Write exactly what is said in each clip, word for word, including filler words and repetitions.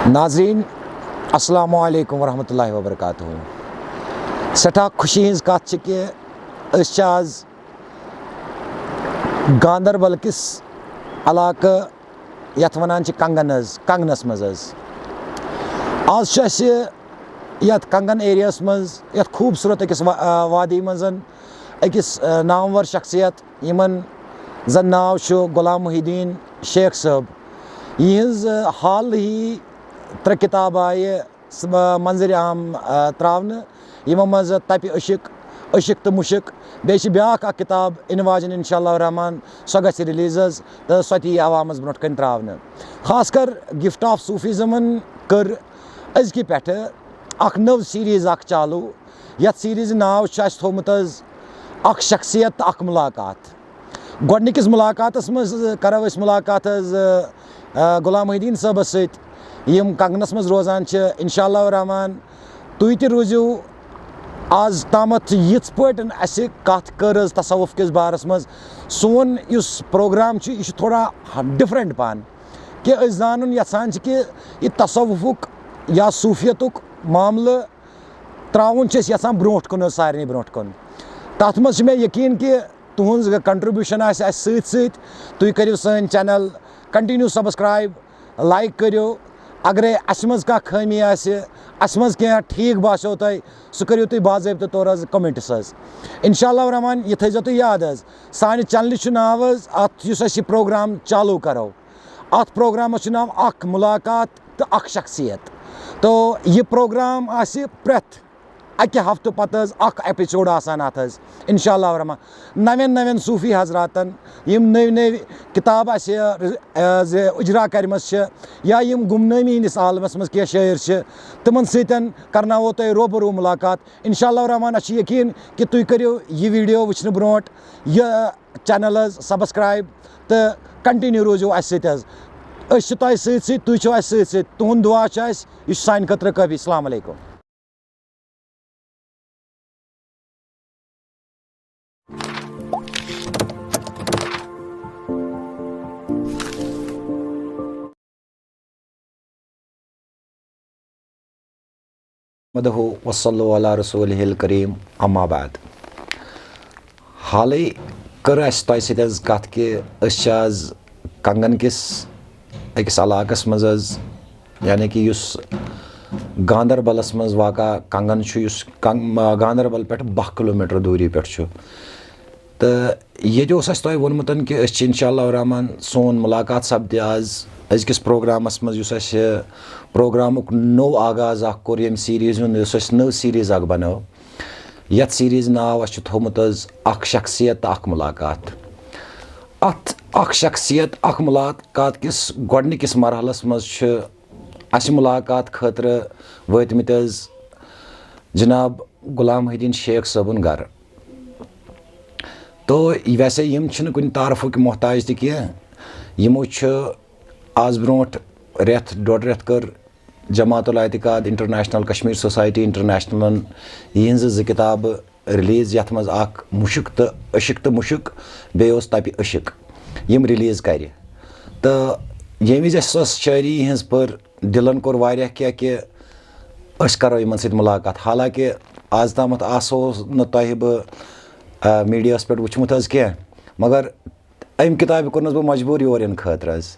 ناظرین، السلام علیکم ورحمۃ اللہ وبرکاتہ۔ سٮ۪ٹھاہ خوشی ہٕنٛز کَتھ چھِ کہِ أسۍ چھِ آز گاندربل کِس علاقہٕ یَتھ وَنان چھِ کنگن حظ، کنگنَس منٛز حظ۔ آز چھُ اَسہِ یَتھ کنگن ایریاہَس منٛز، یَتھ خوٗبصوٗرت أکِس وا-، آ، وادی منٛز، أکِس، آ، نامور شخصیت، یِمَن زَن ناو چھُ غلام محی الدین شیخ صٲب۔ یِہٕنٛز، آ، حال ہی ترٛےٚ کِتابہٕ آیہِ س-، آ، منظرِ عام، آ، ترٛاونہٕ، یِمو منٛز تَپہِ عشق، عشق تہٕ مُشک، بیٚیہِ چھِ بیٛاکھ اَکھ کِتاب یِنہٕ واجٮ۪ن اِنشاء اللہ الرحمٰن، سۄ گژھِ release حظ تہٕ سۄ تہِ یی عوامَس برونٛٹھ کَنہِ ترٛاونہٕ۔ خاص کر Gift of Sufismن کٔر أزکہِ پٮ۪ٹھٕ اَکھ نٔو series اَکھ چالوٗ، یَتھ series ناو چھُ اَسہِ تھوٚومُت حظ اَکھ شخصیت تہٕ اَکھ مُلاقات۔ گۄڈٕنِکِس مُلاقاتَس منٛز، آ، کَرو أسۍ مُلاقات حظ، آ، آ، غلام محی الدین صٲبَس سۭتۍ، یِم کنگنَس منٛز روزان چھِ۔ اِنشاء اللہ الرحمٰن، تُہۍ تہِ روٗزِو آز تامَتھ یِتھ پٲٹھۍ اَسہِ کَتھ کٔر حظ تصوف کِس بارَس منٛز۔ سون یُس program چھُ، یہِ چھُ تھوڑا different پَہَن، کہِ أسۍ زانُن یَژھان چھِ کہِ یہِ تصوفُک یا صوٗفیتُک معاملہٕ ترٛاوُن چھِ أسۍ یَژھان برونٛٹھ کُن حظ، سارنٕے برونٛٹھ کُن۔ تَتھ منٛز چھِ مےٚ یقیٖن کہِ تُہٕنٛز contribution آسہِ اَسہِ سۭتۍ سۭتۍ۔ تُہۍ کٔرِو سٲنۍ channel continue subscribe، like کٔرِو۔ اگرے اَسہِ منٛز کانٛہہ خٲمی آسہِ، اَسہِ منٛز کینٛہہ ٹھیٖک باسیو تۄہہِ، سُہ کٔرِو تُہۍ باضٲبطہٕ طور حظ comments حظ۔ اِنشاء اللہ الرحمٰن، یہِ تھٲیزیو تُہۍ یاد حظ، سانہِ channelہِ چھُ ناو حظ اَتھ، یُس اَسہِ یہِ program چالوٗ کَرو، اَتھ programس چھُ ناو اَکھ مُلاقات تہٕ اَکھ شخصیت۔ تو یہِ program آسہِ پرٛٮ۪تھ اَکہِ ہفتہٕ پَتہٕ حظ اَکھ episode آسان اَتھ حظ، اِنشاء اللہ الرحمٰن۔ نَوٮ۪ن نَوٮ۪ن صوٗفی حضراتَن، یِم نٔوۍ نٔوۍ کِتاب اَسہِ، آ، زِ اُجرا کَرِمَژ چھِ یا یِم گُمنٲمی ہِنٛدِس عالمَس منٛز کینٛہہ شٲعر چھِ، تِمَن سۭتۍ کَرناوو تۄہہِ روبرو مُلاقات۔ اِنشاء اللہ الرحمٰن، اَسہِ چھُ یقیٖن کہِ تُہۍ کٔرِو یہِ video وٕچھنہٕ برونٛٹھ یہِ channel حظ subscribe تہٕ continue روٗزِو اَسہِ سۭتۍ حظ۔ أسۍ چھِ تۄہہِ سۭتۍ سۭتۍ، تُہۍ چھِو اَسہِ سۭتۍ سۭتۍ۔ تُہُنٛد دُعا چھُ اَسہِ، یہِ چھُ سانہِ خٲطرٕ کٲفی۔ السلام علیکم۔ نحمدہ و صلی علی رسولہ الکریم، اما بعد۔ حالٕے کٔر اَسہِ تۄہہِ سۭتۍ حظ کَتھ کہِ أسۍ چھِ آز کنگن کِس أکِس علاقَس منٛز حظ، یعنی کہِ یُس گاندربلَس منٛز واقع کنگن چھُ، یُس کنگ-، گاندربل پٮ۪ٹھ باہ کلوٗمیٖٹر دوٗری پٮ۪ٹھ چھُ۔ تہٕ ییٚتہِ اوس اَسہِ تۄہہِ ووٚنمُت کہِ أسۍ چھِ اِنشاء اللہ الرحمٰن، سون مُلاقات سَپدِ آز أزکِس programس منٛز، یُس اَسہِ programُک نوٚو آغاز اَکھ کوٚر، ییٚمہِ series ہُنٛد، یُس اَسہِ نٔو series اَکھ بَنٲو، یَتھ series ناو اَسہِ چھُ تھوٚومُت حظ اَکھ شخصیت تہٕ اَکھ مُلاقات۔ اَتھ اَکھ شخصیت اَکھ مُلاقات کِس گۄڈٕنِکِس مرحلَس منٛز چھِ اَسہِ مُلاقات خٲطرٕ وٲتمٕتۍ حظ جناب غلام محی الدین شیخ صٲبُن گرٕ۔ تو ویسے یِم چھِنہٕ کُنہِ تعارفُک محتاج تہِ کینٛہہ۔ یِمو چھُ آز برونٛٹھ رٮ۪تھ، ڈۄڈ رٮ۪تھ کٔر جماعت الاعتقاد انٹرنیشنل، کشمیر سوسائٹی انٹرنیشنلن یِہنٛزٕ زٕ کِتابہٕ release، یَتھ منٛز اکھ مُشُک تہٕ عشق تہٕ مُشُک، بیٚیہِ اوس تَپہِ عشق۔ یِم release کَرِ۔ تہٕ ییٚمہِ وِزِ اَسہِ سۄ شٲعری یِہنٛز پٔر، دِلن کوٚر واریاہ کینٛہہ کہِ أسۍ کَرو یِمن سۭتۍ مُلاقات۔ حالانکہِ آز تامَتھ آسو نہٕ تۄہہِ بہٕ، آ، میٖڈیاہَس پٮ۪ٹھ وٕچھمُت حظ کینٛہہ، مگر اَمہِ کِتابہِ کوٚرنَس بہٕ مجبوٗر یور یِنہٕ خٲطرٕ حظ،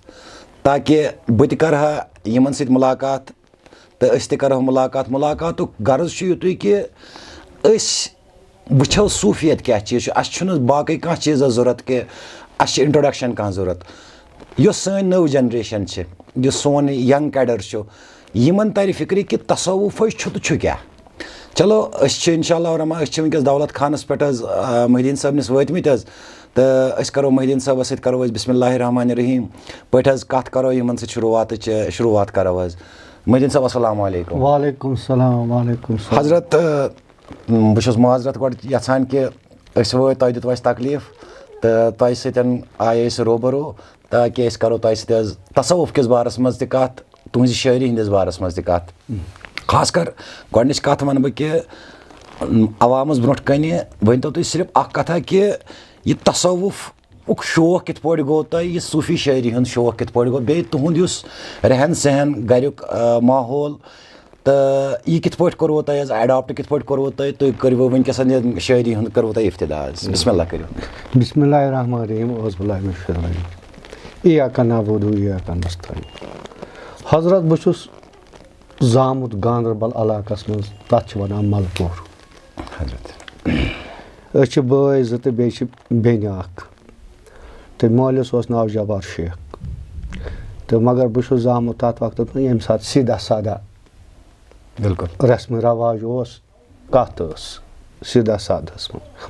تاکہِ بہٕ تہِ کَرٕ ہا یِمن سۭتۍ مُلاقات تہٕ أسۍ تہِ کَرو مُلاقات۔ مُلاقاتُک غرض چھُ یُتُے کہِ أسۍ وٕچھو صوٗفیت کیٛاہ چیٖز چھُ۔ اَسہِ چھُنہٕ باقٕے کانٛہہ چیٖزا ضوٚرَتھ کہِ اَسہِ چھِ introduction کانٛہہ ضوٚرَتھ۔ یۄس سٲنۍ نٔو generation چھِ، یُس سون young cadre چھُ، یِمَن تَرِ فِکرِ کہِ تصوفٕے چھُ تہٕ چھُ کیٛاہ۔ چلو، أسۍ چھِ اِنشاء اللہ الرحمٰن، أسۍ چھِ وٕنکیٚس دولت خانَس پٮ۪ٹھ حظ، آ، محی الدین صٲبنِس وٲتمٕتۍ حظ، تہٕ أسۍ کَرو محی الدین صٲبَس سۭتۍ کَرو أسۍ بسم اللہ الرحمن الرحیم پٲٹھۍ حظ کَتھ کَرو، یِمَن سۭتۍ شروٗعاتٕچ، شروٗعات کَرو حظ۔ محی الدین صٲب، السلام علیکم۔ وعلیکم السلام، وعلیکم السلام۔ حضرت، آ، بہٕ چھُس معذرت گۄڈٕ یَژھان کہِ أسۍ وٲتۍ، تۄہہِ دیُتوُ اَسہِ تکلیٖف تہٕ تۄہہِ سۭتۍ آیے أسۍ روبرو تاکہِ أسۍ کَرو تۄہہِ سۭتۍ حظ تصوف کِس بارَس منٛز تہِ کَتھ، تُہٕنٛزِ شٲعری ہِنٛدِس بارَس منٛز تہِ کَتھ۔ خاص کر گۄڈٕنِچ کَتھ وَنہٕ بہٕ کہِ عوامَس برونٛٹھ کَنہِ ؤنۍتو تُہۍ صرف اَکھ کَتھا کہِ یہِ تصوف اُک شوق کِتھ پٲٹھۍ گوٚو تۄہہِ، یہِ صوٗفی شٲعری ہُنٛد شوق کِتھ پٲٹھۍ گوٚو، بیٚیہِ تُہُنٛد یُس رہن سہن، گَریُک، آ، ماحول، تہٕ یہِ کِتھ پٲٹھۍ کوٚروٕ تۄہہِ حظ، اَڈاپٹ کِتھ پٲٹھۍ کوٚروٕ تۄہہِ، تُہۍ کٔرِو وۄنۍ وٕنکیٚس یہِ شٲعری ہُنٛد کٔرِو تۄہہِ افتتاح حظ۔ بسم اللہ کٔرِو۔ بسم اللہ الرحمن الرحیم، اعوذ باللہ من الشیطان الرجیم۔ ایاک نعبد و ایاک نستعین۔ حضرت، بہٕ چھُس زامُت گاندربل علاقس منٛز، تَتھ چھِ وَنان ملپور۔ حضرت۔ أسۍ چھِ بٲے زٕ تہٕ بیٚیہِ چھِ بیٚنہِ اکھ۔ تہٕ مٲلِس اوس ناو جبار شیخ۔ تہٕ مگر بہٕ چھُس زامُت تَتھ وقتَس منٛز، ییٚمہِ ساتہٕ سیٖدھا سادہ بِلکُل۔ رسم رواج اوس، کَتھ ٲس سیٖدھا سادہَس منٛز۔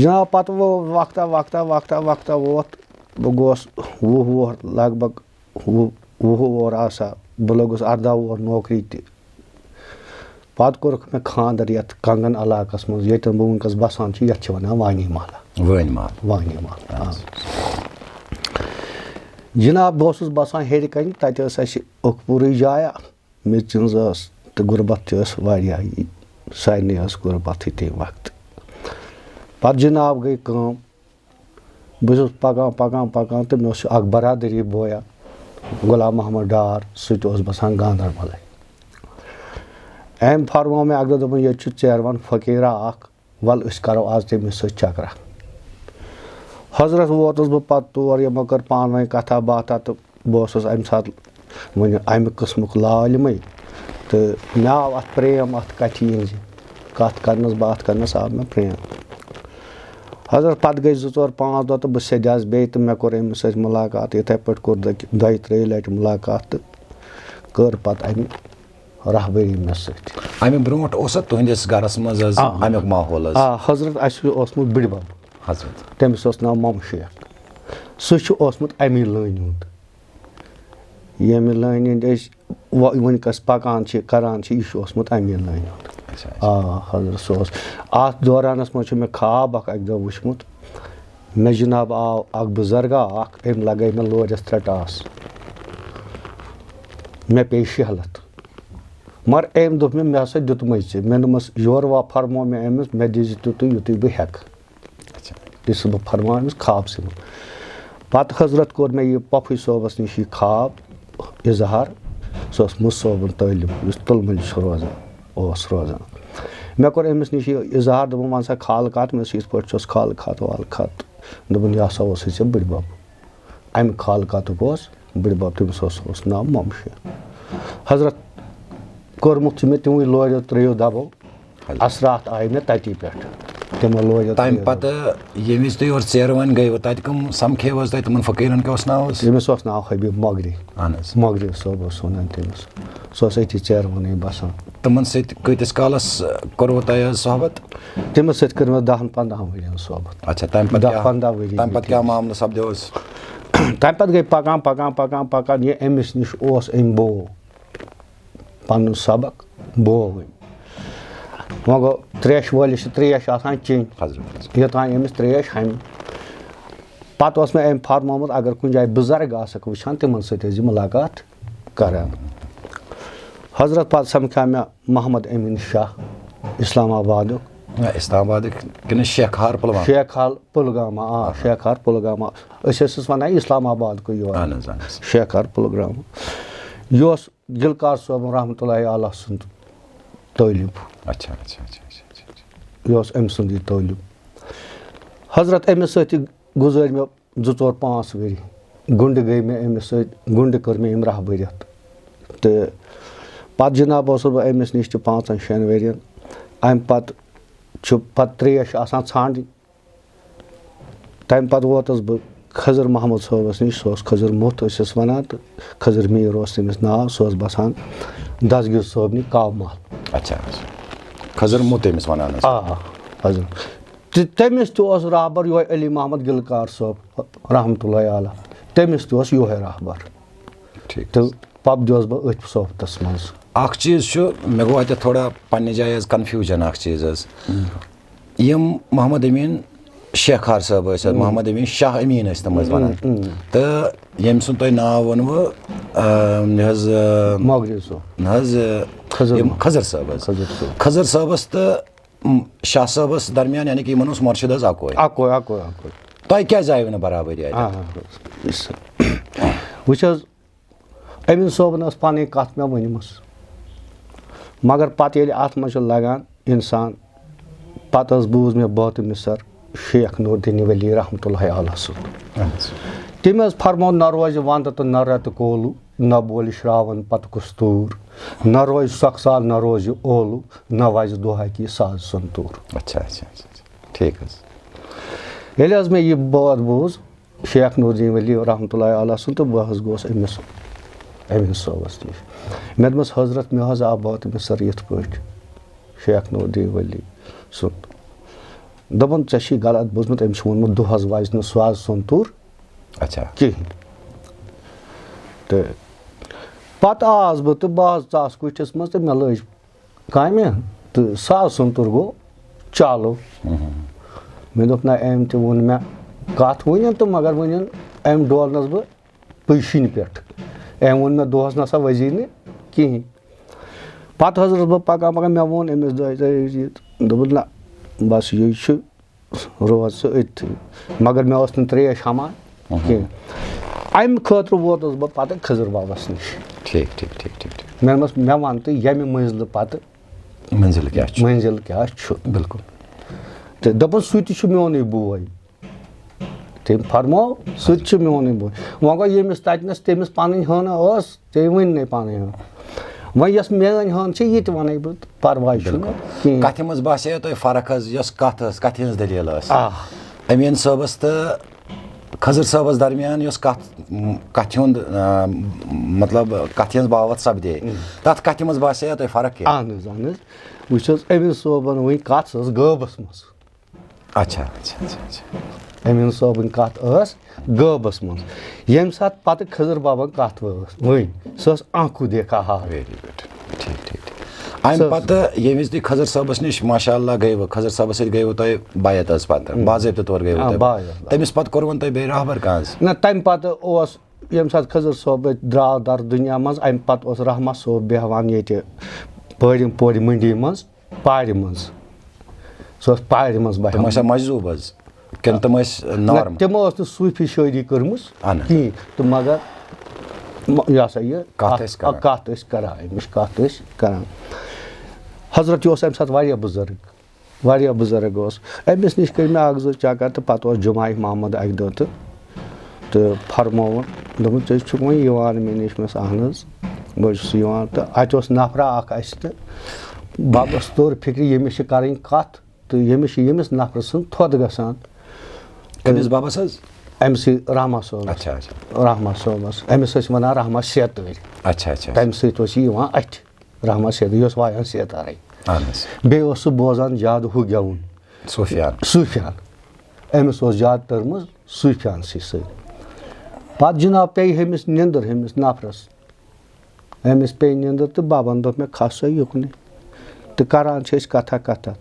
جناب، پَتہٕ وۄنۍ وقتہ وقتہ وقتہ وقتہ ووت، بہٕ گوس وُہ وُہُر، لگ بگ وُہ، وُہ وُہُر آسا، بہٕ لوٚگُس اَرداہ وُہُر نوکری تہِ۔ پَتہٕ کوٚرُکھ مےٚ خانٛدر یَتھ کنگن علاقَس منٛز، ییٚتٮ۪ن بہٕ وٕنکیٚس بَسان چھُ، یَتھ چھِ وَنان وانی محلہ۔ وٲنۍ محلہٕ۔ وانی محلہٕ، آ۔ جناب، بہٕ اوسُس بَسان ہیٚرِ کَنہِ، تَتہِ ٲس اَسہِ اوٚکھ پوٗرٕے جایا، میٚژِ ہٕنٛز ٲس تہٕ غُربت تہِ ٲس واریاہ، یہِ سارنٕے ٲس غُربتٕے تَمہِ وقتہٕ۔ پَتہٕ جناب گٔے کٲم، بہٕ چھُس پَکان، پَکان، پَکان تہٕ مےٚ اوس اَکھ برادٔری بویا، غلام محمد ڈار، سُہ تہِ اوس بَسان گاندربَلَے۔ أمۍ فرموو مےٚ اَکہِ دۄہ، دوٚپُن، "ییٚتہِ چھُ ژیروَن فقیٖرا اَکھ، وَلہٕ أسۍ کَرو آز تٔمِس سۭتۍ چَکرا۔" حضرت، ووتُس بہٕ پَتہٕ تور، یِمو کٔر پانہٕ ؤنۍ کَتھا باتھا تہٕ بہٕ اوسُس اَمہِ ساتہٕ وۄنۍ اَمہِ قٕسمُک لا علمٕے، تہٕ مےٚ آو اَتھ پرٛیم، اَتھ کَتھِ یِہِنٛزِ کَتھ کَرنَس، باتھ کَرنَس آو مےٚ پرٛیم۔ حضرت، پَتہٕ گٔے زٕ ژور پانٛژھ دۄہ تہٕ بہٕ سیٚدیٛاس بیٚیہِ تہٕ مےٚ کوٚر أمِس سۭتۍ مُلاقات۔ یِتھَے پٲٹھۍ کوٚر دۄکہِ-، دۄیہِ ترٛیٚیہِ لَٹہِ مُلاقات تہٕ کٔر پَتہٕ اَمہِ راہبری مےٚ سۭتۍ۔ اَمہِ برونٛٹھ اوسا تُہٕنٛدِس گَرَس منٛز حظ آ۔ اَمیُک ماحول حظ؟ آ، حضرت، اَسہِ اوسمُت بٕڈِ بَب۔ حضرت۔ تٔمِس اوس ناو مَمہٕ شیخ۔ سُہ چھُ اوسمُت اَمی لٲنہِ ہُنٛد۔ ییٚمہِ لٲنہِ ہٕنٛدۍ أسۍ وۄ-، وٕنکٮ۪س پَکان چھِ، کَران چھِ، یہِ چھُ اوسمُت اَمی لٲنہِ ہُنٛد۔ اچھا، اچھا۔ آ، حضرت، سُہ اوس۔ اَتھ دورانَس منٛز چھُ مےٚ خواب اَکھ اَکہِ دۄہ وٕچھمُت۔ مےٚ جِناب آو اَکھ بُزرگا اَکھ، أمۍ لَگٲے مےٚ لورِس ترٛےٚ ٹاس۔ مےٚ پیٚیہِ شہلت۔ مگر أمۍ دوٚپ مےٚ، مےٚ ہسا دیُتمَے ژےٚ۔ مےٚ دوٚپمَس، یورٕ وا فرمو مےٚ أمِس، مےٚ دیٖزِ تیُتُے، یُتُے بہٕ ہٮ۪کہٕ۔ اچھا۔ یُس بہٕ فرماو أمِس خوابسٕے منٛز۔ پَتہٕ حضرت کوٚر مےٚ یہِ پۄپھٕے صٲبَس نِش یہِ خواب اظہار۔ سُہ اوس مُس صٲبُن طٲلب، یُس تُلمُلہِ چھُ روزان، اوس روزان۔ مےٚ کوٚر أمِس نِش یہِ اظہار، دوٚپُن، "وَن سا خالہٕ کَتھ؟" مےٚ دوٚپُس، "یِتھ پٲٹھۍ چھُس خالہٕ کَتھ، والہٕ کَتھ۔" دوٚپُن، "یہِ ہسا اوسُے ژےٚ بٕڈِ بَب۔" اَمہِ خالہٕ کَتُک اوس بٕڈِ بَب، تٔمِس اوس، اوس ناو مَمہٕ شیخ۔ حضرت، کوٚرمُت چھُ مےٚ تِموٕے لورٮ۪و ترٛیٚیو دَبو۔ حضرت۔ اثرات آیہِ مےٚ تَتی پٮ۪ٹھ۔ تِمو لورٮ۪و تَمہِ ترٛیٚیو پَتہٕ ییٚمہِ وِزِ تُہۍ یورٕ ژیروَن گٔیوٕ، تَتہِ کٕم سَمکھیوٕ حظ تۄہہِ تِمَن فقیٖرَن؟ کیٛاہ اوس ناو حظ؟ تٔمِس اوس ناو حبیٖب مۄگری۔ اہن حظ۔ مۄگری صٲب اوس وَنان تٔمِس۔ سُہ اوس أتی ژیروَنٕے بَسان۔ تِمَن سۭتۍ کۭتِس کالَس کوٚروٕ تۄہہِ حظ صحبت؟ تٔمِس سۭتۍ کٔر مےٚ دَہَن پنٛداہَن ؤرِیَن صحبت۔ اچھا، تَمہِ پَتہٕ دَہ کیٛاہ، پنٛداہ ؤری تَمہِ پَتہٕ بیٖٹھۍ کیٛاہ أسۍ۔ معاملہٕ سَپدیو حظ؟ تَمہِ پَتہٕ گٔے پَکان، پَکان، پَکان، پَکان۔ یہِ أمِس نِش اوس أمۍ بوو پَنُن سبق، بوو أمۍ۔ وۄنۍ گوٚو، ترٛیشہِ وٲلِس چھِ ترٛیش آسان چیٚنۍ۔ حضرت، حضرت۔ یوٚتام أمِس ترٛیش ہَمہِ۔ پَتہٕ اوس مےٚ أمۍ فرمومُت، اگر کُنہِ جایہِ بُزرگ آسَکھ وٕچھان، تِمَن سۭتۍ ٲسۍ زِ مُلاقات کران۔ حضرت، پَتہٕ سَمکھیو مےٚ محمد أمیٖن شاہ، اسلام آبادُک۔ نہ، اسلام آبادٕکۍ کِنہٕ شیخ ہار پُلوامہ؟ شیخ ہار پُلگامہ، آ، اہن۔ شیخ ہار پُلگامہ۔ أسۍ ٲسِس وَنان اسلام آبادکُے یور۔ اہن حظ، اہن حظ۔ شیخ ہار پُلگامہ۔ یہِ اوس گلکار صٲبُن رحمتہ اللہ علیہ سُنٛد طٲلب۔ اچھا، اچھا، اچھا، اچھا، اچھا، اچھا۔ یہِ اوس أمۍ سُنٛد یہِ طٲلب۔ حضرت، أمِس سۭتۍ تہِ گُزٲرۍ مےٚ زٕ ژور پانٛژھ ؤری۔ گُنڈٕ گٔے مےٚ أمِس سۭتۍ، گُنڈٕ کٔر مےٚ أمۍ راہبٔرِتھ۔ تہٕ پَتہٕ جِناب اوسُس بہٕ أمِس نِش تہِ پانٛژَن شٮ۪ن ؤرِین۔ اَمہِ پَتہٕ چھُ پَتہٕ ترٛیش آسان ژھانٛڈٕنۍ۔ تَمہِ پَتہٕ ووتُس بہٕ خضر محمد صٲبَس نِش، سُہ اوس خضر مُتھ ٲسِس وَنان، تہٕ خضر میٖر اوس تٔمِس ناو، سُہ اوس بَسان دستگیٖر صٲبنہِ کاوٕ محل۔ اچھا، اچھا۔ خضر مُتھ أمِس وَنان ٲسۍ؟ آ، خضر۔ تہٕ تٔمِس تہِ اوس رہبر یِہوٚے علی محمد گلکار صٲب رحمتہ اللہ علیہ، تٔمِس تہِ اوس یِہوٚے رہبر۔ ٹھیٖک۔ تہٕ پَپھ دیوس بہٕ أتھۍ صحبتَس منٛز۔ اَکھ چیٖز چھُ، مےٚ گوٚو اَتٮ۪تھ تھوڑا پنٛنہِ جایہِ حظ confusion اَکھ چیٖز حظ۔ یِم محمد أمیٖن شیخ ہار صٲب ٲسۍ حظ، محمد أمیٖن شاہ أمیٖن ٲسۍ تِم حظ وَنان۔ تہٕ ییٚمۍ سُنٛد تۄہہِ ناو ووٚنوٕ، آ، یہِ حظ، آ، مۄگرِ صٲب۔ نہ حظ، آ، خضر یِم محمد۔ خضر صٲب حظ۔ خضر صٲب۔ خضر صٲبَس تہٕ، م، شاہ صٲبَس درمیان، یعنی کہِ یِمَن اوس مرشد حظ اَکُے۔ اَکُے، اَکُے، اَکُے۔ تۄہہِ کیٛازِ آیوٕ نہٕ برابری اَتہِ؟ آ، یُس، وٕچھ حظ، أمِن صٲبن ٲس پنٕنۍ کتھ مےٚ ؤنمٕژ، مگر پتہٕ ییٚلہِ اتھ منٛز چھُ لگان انسان، پتہٕ حظ بوٗز مےٚ بٲطہٕ مِصر شیخ نوردین ولی رحمتہ اللہ علیہ سُنٛد۔ اہن حظ۔ تٔمۍ حظ فرموو، نہ روزِ ونٛدٕ تہٕ نہ رٮ۪تہٕ کولہٕ، نہ بولہِ شراوان پتہٕ کستوٗر، نہ روزِ سۄکھسال، نہ روزِ اولہٕ، نہ وزِ دۄہاکی ساز سنتوٗر۔ اچھا، اچھا، اچھا، اچھا۔ ٹھیٖک حظ۔ ییٚلہِ حظ مےٚ یہِ بٲتھ بوٗز، شیخ نوردین ولی رحمتہ اللہ علیہ سُنٛد، تہٕ بہٕ حظ گوس أمِس، أمِس صٲبَس نِش۔ مےٚ دوٚپمَس، حضرت، مےٚ حظ آو بٲطہٕ مِصر یِتھ پٲٹھۍ شیخ نوردین ولی سُنٛد۔ دوٚپُن، ژےٚ چھی غلط بوٗزمُت، أمۍ چھُ ووٚنمُت، دۄہَس وَزِ نہٕ سُہ حظ سنتوٗر اچھا۔ کِہیٖنۍ۔ تہٕ پَتہٕ آس بہٕ تہٕ بہٕ حظ ژاس کُٹھِس منٛز تہٕ مےٚ لٲج کامہِ، تہٕ سُہ حظ سنتوٗر گوٚو چالو۔ مےٚ دوٚپ، نہ، أمۍ تہِ ووٚن مےٚ کَتھ ؤنِن تہٕ مگر ؤنِن أمۍ ڈولنَس بہٕ پُشِنۍ پٮ۪ٹھ۔ أمۍ ووٚن مےٚ دۄہَس نہ سا وَزی نہٕ کِہیٖنۍ۔ پَتہٕ حضرت بہٕ پَکان پَکان، مےٚ ووٚن أمِس دۄیہِ دۄیہِ یہِ، دوٚپُن، نہ، بَس یہِ چھُ، روز ژٕ أتھی۔ مگر مےٚ ٲس نہٕ ترٛیش ہَمان کینٛہہ۔ اَمہِ خٲطرٕ ووتُس بہٕ پَتہٕ خضر بابَس نِش۔ ٹھیٖک، ٹھیٖک، ٹھیٖک، ٹھیٖک، ٹھیٖک۔ مےٚ دوٚپمَس، مےٚ وَن تہٕ ییٚمہِ مٔنزلہٕ پَتہٕ منزل کیٛاہ چھُ؟ منزل کیٛاہ چھُ؟ بِلکُل۔ تہٕ دوٚپُن، سُہ تہِ چھُ میونُے بوے۔ تٔمۍ فرموو، سُہ تہِ چھُ میونُے بوے۔ وۄنۍ گوٚو ییٚمِس تَتہِ نَس تٔمِس پَنٕنۍ ہٲنہ ٲس، ژےٚ ؤنۍ نَے پَنٕنۍ ہٲنہ۔ وۄنۍ یۄس میٲنۍ ہٲنہ چھِ، یہِ تہِ وَنَے بہٕ، پَرواے چھُنہٕ کِہیٖنۍ۔ کَتھِ منٛز باسیو تۄہہِ فرق حظ، یۄس کَتھ ٲس، کَتھِ ہٕنٛز دٔلیٖل ٲس؟ آ۔ أمیٖن صٲبَس تہٕ خضر صٲبَس درمیان یۄس کَتھ، کَتھِ ہُنٛد، آ، مطلب، کَتھِ ہٕنٛز باوَتھ سَپدے، تَتھ کَتھِ منٛز باسیو تۄہہِ فرق کینٛہہ؟ اَہَن حظ، اَہَن حظ۔ وٕچھ حظ، أمیٖن صٲبَن ؤنۍ کَتھ، سۄ ٲس غٲبَس منٛز۔ اچھا، اچھا، اچھا، اچھا۔ أمیٖن صٲبٕنۍ کَتھ ٲس غٲبَس منٛز۔ ییٚمہِ ساتہٕ پَتہٕ خضر بابَن کَتھ ؤ-، ؤنۍ، سۄ ٲس آنکھو دیکھا حال۔ Very good۔ ٹھیٖک، ٹھیٖک، ٹھیٖک۔ اَمہِ سۄ ٲس پَتہٕ ییٚمہِ وِزِ تُہۍ خضر صٲبَس نِش، ماشاء اللہ، گٔیوٕ، خضر صٲبَس سۭتۍ گٔیوٕ تۄہہِ بیعت حظ پَتہٕ، باضٲبطہٕ طور گٔیوٕ آ، تۄہہِ۔ باضٲبطہٕ۔ تٔمِس پَتہٕ کوٚروٕ تۄہہِ بیٚیہِ رہبر کانٛہہ حظ؟ نہ، تَمہِ پَتہٕ اوس، ییٚمہِ ساتہٕ خضر صٲب اَتہِ درٛاو در دُنیا منٛز، اَمہِ پَتہٕ اوس رحمہ صٲب بیٚہوان ییٚتہِ پٲرِم پورِ مٔنڈی منٛز۔ پارِ منٛز۔ سُہ اوس پارِ منٛز تِم بیٚہوان۔ ٲسیا مجذوٗب حظ؟ کِنہٕ تِم ٲسۍ نہ، نارم؟ تِمو ٲس نہٕ صوٗفی شٲعری کٔرمٕژ اہن حظ۔ کِہیٖنۍ۔ تہٕ مگر م-، یہِ ہسا یہِ کَتھ اَتھ، ٲسۍ کران۔ کَتھ ٲسۍ کران، اَمِچ کَتھ ٲسۍ کران۔ حضرت یہِ اوس اَمہِ ساتہٕ واریاہ بُزرٕگ، واریاہ بُزرٕگ اوس۔ أمِس نِش کٔرۍ مےٚ اَکھ زٕ چکر تہٕ پَتہٕ اوس جمعہ محمد اَکہِ دۄہ تہٕ تہٕ فرمووُن، دوٚپُن، "ژٕ چھُکھ وۄنۍ یِوان مےٚ نِش؟" مےٚ ووٚنُس، "اَہن حظ، بہٕ حظ چھُس یِوان۔" تہٕ اَتہِ اوس نفرا اَکھ اَسہِ تہٕ بَبَس توٚر فِکرِ، ییٚمِس چھِ کَرٕنۍ کَتھ تہٕ ییٚمِس چھِ ییٚمِس نفرٕ سٕنٛز تھۄد گژھان۔ کٔمِس بَبَس حظ؟ أمۍ سٕے رحمہ صٲبَس۔ اچھا، اچھا۔ رحمہ صٲبَس۔ أمِس ٲسۍ وَنان رحمہ سیتٲرۍ۔ اچھا، اچھا۔ تَمہِ سۭتۍ اوس یہِ یِوان اَتھِ۔ رحمہ سید، یہِ اوس وایان سیتارے۔ اہن حظ۔ بیٚیہِ اوس سُہ بوزان زیادٕ ہُہ گٮ۪وُن۔ سفیان۔ سفیان۔ أمِس اوس زیادٕ تٔرمٕژ سفیانسٕے سۭتۍ۔ پتہٕ جناب پیٚیہِ ہُمِس نیٚنٛدٕر، ہُمِس نفرس۔ أمِس پیٚیہِ نیٚنٛدٕر تہٕ ببن دوٚپ مےٚ، "کھس سا یُکنُے۔" تہٕ کران چھِ أسۍ کتھا کتھا۔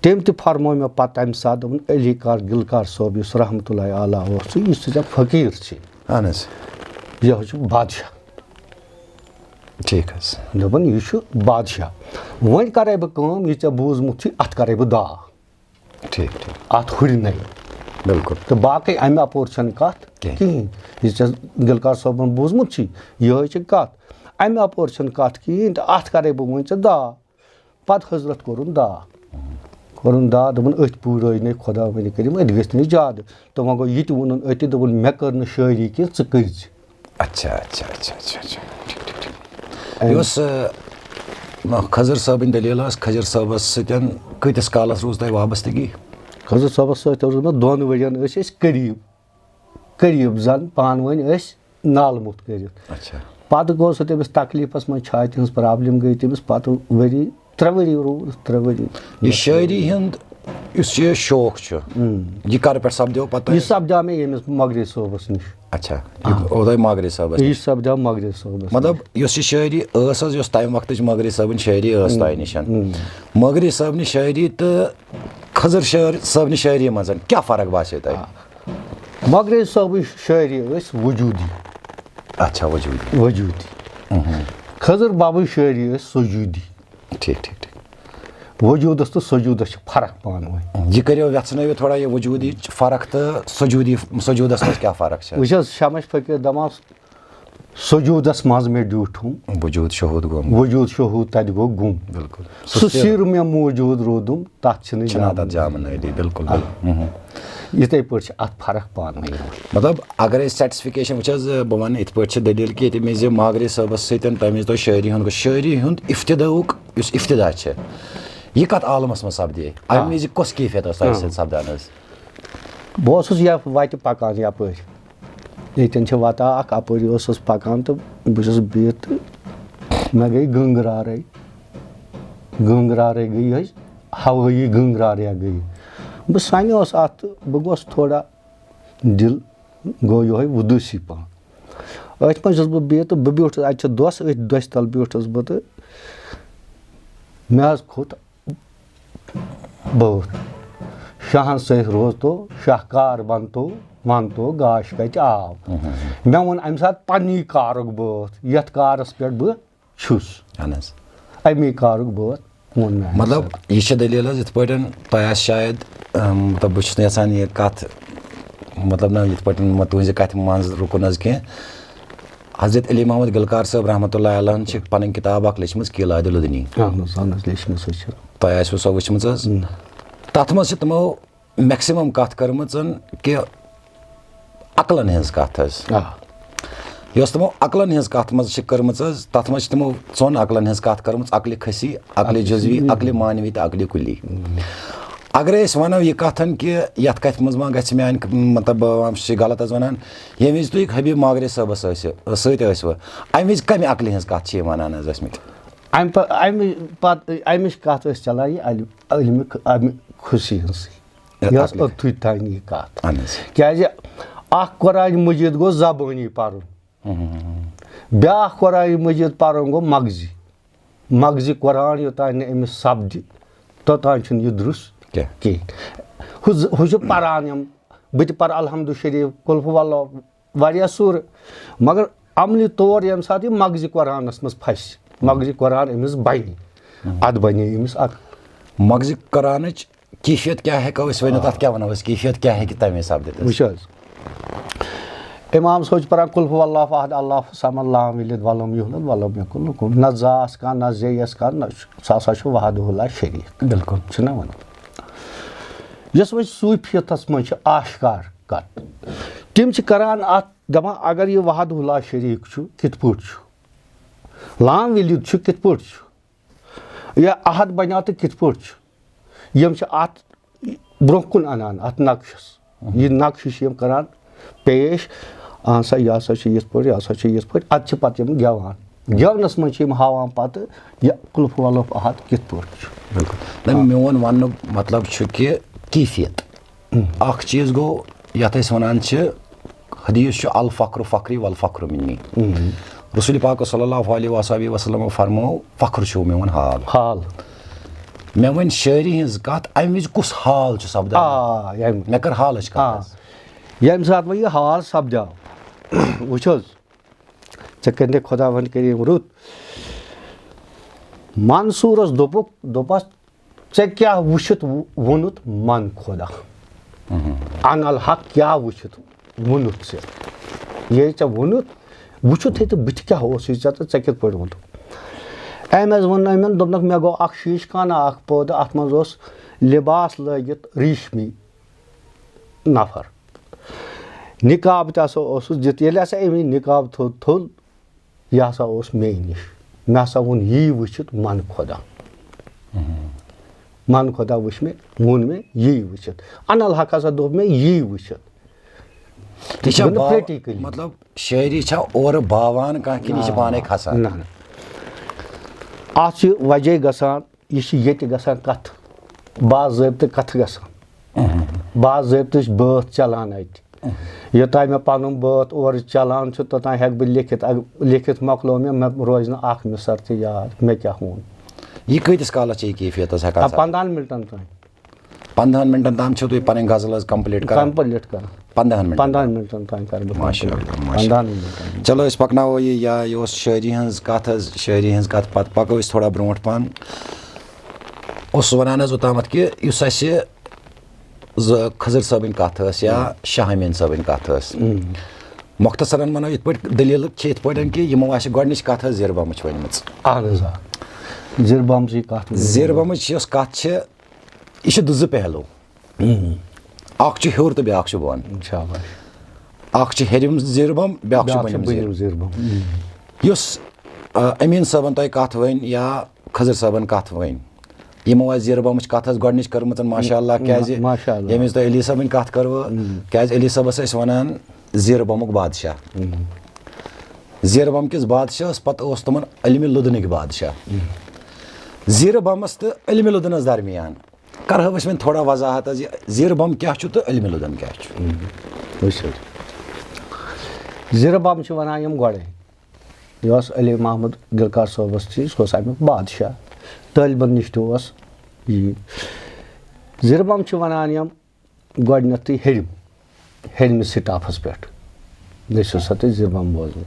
تٔمۍ تہِ فرموو مےٚ پتہٕ تمہِ ساتہٕ، دوٚپُن، "علی کار گلکار صٲب یُس رحمتہ اللہ علیہ اوس، یُس ژےٚ فقیٖر چھِ، اہن حظ۔ یہِ حظ چھُ بادشاہ۔" ٹھیٖک حظ۔ دوٚپُن، "یہِ چھُ بادشاہ۔ وۄنۍ کَرَے بہٕ کٲم، یہِ ژےٚ بوٗزمُت چھُے، اَتھ کَرَے بہٕ داغ۔" ٹھیٖک، ٹھیٖک۔ اَتھ ہُرِ نَے۔ بِلکُل۔ تہٕ باقٕے اَمہِ اَپور چھَنہٕ کَتھ کِہیٖنۍ۔ کِہیٖنۍ۔ یہِ ژےٚ گِلکار صٲبَن بوٗزمُت چھُے، یِہوٚے چھِ کَتھ۔ اَمہِ اَپور چھَنہٕ کَتھ کِہیٖنۍ تہٕ اَتھ کَرَے بہٕ وۄنۍ ژےٚ داغ۔ پتہٕ حضرت کوٚرُن دعا۔ کوٚرُن دعا، دوٚپُن، "أتھۍ پوٗرٲے نَے خۄداوندِ کٔرِم، أتھۍ گژھِ نہٕ زیادٕ۔" تہٕ وۄنۍ گوٚو یہِ تہِ ووٚنُن أتھۍ، دوٚپُن، "مےٚ کٔر نہٕ شٲعری کینٛہہ، ژٕ کٔرۍ زِ۔" اچھا، اچھا، اچھا، اچھا، اچھا۔ ٹھیٖک، ٹھیٖک، ٹھیٖک۔ اَمہِ یۄس، ٲ، خضر صٲبٕنۍ دٔلیٖل ٲس، خضر صٲبَس سۭتۍ کۭتِس کالَس روٗز تۄہہِ وابستگی؟ خضر صٲبَس سۭتۍ روٗز مےٚ دۄن ؤرِین، ٲسۍ أسۍ قریٖب۔ قریٖب زَن پانہٕ ؤنۍ ٲسۍ نالہٕ موٚت کٔرِتھ۔ اچھا۔ پَتہٕ گوٚو سُہ تٔمِس تکلیٖفَس منٛز، چھاتہِ ہٕنٛز پرابلم گٔے تٔمِس، پَتہٕ ؤری، ترٛےٚ ؤری روٗد، ترٛےٚ ؤری۔ یہِ شٲعری ہُنٛد یُس یہِ شوق چھُ، اۭں۔ یہِ کَرٕ پٮ۪ٹھ سَپدیو پَتہٕ یہِ تۄہہِ؟ سَپدیو مےٚ ییٚمِس مۄغرے صٲبَس نِش۔ اچھا، یہِ آ۔ اوٚو تۄہہِ مۄغرے صٲبَس یہِ نِش؟ سَپدیو مۄغرے صٲبَس مطلب، نِش۔ یُس یہِ شٲعری ٲس حظ، یۄس تَمہِ وقتٕچ مۄغرے صٲبٕنۍ شٲعری ٲس اۭں، تۄہہِ نِش، اۭں۔ مۄغرے صٲبنہِ شٲعری تہٕ خضر شٲعر صٲبنہِ شٲعری منٛز کیٛاہ فرق باسیو تۄہہِ؟ آ۔ مۄغرے صٲبٕنۍ شٲعری ٲسۍ وجوٗدی۔ اچھا، وجوٗدی۔ وجوٗدی۔ اہم۔ خضر بابٕنۍ شٲعری ٲسۍ سجوٗدی۔ ٹھیٖک، ٹھیٖک، ٹھیٖک۔ وجوٗدس تہٕ سجوٗدس چھِ فرق پانہٕ ؤنۍ۔ یہِ کٔرِو وٮ۪ژھنٲوِتھ تھوڑا، یہِ وجوٗدٕچ فرق تہٕ سجوٗدی، سجوٗدس منٛز کیٛاہ فرق چھےٚ؟ وٕچھ حظ، شمس فقیٖر دَپان، سجوٗدس منٛز مےٚ ڈیوٗٹھُم، وجوٗد شہوٗد گوٚمُت۔ وجوٗد شہوٗد تَتہِ گوٚو گُم۔ بِلکُل۔ سُہ سِر مےٚ موٗجوٗد روٗدُم، تَتھ چھِنہٕ چھِنہٕ جامہٕ تَتھ جامہٕ نٲدی، بِلکُل، بِلکُل۔ مہم۔ یِتھَے پٲٹھۍ چھِ اَتھ فرق پانہٕ ؤنۍ یِوان۔ مطلب، اگر أسۍ سیٹسفکیشن وٕچھ حظ، بہٕ وَنہٕ یِتھ پٲٹھۍ چھِ دٔلیٖل کہِ ییٚتہِ أمِس زِ ماگرے صٲبَس سۭتۍ تَمہِ وِزِ تۄہہِ شٲعری ہُنٛد گوٚو، شٲعری ہُنٛد افتِداہُک یُس افتِدا چھِ، یہِ کَتھ عالمَس منٛز سَپدے؟ اَمہِ وِزِ کۄس کیفیت ٲس تۄہہِ سۭتۍ سَپدان حظ؟ بہٕ اوسُس یَتھ وَتہِ پَکان یَپٲرۍ، ییٚتٮ۪ن چھِ وَتہ اَکھ، اَپٲری اوسُس پَکان تہٕ بہٕ چھُس بِہِتھ تہٕ مےٚ گٔے گٔنٛگرارَے، گٔنٛگرارَے گٔے حظ، ہوٲیی گٔنٛگراریا گٔے۔ بہٕ سَنیوس اَتھ تہٕ بہٕ گوس تھوڑا، دِل گوٚو یِہوٚے وُدوٗسی پَہَن۔ أتھۍ منٛز چھُس بہٕ بِہِتھ تہٕ بہٕ بیوٗٹھُس، اَتہِ چھِ دۄس، أتھۍ دۄسہِ تَل بیوٗٹھُس بہٕ تہٕ مےٚ حظ کھوٚت بٲتھ، شاہن سۭتۍ روزتو، شاہ کار بنتو، ونتو گاش کتہِ آو۔ مےٚ ووٚن امہِ ساتہٕ پننی کارُک بٲتھ، یتھ کارس پٮ۪ٹھ بہٕ چھُس۔ اہن حظ۔ امی کارُک بٲتھ ووٚن مےٚ امہِ مطلب، ساتہٕ۔ یہِ چھِ دٔلیٖل حظ یِتھ پٲٹھۍ تۄہہِ آسہِ شاید، اَم، مطلب، بہٕ چھُس نہٕ یَژھان یہِ کَتھ، مطلب، نہ یِتھ پٲٹھۍ مہ-، تُہٕنٛزِ کَتھِ منٛز رُکُن حظ کینٛہہ۔ حضرت علی محمد گلکار صٲب رحمتہ اللہ علیہ ہن چھِ پَنٕنۍ کِتاب اَکھ لیٚچھمٕژ، قیلادِ لدنی۔ اہن حظ، اہن حظ، لیچھمٕژ حظ چھِ۔ تۄہہِ آسِوٕ سۄ وٕچھمٕژ حظ۔ تَتھ منٛز چھِ تِمو میکسِمم کَتھ کٔرمٕژ کہِ عقلن ہٕنٛز کَتھ حظ۔ آ۔ یۄس تِمو عقلن ہٕنٛز کَتھ منٛز چھِ کٔرمٕژ حظ، تَتھ منٛز چھِ تِمو ژۄن عقلن ہٕنٛز کَتھ کٔرمٕژ، عقلِ کھسی، عقلِ جزوی، عقلِ معنوی تہٕ عقلِ کُلی۔ اگر أسۍ وَنو یہِ کَتھن کہِ یَتھ کَتھِ منٛز ما گژھِ میٛانہِ ک-، مطلب، بہٕ چھُس یہِ غلط حظ وَنان، ییٚمہِ وِزِ تُہۍ حبیب ماگرے صٲبَس ٲسِو، سۭتۍ ٲسوٕ، اَمہِ وِزِ کَمہِ عقلہِ ہٕنٛز کَتھ چھِ یِم وَنان حظ ٲسمٕتۍ؟ امہِ پہ-، امہِ پتہٕ، امِچ کتھ ٲس چلان یہِ علم، علمِ ک-، امہِ خوشی ہٕنٛزٕے۔ یہِ ٲس عقلہِ۔ أتھُے تانۍ یہِ کتھ۔ اہن حظ۔ کیازِ اکھ قرآن مجید گوٚو زبٲنی پرُن۔ بیاکھ قرآن مجید پرُن گوٚو مغزی۔ مغزی قرآن یوٚتانۍ نہٕ أمِس سپدِ، توٚتانۍ چھُنہٕ یہِ درُس کینٛہہ۔ کینٛہہ۔ ہُہ ز-، ہُہ چھُ پران یِم، بہٕ تہِ پرٕ الحمد شریف، قل ہو اللہ، واریاہ سورٕ، مگر عملی طور ییٚمہِ ساتہٕ یہِ مغزِ قرآنس منٛز پھسہِ، مغزِ قرآن أمِس بنہِ، ادٕ بنے أمِس اکھ۔ مغزِ قرآنٕچ کیفیت کیٛاہ ہٮ۪کو أسۍ ؤنِتھ؟ تَتھ کیٛاہ وَنو أسۍ؟ کیفیت کیٛاہ ہیٚکہِ تَمے سَپدِتھ اَسہِ؟ وٕچھ حظ، امام صٲب چھِ پران قل ہو اللہ احد، اللہ صمد، لم یلد ولم یولد ولم یکن لہ کفوا احد۔ نہ زاس کانٛہہ، نہ زیٚیَس کانٛہہ، نہ چھُ، سُہ ہسا چھُ وحدہ اللہ شریٖک۔ بِلکُل۔ چھُنہ وَنان؟ یۄس وۄنۍ صوٗفیتَس منٛز چھِ آشکار کَتھ، تِم چھِ کَران اَتھ دَپان، اگر یہِ وحدہ اللہ شریٖک چھُ، کِتھ پٲٹھۍ چھُ؟ لام ولید چھُ، کِتھ پٲٹھۍ چھُ؟ یا احد بنیٛاو تہٕ کِتھ پٲٹھۍ چھُ؟ یِم چھِ اَتھ برٛونٛہہ کُن اَنان، اَتھ نقشَس۔ یہِ نقشہٕ چھِ یِم کَران پیش، اَہَن سا، یہِ ہسا چھُ یِتھ پٲٹھۍ، یہِ ہسا چھُ یِتھ پٲٹھۍ۔ اَدٕ چھِ پَتہٕ یِم گٮ۪وان۔ گٮ۪ونَس منٛز چھِ یِم ہاوان پَتہٕ یہِ قل ہو اللہ احد کِتھ پٲٹھۍ چھُ۔ بِلکُل۔ نہ، میون وَننُک مطلب چھُ کہِ کیفیت۔ اَکھ چیٖز گوٚو، یَتھ أسۍ وَنان چھِ، حدیث چھُ، "الفخر فخری والفخر منی۔" رسول پاک صلی اللہ علیہ وآلہ وسلم فرمو، "فخر چھُو میون حال۔" حال۔ مےٚ وۄنۍ شٲعری ہٕنٛز کَتھ، اَمہِ وِزِ کُس حال چھُ سَپدان؟ آ، ییٚمہِ، مےٚ کٔر حالٕچ کَتھ آ، حظ۔ ییٚمہِ ساتہٕ وۄنۍ یہِ حال سَپدیو، وٕچھ حظ، ژےٚ کٔرۍ نہٕ خۄداوند کٔرِم رُت۔ منصوٗرس دوٚپُکھ، دوٚپس، "ژےٚ کیٛاہ وٕچھِتھ وو-، ووٚنُتھ من خۄدا؟ اَن الحق کیٛاہ وٕچھِتھ ووٚنُتھ ژےٚ؟ ییٚلہِ ژےٚ ووٚنُتھ، وٕچھُتھٕے تہٕ بٕتھِ کیٛاہ اوسُے ژےٚ تہٕ ژےٚ کِتھ پٲٹھۍ ووٚنُتھ؟" أمۍ حظ ووٚن أمِن، دوٚپنَکھ، "مےٚ گوٚو اَکھ شیٖشہٕ کانہ اَکھ پٲدٕ، اَتھ منٛز اوس لباس لٲگِتھ ریٖشمی نفر۔ نقاب تہِ ہسا اوسُس دِتھ۔ ییٚلہِ ہسا أمۍ یہِ نقاب تھوٚد تھوٚل، یہِ ہسا اوس مے نِش۔ مےٚ ہسا ووٚن، یی وٕچھِتھ من خۄدا۔ من خۄدا وٕچھ مےٚ، ووٚن مےٚ، یی وٕچھِتھ۔ اَن الحق ہسا دوٚپ مےٚ، یی وٕچھِتھ۔" یہِ چھا گوٚو نہٕ باو-، practically۔ مطلب، شٲعری چھا اورٕ باوان کانٛہہ کِنہٕ یہِ چھِ پانے کھسان؟ نہ، نہ۔ اَتھ چھِ وجہ گژھان، یہِ چھِ ییٚتہِ گژھان کَتھ، باضٲبطہٕ کَتھٕ گژھان۔ باضٲبطٕچ بٲتھ چلان اَتہِ۔ یوٚتام مےٚ پَنُن بٲتھ اورٕ چلان چھُ، توٚتام ہٮ۪کہٕ بہٕ لیکھِتھ۔ اَگ-، لیکھِتھ مۄکلو مےٚ، مےٚ روزِ نہٕ اَکھ مِسر تہِ یاد، مےٚ کیٛاہ ووٚن۔ یہِ کۭتِس کالس چھِ یہِ کیفیت حظ ہٮ۪کان آ، سپدِتھ؟ پنٛدہَن مِنٹَن تام۔ پنٛدہَن مِنٹَن تام چھِو تُہۍ پَنٕنۍ غزل حظ complete کران؟ Complete کران۔ پنٛدہَن مِنٹَن؟ پنٛدہَن مِنٹَن تام کَرٕ بہٕ ماشاء complete۔ اللہ، ماشاء اللہ۔ پنٛدہَن مِنٹَن۔ چلو، أسۍ پَکناوو یہِ، یا یہِ اوس شٲعری ہٕنٛز کَتھ حظ، شٲعری ہٕنٛز کَتھ، پَتہٕ پَکو أسۍ تھوڑا برونٛٹھ پَہَن۔ اوسُس وَنان حظ اوٚتامَتھ کہِ یُس اَسہِ زٕ خضر صٲبٕنۍ کَتھ ٲس یا شاہ امیٖن صٲبٕنۍ کَتھ ٲس، مۄختصرن وَنو یِتھ پٲٹھۍ دٔلیٖل چھِ یِتھ پٲٹھۍ کہِ یِمو آسہِ گۄڈٕنِچ کَتھ ٲس زِربَمٕچ ؤنمٕژ۔ اَہَن حظ، آ۔ زِربَمچی کَتھ ؤنِو۔ زِربَمٕچ یۄس کَتھ چھِ، یہِ چھِ دُزٕ پہلو۔ اَکھ چھُ ہیوٚر تہٕ بیٛاکھ چھُ بۄن۔ شاباش۔ اَکھ چھُ ہیٚرِم زِربَم، بیٛاکھ چھُ بیٛاکھ چھُ بۄنِم بۄنِم زِربَم۔ زِربَم۔ یُس، آ، امیٖن صٲبَن تۄہہِ کَتھ ؤنۍ یا خضر صٲبَن کَتھ ؤنۍ، یِمو آسہِ زِربَمٕچ کَتھ ٲس گۄڈٕنِچ کٔرمٕژ، ماشاء اللہ، کیٛازِ ما-، ماشاء اللہ۔ ییٚمہِ وِزِ تۄہہِ علی صٲبٕنۍ کَتھ کٔروٕ، کیٛازِ علی صٲبَس ٲسۍ وَنان زِربَمُک بادشاہ۔ زِربَم کِس بادشاہَس پَتہٕ اوس تِمَن علمِ لُدنٕکۍ بادشاہ۔ زِربَمَس تہٕ علمِ لُدنَس درمیان کَرہو أسۍ وۄنۍ تھوڑا وضاحت حظ، یہِ زِربَم کیٛاہ چھُ تہٕ علمِ لُدن کیٛاہ چھُ؟ وٕچھ حظ، زِربَم چھِ وَنان یِم گۄڈَے۔ یہِ اوس علی محمد گِلکار صٲبَس تہِ، سُہ اوس اَمیُک بادشاہ۔ طٲلبَن نِش تہِ اوس یہِ۔ زِربَم چھِ وَنان یِم گۄڈٕنٮ۪تھٕے ہیٚرِم، ہیٚرمِس سِٹاپَس پٮ۪ٹھ گٔژھِو سا تُہۍ زِربَم بوزٕنۍ۔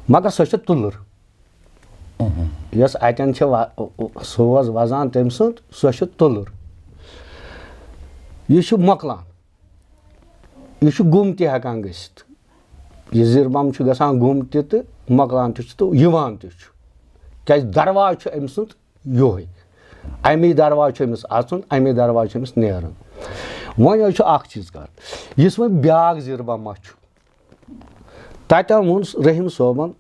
مگر سۄ چھِ تُلٕر۔ یۄس اَتٮ۪ن چھِ وا-، سوز وَزان تٔمۍ سُنٛد، سۄ چھِ تُلٕر۔ یہِ چھُ مۄکلان۔ یہِ چھُ گُم تہِ ہٮ۪کان گٔژھِتھ۔ یہِ زِربَم چھُ گژھان گُم تہِ تہٕ مۄکلان تہِ چھُ تہٕ یِوان تہِ چھُ۔ کیٛازِ دروازٕ چھُ أمۍ سُنٛد یِہوٚے۔ اَمی دروازٕ چھُ أمِس اَژُن، اَمی دروازٕ چھُ أمِس نیرُن۔ وۄنۍ حظ چھُ اَکھ چیٖز کَتھ، یُس وۄنۍ بیٛاکھ زِربَم ما چھُ، تَتٮ۪ن ووٚن رحیٖم صٲبَن،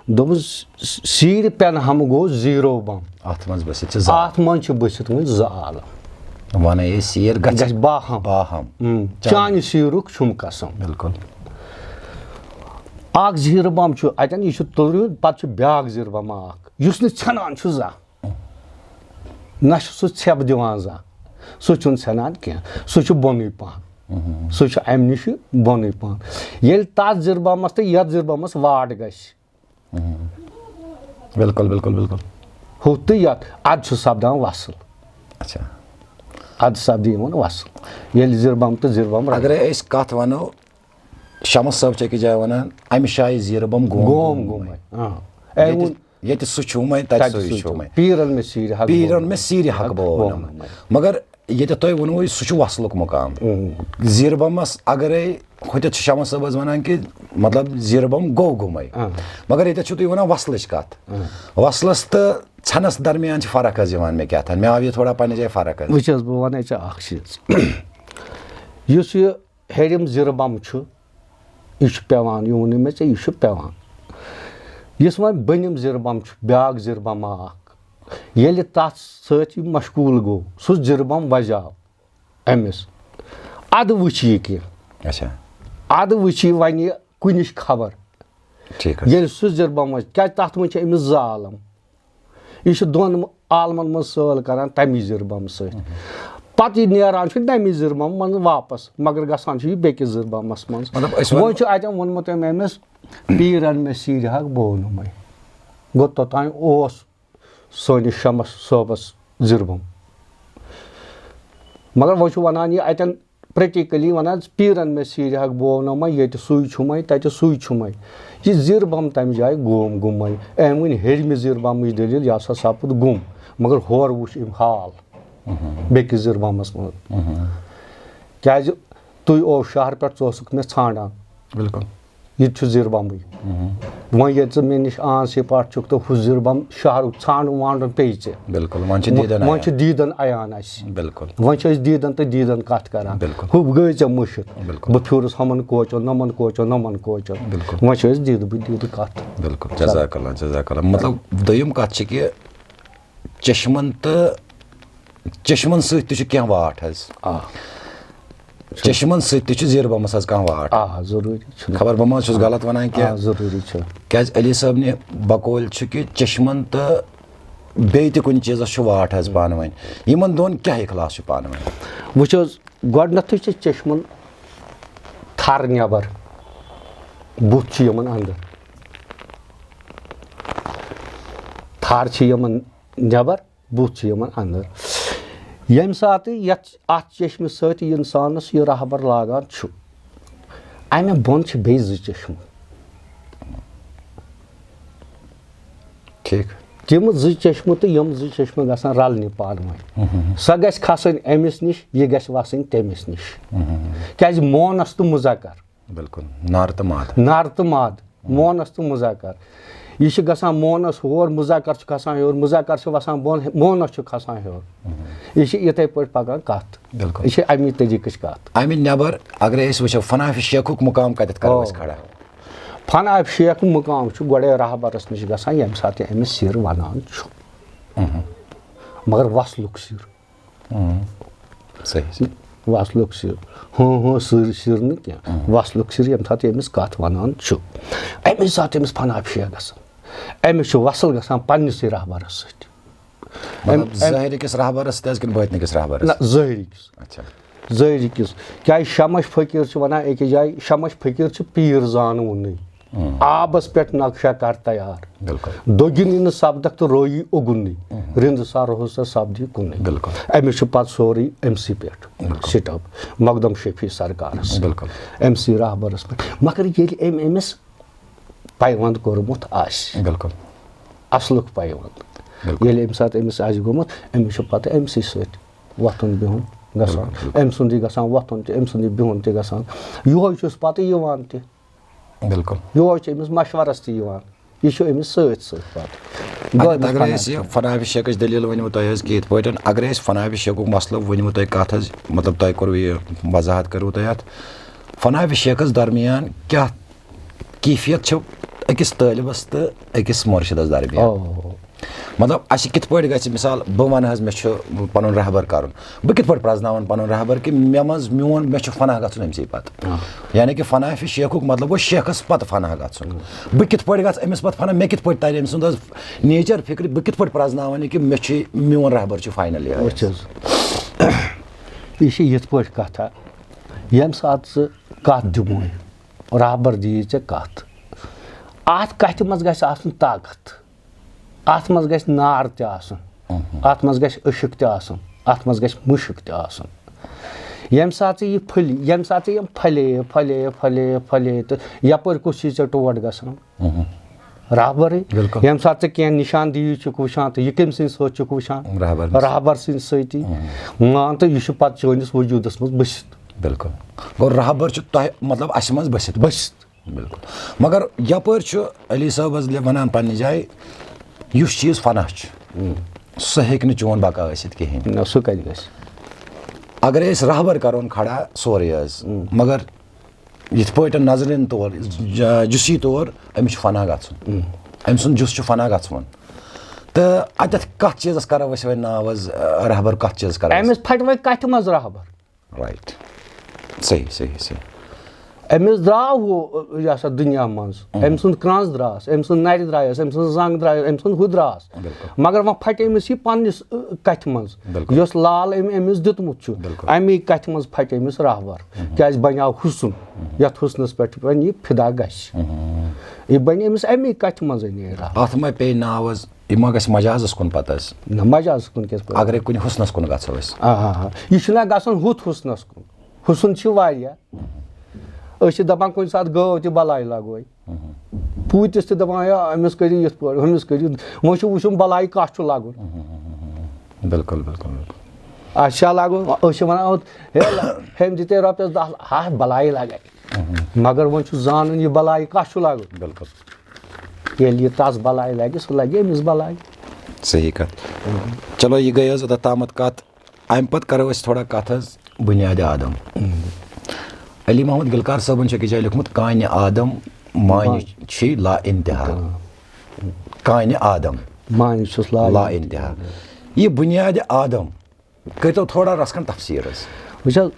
دوٚپُن، "سیٖرِ پٮ۪ن ہم گوٚو زیٖرو بَم۔" اَتھ منٛز بٔسِتھ چھِ زٕ۔ اَتھ منٛز چھِ بٔسِتھ وۄنۍ زٕ عالم۔ وَنَے أسۍ سیٖر گژھِ گژھِ باہم۔ باہم۔ اۭں، چانہِ چانہِ سیٖرُک چھُم قسم۔ بِلکُل۔ اَکھ زیٖرٕ بَم چھُ اَتٮ۪ن، یہِ چھُ تُلرِ ہُنٛد، پَتہٕ چھُ بیٛاکھ زیٖرٕ بَم اَکھ، یُس نہٕ ژھٮ۪نان چھُ زانٛہہ۔ نہ چھُ سُہ ژھٮ۪پھ دِوان زانٛہہ، سُہ چھُنہٕ ژھٮ۪نان کینٛہہ، سُہ چھُ بۄنٕے پَہَن۔ سُہ چھُ اَمہِ نِش بۄنٕے پَہَن۔ ییٚلہِ تَتھ زِربَمَس تہٕ یَتھ زِربَمَس واٹھ گژھِ۔ بِلکُل، بِلکُل، بِلکُل۔ ہُتھ تہٕ یَتھ، اَدٕ چھُ سَپدان وَصٕل۔ اچھا۔ اَدٕ سَپدِ یِمَن وَصٕل۔ ییٚلہِ زِربَم تہٕ زِربَم رَلَن۔ اگرے أسۍ کَتھ وَنو، شمس صٲب چھِ أکِس جایہِ وَنان، "اَمہِ شایہِ زیٖرٕ بَم گوم گوم گومَے۔" گومَے۔ آ۔ اے ییٚتہِ ووٚن ییٚتہِ سُہ چھُومَے، تَتہِ تَتہِ سُے سُے چھُومَے۔ چھُ۔ پیٖرَن مےٚ سیٖرِ حق پیٖرَن بوونَمَے۔ مےٚ سیٖرِ حق حق بوونَمَے۔ بوونَمَے۔ مگر ییٚتہِ تۄہہِ ووٚنوُ، سُہ چھُ وَصلُک مُقام۔ اۭں۔ زیٖرٕ بَمَس اگرے ہُتٮ۪تھ چھُ شمس صٲب حظ وَنان کہِ، مطلب، زیٖرٕ بَم گوٚو گوٚمَے۔ اۭں۔ مگر ییٚتٮ۪تھ چھُو تُہۍ وَنان وَصلٕچ کَتھ۔ اۭں۔ وَصلَس تہٕ ژھٮ۪نَس درمیان چھِ فرق حظ یِوان مےٚ کیٛاہ تام۔ مےٚ آو یہِ تھوڑا پنٛنہِ جایہِ فرق حظ۔ وٕچھ حظ، بہٕ وَنَے ژےٚ اَکھ چیٖز۔ یُس یہِ ہیٚرِم زِرٕ بَم چھُ، یہِ چھُ پٮ۪وان، یہِ ووٚنُے مےٚ ژےٚ، یہِ چھُ پٮ۪وان۔ یُس وۄنۍ بٔنِم زِرٕ بَم چھُ، بیٛاکھ زِرٕ بَم اَکھ، ییٚلہِ تَتھ سۭتۍ یہِ مشغوٗل گوٚو، سُہ زِرٕ بَم وَزیو أمِس، اَدٕ وٕچھ یہِ کینٛہہ۔ اچھا۔ اَدٕ وٕچھ یہِ وۄنۍ یہِ کُنِچ خبر۔ ٹھیٖک حظ۔ ییٚلہِ سُہ زِرٕ بَم وَزِ، کیٛازِ تَتھ منٛز چھِ أمِس زٕ عالم۔ یہِ چھُ دۄن عالمَن منٛز سٲل کَران تَمی زِرٕ بَمہٕ سۭتۍ۔ پَتہٕ یہِ نیران چھُ تَمی زِرٕ بَمہٕ منٛز واپَس، مگر گژھان چھُ یہِ بیٚکِس زِرٕ بَمَس منٛز۔ مطلب، أسۍ وَنو وۄنۍ چھُ اَتٮ۪ن ووٚنمُت أمۍ أمِس، "پیٖرَن مےٚ سیٖرِ حق بوونَمَے۔" گوٚو، توٚتام اوس سٲنِس شمس صٲبَس زِربَم۔ مگر وۄنۍ چھُ وَنان یہِ اَتٮ۪ن practically وَنان، "پیٖرَن مےٚ سیٖرِ حق بوونَمَے، ییٚتہِ سُے چھُمَے، تَتہِ سُے چھُمَے۔" یہِ زِربَم تَمہِ جایہِ گوم گوٚمَے۔ أمۍ ؤنۍ ہیٚرمہِ زِربَمٕچ دٔلیٖل، یہِ ہسا سَپُد گوٚم۔ مگر ہورٕ وٕچھ أمۍ حال بیٚکِس زِربَمَس منٛز۔ کیٛازِ تُہۍ اوس شہرٕ پٮ۪ٹھ، ژٕ اوسُکھ مےٚ ژھانٛڈان۔ بِلکُل۔ یہِ تہِ چھُ زِربَمٕے۔ وۄنۍ ییٚلہِ ژٕ مےٚ نِش آن سٕے پٲٹھۍ چھُکھ تہٕ ہُہ زِربَم شہرُک ژھانٛڈُن وانٛڈُن پیٚیہِ ژےٚ۔ بِلکُل، وۄنۍ چھِ دیٖدَن وۄنۍ عیان۔ چھِ دیٖدَن عیان اَسہِ۔ بِلکُل۔ وۄنۍ چھِ أسۍ دیٖدَن تہٕ دیٖدَن کَتھ کَران۔ بِلکُل۔ ہُہ گٔے ژےٚ مٔشِتھ۔ بِلکُل۔ بہٕ پھیوٗرُس ہُمَن کوچَن، نَمَن کوچَن، نَمَن کوچَن۔ بِلکُل۔ وۄنۍ چھِ أسۍ دیٖدٕ بہٕ دیٖدٕ کَتھ۔ بِلکُل۔ جزاک اللہ، جزاک اللہ۔ مطلب، دوٚیِم کَتھ چھِ کہِ چشمن تہٕ چشمن سۭتۍ تہِ چھُ کینٛہہ واٹھ حظ۔ آ۔ چشمن سۭتۍ تہِ چھُ زیٖر بمس حظ کانٛہہ واٹھ۔ آ، ضروٗری چھُ۔ خبر بہٕ ما چھُس غلط وَنان کینٛہہ۔ آ، ضروٗری چھُ۔ کیٛازِ علی صٲبنہِ بقول چھُ کہِ چشمن تہٕ بیٚیہِ تہِ کُنہِ چیٖزس چھُ واٹھ حظ پانہٕ ؤنۍ۔ یِمن دۄن کیٛاہ اخلاص چھُ پانہٕ ؤنۍ؟ وٕچھ حظ، گۄڈٕنیتھٕے چھِ چشمن تھر نٮ۪بر، بُتھ چھُ یِمن اندر۔ تھر چھِ یِمن نٮ۪بر، بُتھ چھُ یِوان اندر۔ ییٚمہِ ساتہٕ یتھ، اتھ چشمہِ سۭتۍ انسانس یہِ رہبر لاگان چھُ، امہِ بۄن چھِ بیٚیہِ زٕ چشمہٕ۔ ٹھیٖک۔ تِم زٕ چشمہٕ تہٕ یِم زٕ چشمہٕ گژھن رلنہِ پانہٕ ؤنۍ۔ سۄ گژھِ کھسٕنۍ أمِس نِش، یہِ گژھِ وسٕنۍ تٔمِس نِش۔ کیازِ مونس تہٕ مذکر۔ بالکل۔ نر تہٕ ماد۔ نر تہٕ ماد، مونس تہٕ مذکر۔ یہِ چھُ گژھان مونس ہور، مذکر چھُ کھسان ہیوٚر، مذکر چھُ وسان بۄن، مونس چھُ کھسان ہیوٚر۔ یہِ چھِ یِتھے پٲٹھۍ پکان کتھ۔ بالکل۔ یہِ چھِ امی طریٖقٕچ کتھ۔ امہِ نٮ۪بر اگرے أسۍ وٕچھو، فنا فی شیخُک مقام کتٮ۪تھ کرو أسۍ کھڑا؟ فنا فی شیخُک مقام چھُ گۄڈے رہبرس نِش گژھان، ییٚمہِ ساتہٕ تہِ أمِس سِر ونان چھُ۔ مگر وصلُک سِر۔ صحیح، صحیح۔ وصلُک سِر۔ ہوں ہوں سِر، سِر نہٕ کینٛہہ۔ وصلُک سِر، ییٚمہِ ساتہٕ تہِ أمِس کتھ ونان چھُ، امی ساتہٕ أمِس فنا فی شیخ گژھان۔ أمِس چھُ وصل گژھان پننِسٕے رہبرس سۭتۍ۔ مطلب، أمۍ، أمۍ ظٲہری کِس رہبرس سۭتۍ حظ کِنہٕ باطنی کِس رہبرس نہ، سۭتۍ؟ ظٲہری کِس۔ اچھا۔ ظٲہری کِس۔ کیٛازِ شمش فقیٖر چھُ ونان أکِس جایہِ، شمش فقیٖر چھُ پیٖر زانوُنٕے۔ آبس پٮ۪ٹھ نقشہ کر تیار۔ بالکل۔ دوٚگِن یہِ نہٕ سپدکھ تہٕ رویی اوگُنٕے۔ رِنٛد سا روہس تہٕ سپدی کُنٕے۔ بالکل۔ أمِس چھُ پتہٕ سورُے أمسٕے پٮ۪ٹھ۔ بالکل۔ سِٹاپ مقدم شفیع سرکارس۔ بالکل۔ أمسٕے رہبرس پٮ۪ٹھ۔ مگر ییٚلہِ أمۍ أمِس پیوند کوٚرمُت آسہِ۔ بالکل۔ اصلُک پیوند۔ بالکل۔ ییٚلہِ اَمہِ ساتہٕ أمِس آسہِ گوٚمُت، أمِس چھُ پتہٕ أمسٕے سۭتۍ وۄتھُن بِہُن گژھان۔ بالکل، بالکل۔ أمۍ سُنٛدٕے گژھان وۄتھُن تہِ، أمۍ سُنٛدٕے بِہُن تہِ گژھان۔ یِہوٚے چھُس پتہٕ یِوان تہِ۔ بالکل۔ یِہوٚے چھُ أمِس مشورس تہِ یِوان۔ یہِ چھُ أمِس سۭتۍ سۭتۍ پتہٕ۔ اَتٮ۪تھ گوٚو أمِس اگرے فنا أسۍ یہِ فنا فی شیخٕچ دٔلیٖل ؤنِو تۄہہِ حظ کہِ یِتھ پٲٹھۍ، اگرے أسۍ فنا فی شیخُک مسلہٕ ؤنِو تۄہہِ کتھ حظ، مطلب، تۄہہِ کوٚروٕ یہِ وضاحت کٔروٕ تۄہہِ اَتھ۔ فنا فی شیخس درمیان کیٛاہ کیفیت چھِ أکِس طٲلبس تہٕ أکِس مُرشِدس درمیان؟ او۔ مطلب، اَسہِ کِتھ پٲٹھۍ گژھِ، مثال، بہٕ وَنہٕ حظ، مےٚ چھُ پَنُن رہبر کَرُن، بہٕ کِتھ پٲٹھۍ پرٛزناوَن پَنُن رہبر کہِ مےٚ منٛز میون، مےٚ چھُ فنا گژھُن أمۍ سٕے پَتہٕ؟ آ۔ یعنی کہِ فنا فی شیخُک مطلب گوٚو شیخَس پَتہٕ فنا گژھُن۔ بہٕ کِتھ پٲٹھۍ گژھٕ أمِس پَتہٕ فنا؟ مےٚ کِتھ پٲٹھۍ تَرِ أمۍ سُنٛد حظ نیچر فِکرِ؟ بہٕ کِتھ پٲٹھۍ پرٛزناوَن یہِ کہِ مےٚ چھُ، میون رہبر چھُ فاینل یِہوٚے؟ وٕچھ حظ، یہِ چھِ یِتھ پٲٹھۍ کَتھا، ییٚمہِ ساتہٕ ژٕ کَتھ دِموے، رہبر دِیی ژےٚ کَتھ۔ اَتھ کَتھِ منٛز گژھِ آسُن طاقت، اَتھ منٛز گژھِ نار تہِ آسُن، اَتھ منٛز گژھِ عشق تہِ آسُن، اَتھ منٛز گژھِ مُشک تہِ آسُن۔ ییٚمہِ ساتہٕ ژٕ یہِ پھٔلہِ، ییٚمہِ ساتہٕ ژٕ یِم پھلے، پھلے، پھلے، پھلے تہٕ یَپٲرۍ کُس چھُے ژےٚ ٹوٹھ گژھان؟ رہبرٕے۔ بِلکُل۔ ییٚمہِ ساتہٕ ژٕ کینٛہہ نِشاندہی چھُکھ وٕچھان تہٕ یہِ کٔمۍ سٕنٛدِ سۭتۍ چھُکھ وٕچھان؟ رہبر۔ رہبر سٕنٛدِ سۭتی۔ مان تہٕ یہِ چھُ پَتہٕ چٲنِس وجوٗدَس منٛز بٔسِتھ۔ بِلکُل۔ گوٚو رہبر چھُ تۄہہِ، مطلب، اَسہِ منٛز بٔسِتھ۔ بٔسِتھ۔ بِلکُل۔ مگر یَپٲرۍ چھُ علی صٲب حظ لے-، وَنان پنٛنہِ جایہِ، یُس چیٖز فنا چھُ، سُہ ہیٚکہِ نہٕ چون بقا ٲسِتھ کِہیٖنۍ۔ نہ، سُہ کَتہِ گژھِ؟ اگرے أسۍ رہبر کَرون کھڑا سورُے حظ، مگر یِتھ پٲٹھۍ نظرِن طور، ج-، جُسی طور، أمِس چھُ فنا گژھُن۔ أمۍ سُنٛد جُس چھُ فنا گژھُن۔ تہٕ اَتٮ۪تھ کَتھ چیٖزَس کَرو أسۍ وۄنۍ ناو حظ، آ، رہبر کَتھ چیٖزَس کَرو أسۍ؟ أمِس پھٹہِ وۄنۍ کَتھِ منٛز رہبر۔ رایٹ۔ صحیح، صحیح، صحیح۔ أمِس درٛاو ہُہ، یہِ ہسا، دُنیا منٛز۔ أمۍ سُنٛد کرٛنٛز درٛاس، أمۍ سُنٛد نَرِ درٛایَس، أمۍ سٕنٛز زنٛگ درٛایَس، أمۍ سٕنٛز ہُہ درٛاس۔ بِلکُل۔ مگر وۄنۍ پھٹہِ أمِس یہِ پنٛنِس، آ، کَتھِ منٛز۔ بِلکُل۔ یۄس لال أمۍ أمِس دیُتمُت چھُ، بِلکُل۔ اَمی کَتھِ منٛز پھٹہِ أمِس رہبر۔ کیٛازِ بَنیٛاو حُسُن، یَتھ حُسنَس پٮ۪ٹھ وۄنۍ یہِ فِدا گژھِ۔ یہِ بَنہِ أمِس اَمی کَتھِ منٛزٕے نیران۔ اَتھ ما پیٚیہِ ناو حظ، یہِ ما گژھِ مجازَس کُن پَتہٕ حظ؟ نہ، مجازَس کُن کِتھ پٲٹھۍ؟ اگرے کُنہِ حُسنَس کُن گژھو أسۍ۔ آ، آ، آ۔ یہِ چھُنہ گژھُن ہُتھ حُسنَس کُن۔ حُسُن چھِ واریاہ۔ أسۍ چھِ دَپان کُنہِ ساتہٕ گٲو تہِ بَلاے لَگوے۔ پوٗتِس تہِ دَپان، "ہے، أمِس کٔرِو یِتھ پٲٹھۍ، ہُمِس کٔرِو۔" وۄنۍ چھُ وٕچھُن بَلاے کَس چھُ لَگُن۔ بِلکُل، بِلکُل، بِلکُل۔ اَسہِ چھا لَگُن؟ أسۍ چھِ وَنان، "ہے، ہیٚمۍ دِتے رۄپیَس دَہ، ہَتھ بَلاے لَگے۔" مگر وۄنۍ چھُ زانُن، یہِ بَلاے کَس چھُ لَگُن۔ بِلکُل۔ ییٚلہِ یہِ تَس بَلاے لَگہِ، سُہ لَگہِ أمِس بَلاے۔ صحیح کَتھ۔ چلو، یہِ گٔے حظ اوٚتَتھ تامَتھ کَتھ۔ اَمہِ پَتہٕ کَرو أسۍ تھوڑا کَتھ حظ بُنیادِ آدم۔ علی محمد گلکار صٲبَن چھُ أکِس جایہِ لیوٚکھمُت، "کانہِ آدم معنی معنی۔ چھُے لا انتہا۔" کانہِ آدم معنی چھُس لا لا انتہا۔ انتہا۔ یہِ بُنیادِ آدم کٔرۍتو تھوڑا رَژھ کھنٛڈ تفسیٖر حظ۔ وٕچھ حظ،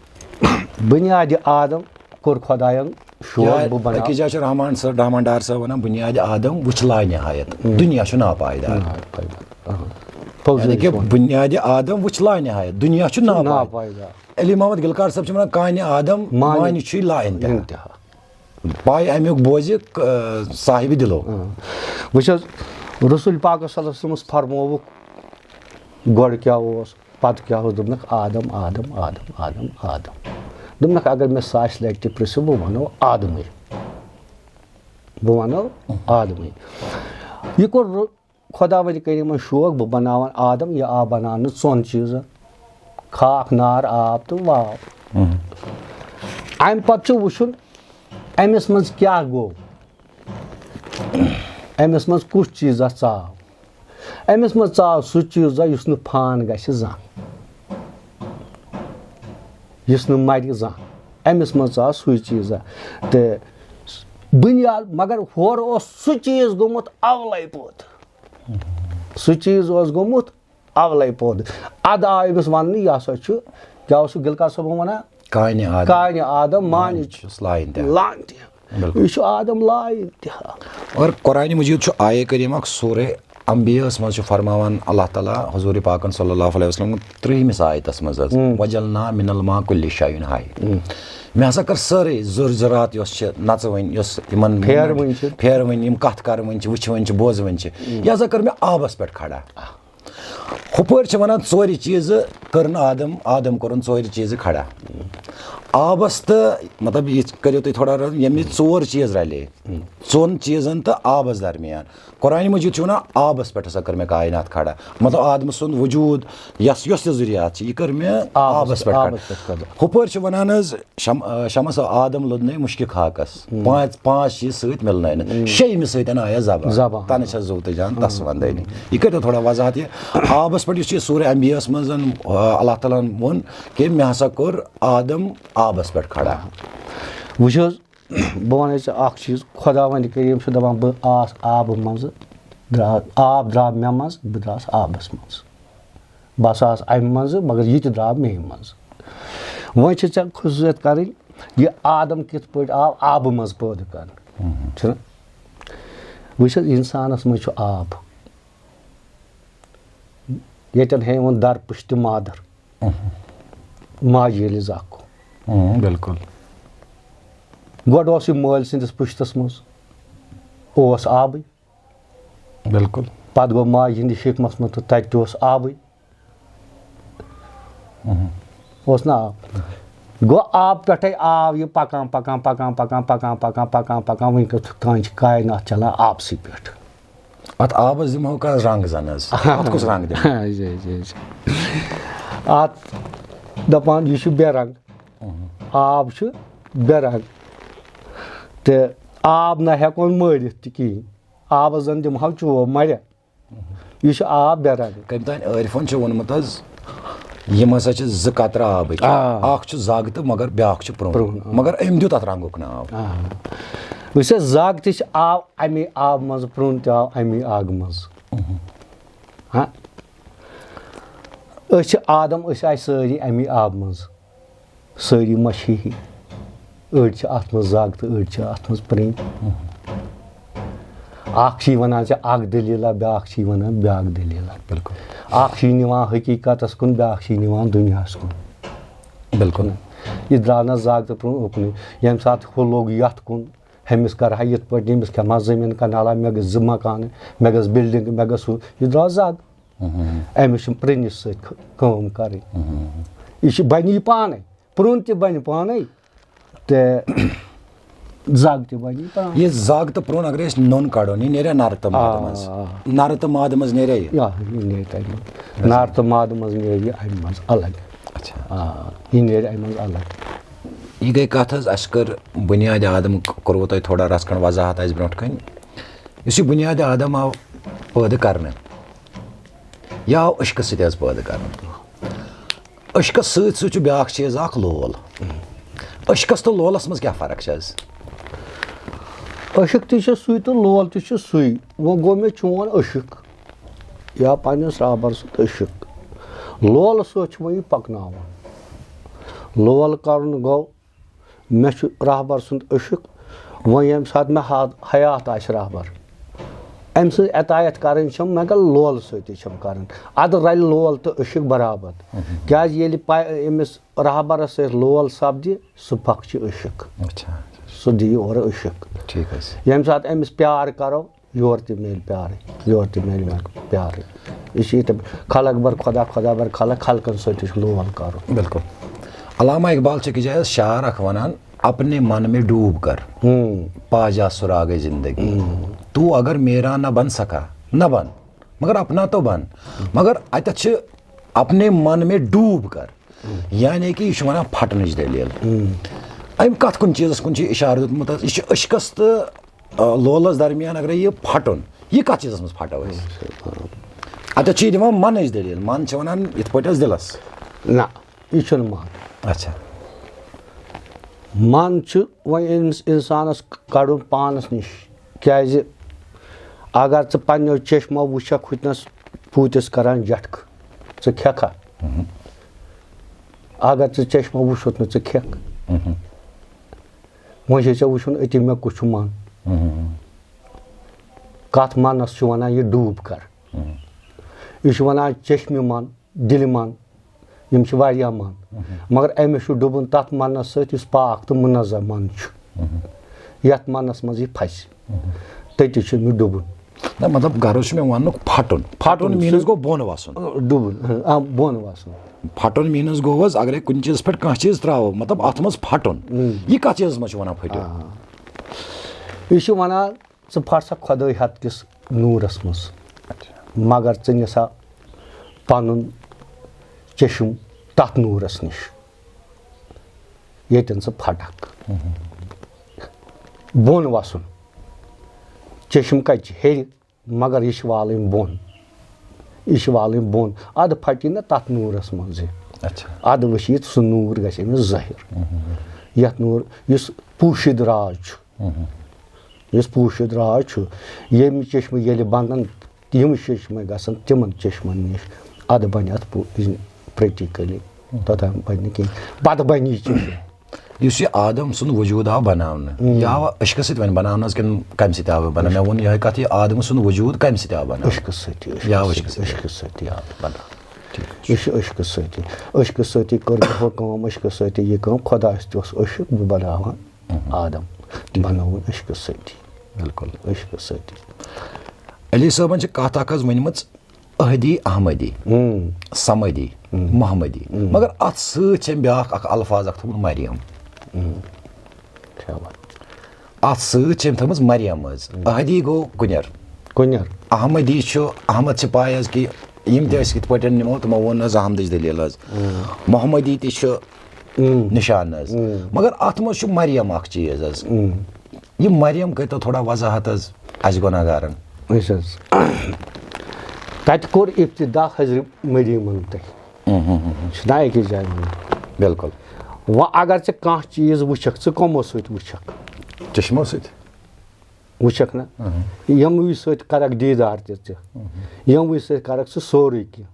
بُنیادِ آدم کوٚر خۄدایَن شوق یا بہٕ بَناو۔ أکِس جایہِ چھُ رحمان صٲب، رحمان ڈار صٲب وَنان، "بُنیادِ آدم وٕچھ لا نہایت، دُنیا چھُ ناپایدار۔" ناپایدار۔ آ۔ پوٚز یعنی حظ کہِ چھُ وَنان۔ بُنیادِ آدم وٕچھ لا نہایت، دُنیا چھُ ناپایدار۔ ناپایدار۔ علی محمد گلکار صٲب چھِ وَنان، "کانہِ آدم معنی معنی چھُے لا انتہا۔" انتہا۔ پاے اَمیُک بوزِ، آ، صاحبِ دِلو۔ آ۔ وٕچھ حظ، رسول پاکَس صلی اللہ علیہ وسلمَس فرمووُکھ، گۄڈٕ کیٛاہ اوس؟ پتہٕ کیٛاہ اوس؟ دوٚپنکھ، "آدم، آدم، آدم، آدم، آدم۔" دوٚپنکھ، "اگر مےٚ ساسہِ لٹہِ تہِ پرٛژھِو، بہٕ ونو آدمٕے۔ بہٕ ونو آدمٕے۔" یہِ کوٚر رو-، خۄداوندِ کٔرِمَن شوق، بہٕ بَناوَن آدم، یہِ آو بَناونہٕ ژۄن چیٖزَن، خاک، نار، آب تہٕ واو۔ اَمہِ پَتہٕ چھُ وٕچھُن، أمِس منٛز کیٛاہ گوٚو، أمِس منٛز کُس چیٖزا ژاو؟ أمِس منٛز ژاو سُہ چیٖزا یُس نہٕ پھان گژھِ زانٛہہ، یُس نہٕ مَرِ زانٛہہ۔ أمِس منٛز ژاو سُے چیٖزا۔ تہٕ بُنیاد، مگر ہورٕ اوس سُہ چیٖز گوٚمُت اَولَے پٲدٕ۔ سُہ چیٖز اوس گوٚمُت اَولَے پٲدٕ۔ اَدٕ آو أمِس وَننہٕ، یہِ ہسا چھُ، کیٛاہ اوس سُہ گِلکار صٲبُن وَنان؟ کانہِ آدم۔ کانہِ آدم، مانہِ چھُس لاین تہِ۔ لان تہِ۔ بِلکُل۔ یہِ چھُ آدم لاین تہِ۔ اور قرآنِ مجیٖد چھُ آیے کریٖم اکھ سورہ انبیاہس منٛز چھُ فرماوان اللہ تعالیٰ حضور پاکن صلی اللہ علیہ وسلم ترٛہمِس آیتس منٛز حظ، "وجلنا من الماء کل شیء حی۔" مےٚ ہسا کٔر سٲرٕے زُر زُرات یۄس چھِ نژوٕنۍ، یۄس یِمن پھیروٕنۍ چھِ۔ پھیروٕنۍ، یِم کتھ کرٕوٕنۍ چھِ، وٕچھوٕنۍ چھِ، بوزوٕنۍ چھِ، یہِ ہسا کٔر مےٚ آبس پٮ۪ٹھ کھڑا۔ ہُپٲرۍ چھِ وَنان، ژورِ چیٖزٕ کٔرٕن آدم، آدم کوٚرُن ژورِ چیٖزٕ کھڑا۔ آبَس تہٕ، مطلب، یہِ کٔرِو تُہۍ تھوڑا رَل، ییٚمہِ ژور چیٖز رَلے، ژۄن چیٖزَن تہٕ آبَس درمیان۔ قرآنِ مجیٖد چھُ وَنان، آبَس پٮ۪ٹھ ہسا کٔر مےٚ کائنات کھڑا۔ مطلب، آدمہٕ سُنٛد وجوٗد، یۄس، یۄس تہِ ذُریات چھِ، یہِ کٔر مےٚ آبَس آبَس پٮ۪ٹھ، پٮ۪ٹھ کھڑا۔ آبَس پٮ۪ٹھ کھڑا۔ ہُپٲرۍ چھِ وَنان حظ، شم-، آ، شمس آدم لوٚد نے مُشکہِ خاکس۔ پانٛژھ، پانٛژھ چیٖز سۭتۍ مِلنٲے نہٕ۔ شیٚیِمہِ سۭتۍ آیس زبان۔ زبان۔ تَنہٕ چھَس زُو تہٕ جان تَس وَندٲنی۔ یہِ کٔرۍتو تھوڑا وضاحت یہِ۔ آبَس پٮ۪ٹھ یُس یہِ سورہ انبیاہَس منٛز، آ، اللہ تعالیٰ ہَن ووٚن کہِ مےٚ ہسا کوٚر آدم آبَس پٮ۪ٹھ کھڑا۔ وٕچھ حظ، بہٕ وَنَے ژےٚ اَکھ چیٖز، خۄداوندِ کریٖم چھُ دَپان، بہٕ آس آبہٕ منٛزٕ، درٛا-، آب درٛاو مےٚ منٛز، بہٕ درٛاس آبَس منٛز۔ بہٕ ہسا آس اَمہِ منٛزٕ، مگر یہِ تہِ درٛاو مے منٛز۔ وۄنۍ چھِ ژےٚ خصوٗصیت کَرٕنۍ، یہِ آدم کِتھ پٲٹھۍ آو آبہٕ منٛز پٲدٕ کَرنہٕ؟ چھُنہ؟ وٕچھ حظ، اِنسانَس منٛز چھُ آب۔ ییٚتٮ۪ن ہے ووٚن در پُشتِ مادر، ماجہِ ییٚلہِ زاکھ۔ بِلکُل۔ گۄڈٕ اوس یہِ مٲلۍ سٕنٛدِس پُشتَس منٛز، اوس آبٕے۔ بِلکُل۔ پَتہٕ گوٚو ماجہِ ہِنٛدِ شِکمَس منٛز تہٕ تَتہِ تہِ اوس آبٕے۔ اوس نہ آب۔ گوٚو آب پٮ۪ٹھَے آو یہِ پَکان، پَکان، پَکان، پَکان، پَکان، پَکان، پَکان، پَکان، پَکان۔ وٕنکیٚس تام چھِ کائنات چَلان آبسٕے پٮ۪ٹھ۔ اَتھ آبَس دِمہو کانٛہہ رنٛگ زَن حظ۔ اَتھ کُس رنٛگ دِمہو؟ اچھا، اچھا، اچھا۔ اَتھ دَپان، یہِ چھُ بے رنٛگ۔ آب چھُ بے رنٛگ۔ تہٕ آب نہ ہٮ۪کون مٲرِتھ تہِ کِہیٖنۍ۔ آبَس زَن دِمہو چوب مَرِ۔ یہِ چھُ آب بے رنٛگ۔ کٔمۍ تام عٲرفَن چھُ ووٚنمُت حظ، یِم ہسا چھِ زٕ قطرٕ آبٕکۍ۔ آ۔ اکھ چھُ زگ تہٕ مگر بیٛاکھ چھُ پرٛون۔ پرٛون، آ۔ مگر أمۍ دیُت اَتھ رنٛگُک ناو۔ آ۔ وٕچھ حظ، زگ تہِ چھِ، آو اَمی آبہٕ منٛز، پرٛون تہِ آو اَمی آگہٕ منٛز۔ ہاں۔ أسۍ چھِ آدم، أسۍ آے سٲری اَمی آبہٕ منٛز۔ سٲری ما چھِ ہی؟ أڑۍ چھِ اَتھ منٛز زگ تہٕ أڑۍ چھِ اَتھ منٛز پرٛنۍ۔ اَکھ چھِ یہِ وَنان ژےٚ اَکھ دٔلیٖلہ، بیٛاکھ چھِ یہِ وَنان بیٛاکھ دٔلیٖلہ۔ بِلکُل۔ اَکھ چھِ یہِ نِوان حقیٖقتَس کُن، بیٛاکھ چھِ یہِ نِوان دُنیاہَس کُن۔ بِلکُل۔ یہِ درٛاو نہ زگ تہٕ پرٛون اُکنُے۔ ییٚمہِ ساتہٕ ہُہ لوٚگ یَتھ کُن، ہُمِس کَرٕ ہا یِتھ پٲٹھۍ، ییٚمِس کھٮ۪مہٕ ہا زٔمیٖن کَنالہ، مےٚ گٔژھ زٕ مکانہٕ، مےٚ گٔژھ بِلڈِنٛگ، مےٚ گٔژھ ہُہ۔ یہِ درٛاو زگ۔ أمِس چھُنہٕ پرٛنِس سۭتۍ کٲم کَرٕنۍ۔ یہِ چھُ، بَنہِ یہِ پانَے، پرٛون تہِ بَنہِ پانَے تہٕ زَگ تہِ بَنہِ یہِ پانَے۔ یہِ زَگ تہٕ پرٛون اگر أسۍ نوٚن کَڑون، یہِ نیرِ نَرٕ تہٕ مادٕ منٛز؟ آ۔ نَرٕ تہٕ مادٕ منٛز نیرِ یہِ؟ یا، یہِ نیرِ تَمہِ منٛز۔ نَرٕ تہٕ مادٕ منٛز نیرِ یہِ اَمہِ منٛز الگ۔ اچھا۔ آ، یہِ نیرِ اَمہِ منٛز الگ۔ یہِ گٔے کَتھ حظ، اَسہِ کٔر بُنیادِ آدم، کوٚروٕ تۄہہِ تھوڑا رَژھ کھنٛڈ وضاحت اَسہِ برٛونٛٹھ کَنہِ۔ یُس یہِ بُنیادِ آدم آو پٲدٕ کَرنہٕ، یہِ آو عشقہٕ سۭتۍ حظ پٲدٕ کَرنہٕ۔ عشقَس سۭتۍ سۭتۍ چھُ بیٛاکھ چیٖز اَکھ، لول۔ عشقَس تہٕ لولَس منٛز کیٛاہ فرق چھِ حظ؟ عشق تہِ چھُ سُے تہٕ لول تہِ چھُ سُے۔ وۄنۍ گوٚو مےٚ چون عشق یا پنٛنِس رہبر سُنٛد عشق۔ لولہٕ سۭتۍ چھُ وۄنۍ یہِ پَکناوُن۔ لول کَرُن گوٚو، مےٚ چھُ رہبر سُنٛد عشق۔ وۄنۍ ییٚمہِ ساتہٕ مےٚ حا-، حیات آسہِ رہبر، أمۍ سٕنٛز عطایت کَرٕنۍ چھَم، مگر لولہٕ سۭتی چھَم کَرٕنۍ۔ اَدٕ رَلہِ لول تہٕ عشق برابر۔ کیٛازِ ییٚلہِ پَے أمِس رہبرس سۭتۍ لول سپدِ، سُہ پکہِ عشق۔ اچھا۔ سُہ دِیہِ اورٕ عشق۔ ٹھیٖک حظ۔ ییٚمہِ ساتہٕ أمِس پیار کرو، یورٕ تہِ میلہِ پیارٕے، یورٕ تہِ میلہِ پیارٕے۔ یہِ چھِ ییٚتہِ خلق بر خدا، خدا بر خلق، خلقن سۭتۍ تہِ چھُ لول کرُن۔ بِلکُل۔ علامہ اقبال چھُ أکِس جایہِ حظ شعر اکھ ونان، "اپنے من میں ڈوب کر ہوں۔ پا جا سراغ زندگی۔ ہوں۔ تو اگر میرا نہ بن سکا، نہ بن۔" مگر اپنا تو بن۔ مگر اتٮ۪تھ چھِ اپنے من میں ڈوب کر، یعنی کہِ یہِ چھُ ونان پھٹنٕچ دٔلیٖل۔ امہِ کتھ کُن چیٖزس کُن چھُ اشارٕ دیُتمُت حظ؟ یہِ چھُ عشقس تہٕ، آ، لولس درمیان اگرے یہِ پھٹُن، یہِ کتھ چیٖزس منٛز پھٹو أسۍ؟ اتٮ۪تھ چھُ یہِ دِوان منٕچ دٔلیٖل، من چھِ ونان یِتھ پٲٹھۍ حظ دِلس۔ نہ، یہِ چھُنہٕ من۔ اچھا۔ من چھُ وۄنۍ أمِس اِنسانَس کَڑُن پانَس نِش۔ کیٛازِ اگر ژٕ پنٛنیو چشمو وٕچھکھ ہُتنَس پوٗتِس کَران جَٹھٕ، ژٕ کھٮ۪کھا؟ اگر ژٕ چشمو وٕچھُتھ نہٕ، ژٕ کھٮ۪کھ۔ وۄنۍ چھُے ژےٚ وٕچھُن أتی مےٚ کُس چھُ من۔ کَتھ منَس چھُ وَنان یہِ ڈوٗب کَر۔ یہِ چھُ وَنان چشمہِ من۔ دِلہِ من، یِم چھِ واریاہ من۔ مگر أمِس چھُ ڈُبُن تَتھ منَس سۭتۍ یُس پاک تہٕ مُنزہ من چھُ۔ یَتھ منَس منٛز یہِ پھَسہِ، تٔتی چھُ أمِس ڈُبُن۔ نہ، مطلب، غرض چھُ مےٚ وَننُک پھَٹُن۔ پھَٹُن پھَٹُن means چھُ گوٚو بۄن وَسُن۔ ڈُبُن، آ، بۄن وَسُن۔ پھَٹُن means گوٚو حظ، اگرے کُنہِ چیٖزَس پٮ۪ٹھ کانٛہہ چیٖز ترٛاوو، مطلب، اَتھ منٛز پھَٹُن۔ یہِ کَتھ چیٖزَس منٛز چھُ وَنان پھٔٹِو؟ آ۔ یہِ چھُ وَنان ژٕ پھٹ سا خۄدٲے ہتھ کِس نوٗرس منٛز، مگر ژٕ نہِ سا پنُن چشم تتھ نوٗرس نِش، ییٚتٮ۪ن ژٕ پھٹکھ۔ بۄن وسُن۔ چشم کتہِ چھِ؟ ہیٚرِ، مگر یہِ چھِ والٕنۍ بۄن۔ یہِ چھِ والٕنۍ بۄن۔ ادٕ پھٹی نہ تتھ نوٗرس منٛزٕے۔ اچھا۔ ادٕ وٕچھِ یہِ سُہ نوٗر گژھِ أمِس ظٲہِر۔ یتھ نوٗر، یُس پوٗشِد راز چھُ، یُس پوٗشِد راز چھُ، ییٚمہِ چشمہٕ ییٚلہِ بنٛدن، یِم چشمہٕ گژھن تِمن چشمن نِش، ادٕ بنہِ اتھ پو-، یہِ practically، توٚتام بنہِ نہٕ کینٛہہ، پتہٕ بنہِ یہِ چشمہٕ۔ یُس یہِ آدم سُنٛد وجوٗد آو بناونہٕ، یہِ آو عشقہٕ سۭتۍ وۄنۍ بناونہٕ حظ کِنہٕ کمہِ سۭتۍ آو یہِ بناونہٕ؟ مےٚ ووٚن یِہوٚے کتھ، یہِ آدم سُنٛد وجوٗد کمہِ سۭتۍ آو بناونہٕ؟ عشقہٕ سۭتی، یہِ آو عشقہٕ عشقہٕ سۭتی۔ سۭتی۔ عشقہٕ سۭتی آو بناونہٕ۔ ٹھیٖک۔ یہِ چھُ عشقہٕ سۭتی۔ عشقہٕ سۭتی کٔر مےٚ ہُہ کٲم، عشقہٕ سۭتی یہِ کٲم، خۄدایَس تہِ اوس عشق، بہٕ بناوان آدم، بنووُن عشقہٕ سۭتی۔ بِلکُل۔ عشقہٕ سۭتی۔ علی صٲبن چھِ کتھ اکھ حظ ؤنمٕژ، احدی احمدی، اۭں۔ سمدی، اۭں۔ محمدی۔ اۭں۔ مگر اتھ سۭتۍ چھِ أمۍ بیٛاکھ اکھ الفاظ اکھ تھوٚومُت، مریم۔ اۭں۔ کیٛاہ وَنہٕ؟ اتھ سۭتۍ چھِ أمۍ تھٲومٕژ مریم حظ۔ احدی گوٚو کُنٮ۪ر۔ کُنٮ۪ر۔ احمدی چھُ، احمد چھِ پاے حظ کہِ یِم تہِ أسۍ یِتھ پٲٹھۍ نِمو، تِمو ووٚن حظ احمدٕچ دٔلیٖل حظ۔ اۭں۔ محمدی تہِ چھُ اۭں۔ نِشان حظ۔ اۭں۔ مگر اتھ منٛز چھُ مریم اکھ چیٖز حظ۔ اۭں۔ یہِ مریم کٔرۍتو تھوڑا وضاحت حظ اَسہِ گۄناہگارن۔ وٕچھ حظ، تَتہِ کوٚر ابتدا حضرت مریمن تہِ۔ چھُنہ أکِس جایہِ وَنان۔ بِلکُل۔ وۄنۍ اگر ژٕ کانٛہہ چیٖز وٕچھکھ، ژٕ کَمو سۭتۍ وٕچھکھ؟ چشمو سۭتۍ۔ وٕچھکھ نہ؟ یِموٕے سۭتۍ کَرَکھ دیٖدار تہِ ژٕ۔ یِموٕے سۭتۍ کَرَکھ ژٕ سورُے کینٛہہ۔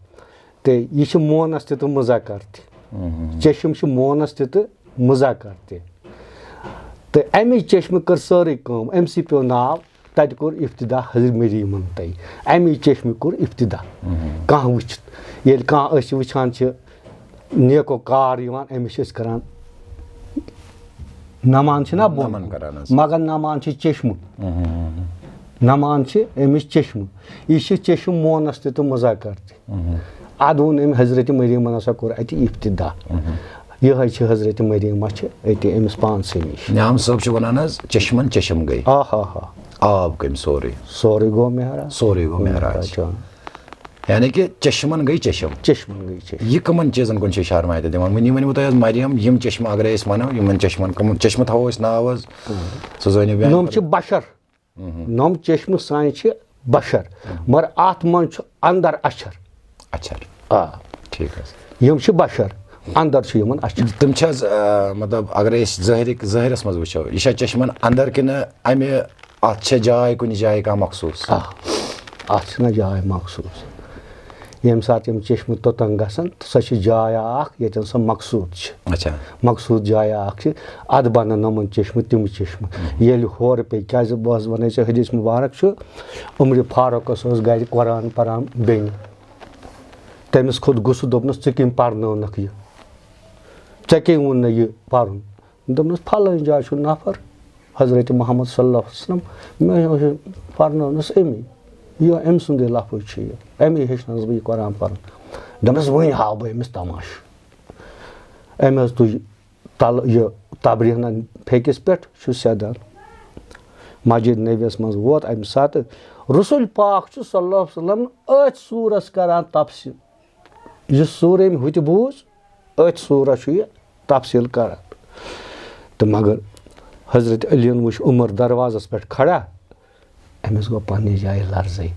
تہٕ یہِ چھِ مونَس تہِ تہٕ مُذکر تہِ۔ چشم چھِ مونَس تہِ تہٕ مُذکر تہِ۔ تہٕ اَمی چشمہٕ کٔر سٲرٕے کٲم، أمۍ سٕے پیوٚو ناو، تَتہِ کوٚر ابتدا حضرت مریٖمَن تَے۔ اَمی چشمہٕ کوٚر ابتدا۔ کانٛہہ وٕچھِتھ، ییٚلہِ کانٛہہ أسۍ وٕچھان چھِ نیکو کار یِوان، أمِس چھِ أسۍ کَران نَمان چھِنہ بۄن نَمَن کُن، کَران حظ۔ مگر نَمان چھِ چشمہٕ۔ نَمان چھِ أمِس چشمہٕ۔ یہِ چھِ چشم مونَس تہِ تہٕ مُذکر تہِ۔ اَدٕ ووٚن أمۍ حضرت مریٖمَن ہسا کوٚر اَتہِ ابتدا۔ یِہوٚے چھِ حضرت مریٖمہ چھِ أتی أمِس پانسٕے نِش۔ نعام صٲب چھِ وَنان حظ، چشمن چشم گٔے۔ آ ہا ہا۔ آب کٔمۍ سورُے۔ سورُے گوٚو معراج۔ سورُے گوٚو معراج۔ جان۔ یعنی کہِ چشمن گٔے چشم۔ چشمن گٔے چشم۔ یہِ کٕمن چیٖزن کُن چھِ اِشارٕ وۄنۍ اَتہِ دِوان؟ وٕنی ؤنِو تۄہہِ حظ مریم، یِم چشمہٕ اگرے أسۍ وَنو، یِمن چشمن کٕم چشمہٕ تھاوو أسۍ ناو حظ؟ سُہ زٲنِو بیان نۄم کٔرِتھ۔ چھِ بشر۔ نۄم چشمہٕ سانہِ چھِ بشر، مگر اَتھ منٛز چھُ اندر اچھر۔ اچھر۔ آ۔ ٹھیٖک حظ۔ یِم چھِ بشر، اندر چھُ یِمن اچھر۔ تِم چھِ حظ، آ، مطلب، اگر أسۍ ظٲہرِک-، ظٲہرس منٛز وٕچھو، یہِ چھا چشمن اندر کِنہٕ اَمہِ، اَتھ چھےٚ جاے کُنہِ جایہِ کانٛہہ مخصوٗص؟ آ، اَتھ چھِنہ جاے مخصوٗص۔ ییٚمہِ ساتہٕ یِم چشمہٕ توٚتَن گژھن، تہٕ سۄ چھِ جاے اَکھ، ییٚتٮ۪ن سۄ مقصوٗد چھِ۔ اچھا۔ مقصوٗد جاے اَکھ چھِ، اَتھ بَنَن یِمَن چشمہٕ، تِم چشمہٕ۔ ییٚلہِ ہورٕ پیٚیہِ، کیٛازِ بہٕ حظ وَنَے ژےٚ، حدیث مُبارک چھُ، عمرِ فاروقَس اوس گَرِ قرآن پَران بیٚنہِ۔ تٔمِس کھوٚت غُصہٕ، دوٚپنَس، "ژٕ کٔمۍ پَرنٲونَکھ یہِ؟ ژےٚ کٔمۍ ووٚن نہ یہِ پَرُن؟" دوٚپنَس، "پھلٲنۍ جایہِ چھُ نفر، حضرت محمد صلی اللہ علیہ وسلم، مےٚ پرنٲونَس أمی۔ یہِ أمۍ سُنٛدُے لفظ چھُ یہِ، أمی ہیٚچھنٲونَس بہٕ یہِ قرآن پَرُن۔" دوٚپنَس، "وۄنۍ ہاو بہٕ أمِس تماشہٕ۔" أمۍ حظ تُج تَلہٕ یہِ تبریٖہنا پھیٚکِس پٮ۪ٹھ، چھُ سیٚدان۔ مسجد نبیَس منٛز ووت اَمہِ ساتہٕ، رسول پاک چھُ صلی اللہ علیہ وسلم أتھۍ سورس کران تفصیل۔ یُس سورہ أمۍ ہُتہِ بوٗز، أتھۍ سورس چھُ یہِ تفصیل کران۔ تہٕ مگر حضرت علیَن وٕچھ عمر دروازس پٮ۪ٹھ کھڑا، أمِس گوٚو پننہِ جایہِ لرزٕے،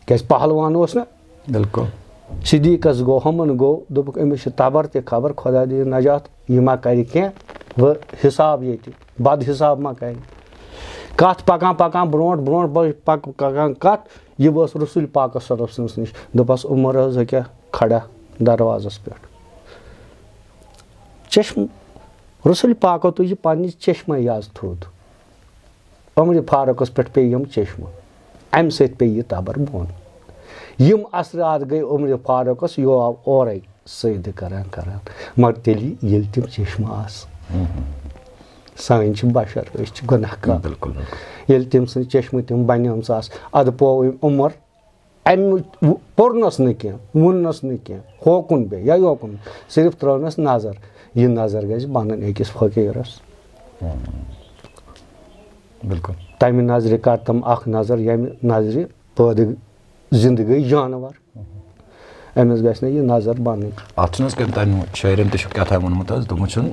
کیازِ پہلوان اوس نہ۔ بِلکُل۔ صدیقس گوٚو، ہُمن گوٚو، دوٚپُکھ، أمِس چھِ تبر تہِ خبر، خۄدا دِیِن نجات، یہِ ما کرِ کینٛہہ، وۄنۍ حساب ییٚتہِ، بد حساب ما کرِ۔ کتھ پکان پکان برونٛٹھ، برونٛٹھ پک-، پک-، پکان کتھ، یہِ وٲژ رسول پاکس صلی اللہ علیہ وسلمس نِش، دوٚپس، عمر حظ، ییٚکیٛاہ کھڑا دروازس پٮ۪ٹھ۔ چشم، رسول پاکو تُج یہِ پننہِ چشمے یز تھوٚد۔ عمر فاروقس پٮ۪ٹھ پیٚیہِ یِم چشمہٕ، امہِ سۭتۍ پیٚیہِ یہِ تبر بۄن۔ یِم اثرات گٔے عمر فاروقس، یہِ آو اورے سجدٕ کران کران، مگر تیٚلہِ ییٚلہِ تِم چشمہٕ آسہٕ۔ سٲنۍ چھِ بشر، أسۍ چھِ گۄناہ کار۔ بِلکُل، بِلکُل۔ ییٚلہِ تٔمۍ سٕنٛدۍ چشمہٕ تِم بنیمژٕ آسہٕ، ادٕ پوو أمۍ عمر، امہِ پوٚرنس نہٕ کینٛہہ، ووٚننس نہٕ کینٛہہ، ہوکُن بیٚیہِ یا یوکُن، صرف ترٲونس نظر۔ یہِ نظر گژھِ بنٕنۍ أکِس فقیٖرس۔ بِلکُل۔ تمہِ نظرِ کر تم اکھ نظر، ییٚمہِ نظرِ پٲدٕ زندٕ گٔے جانور۔ أمِس گژھِ نہٕ یہِ نظر بنٕنۍ۔ اتھ چھُنہٕ حظ کٔمۍ تانۍ شٲعرن تہِ چھُ کیٛاہ تام ووٚنمُت حظ، دوٚپمُت چھُنہٕ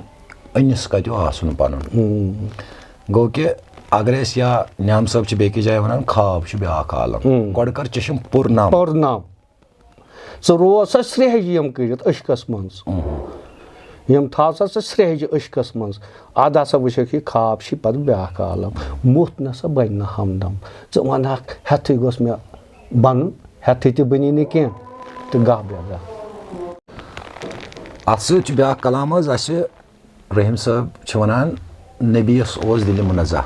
أنِس کتیو آسُن پنُن۔ ہُم۔ گوٚو کہِ اگر أسۍ یا نیام صٲب چھِ بیٚکِس جایہِ ونان، خواب چھُ بیٛاکھ عالم۔ ہُم۔ گۄڈٕ کر چشم پُر نم۔ پُر نم۔ ژٕ روز سا سرٛیہجہِ یِم کٔرِتھ عشقس منٛز۔ ہُم۔ یِم تھاو سا ژٕ سرٛیہجہِ عشقس منٛز۔ ادٕ ہسا وٕچھکھ یہِ خواب چھِ پتہٕ بیٛاکھ عالم۔ مُتھ نہ سا بنہِ نہٕ ہمدم۔ ژٕ ونہکھ ہٮ۪تھٕے گوٚژھ مےٚ بنُن، ہٮ۪تھٕے تہِ بنی نہٕ کینٛہہ تہٕ گاہ بے گاہ۔ اتھ سۭتۍ چھُ بیٛاکھ کلام حظ اسہِ رحیم صٲب چھِ ونان، نبیَس اوس دِلہِ منزہ،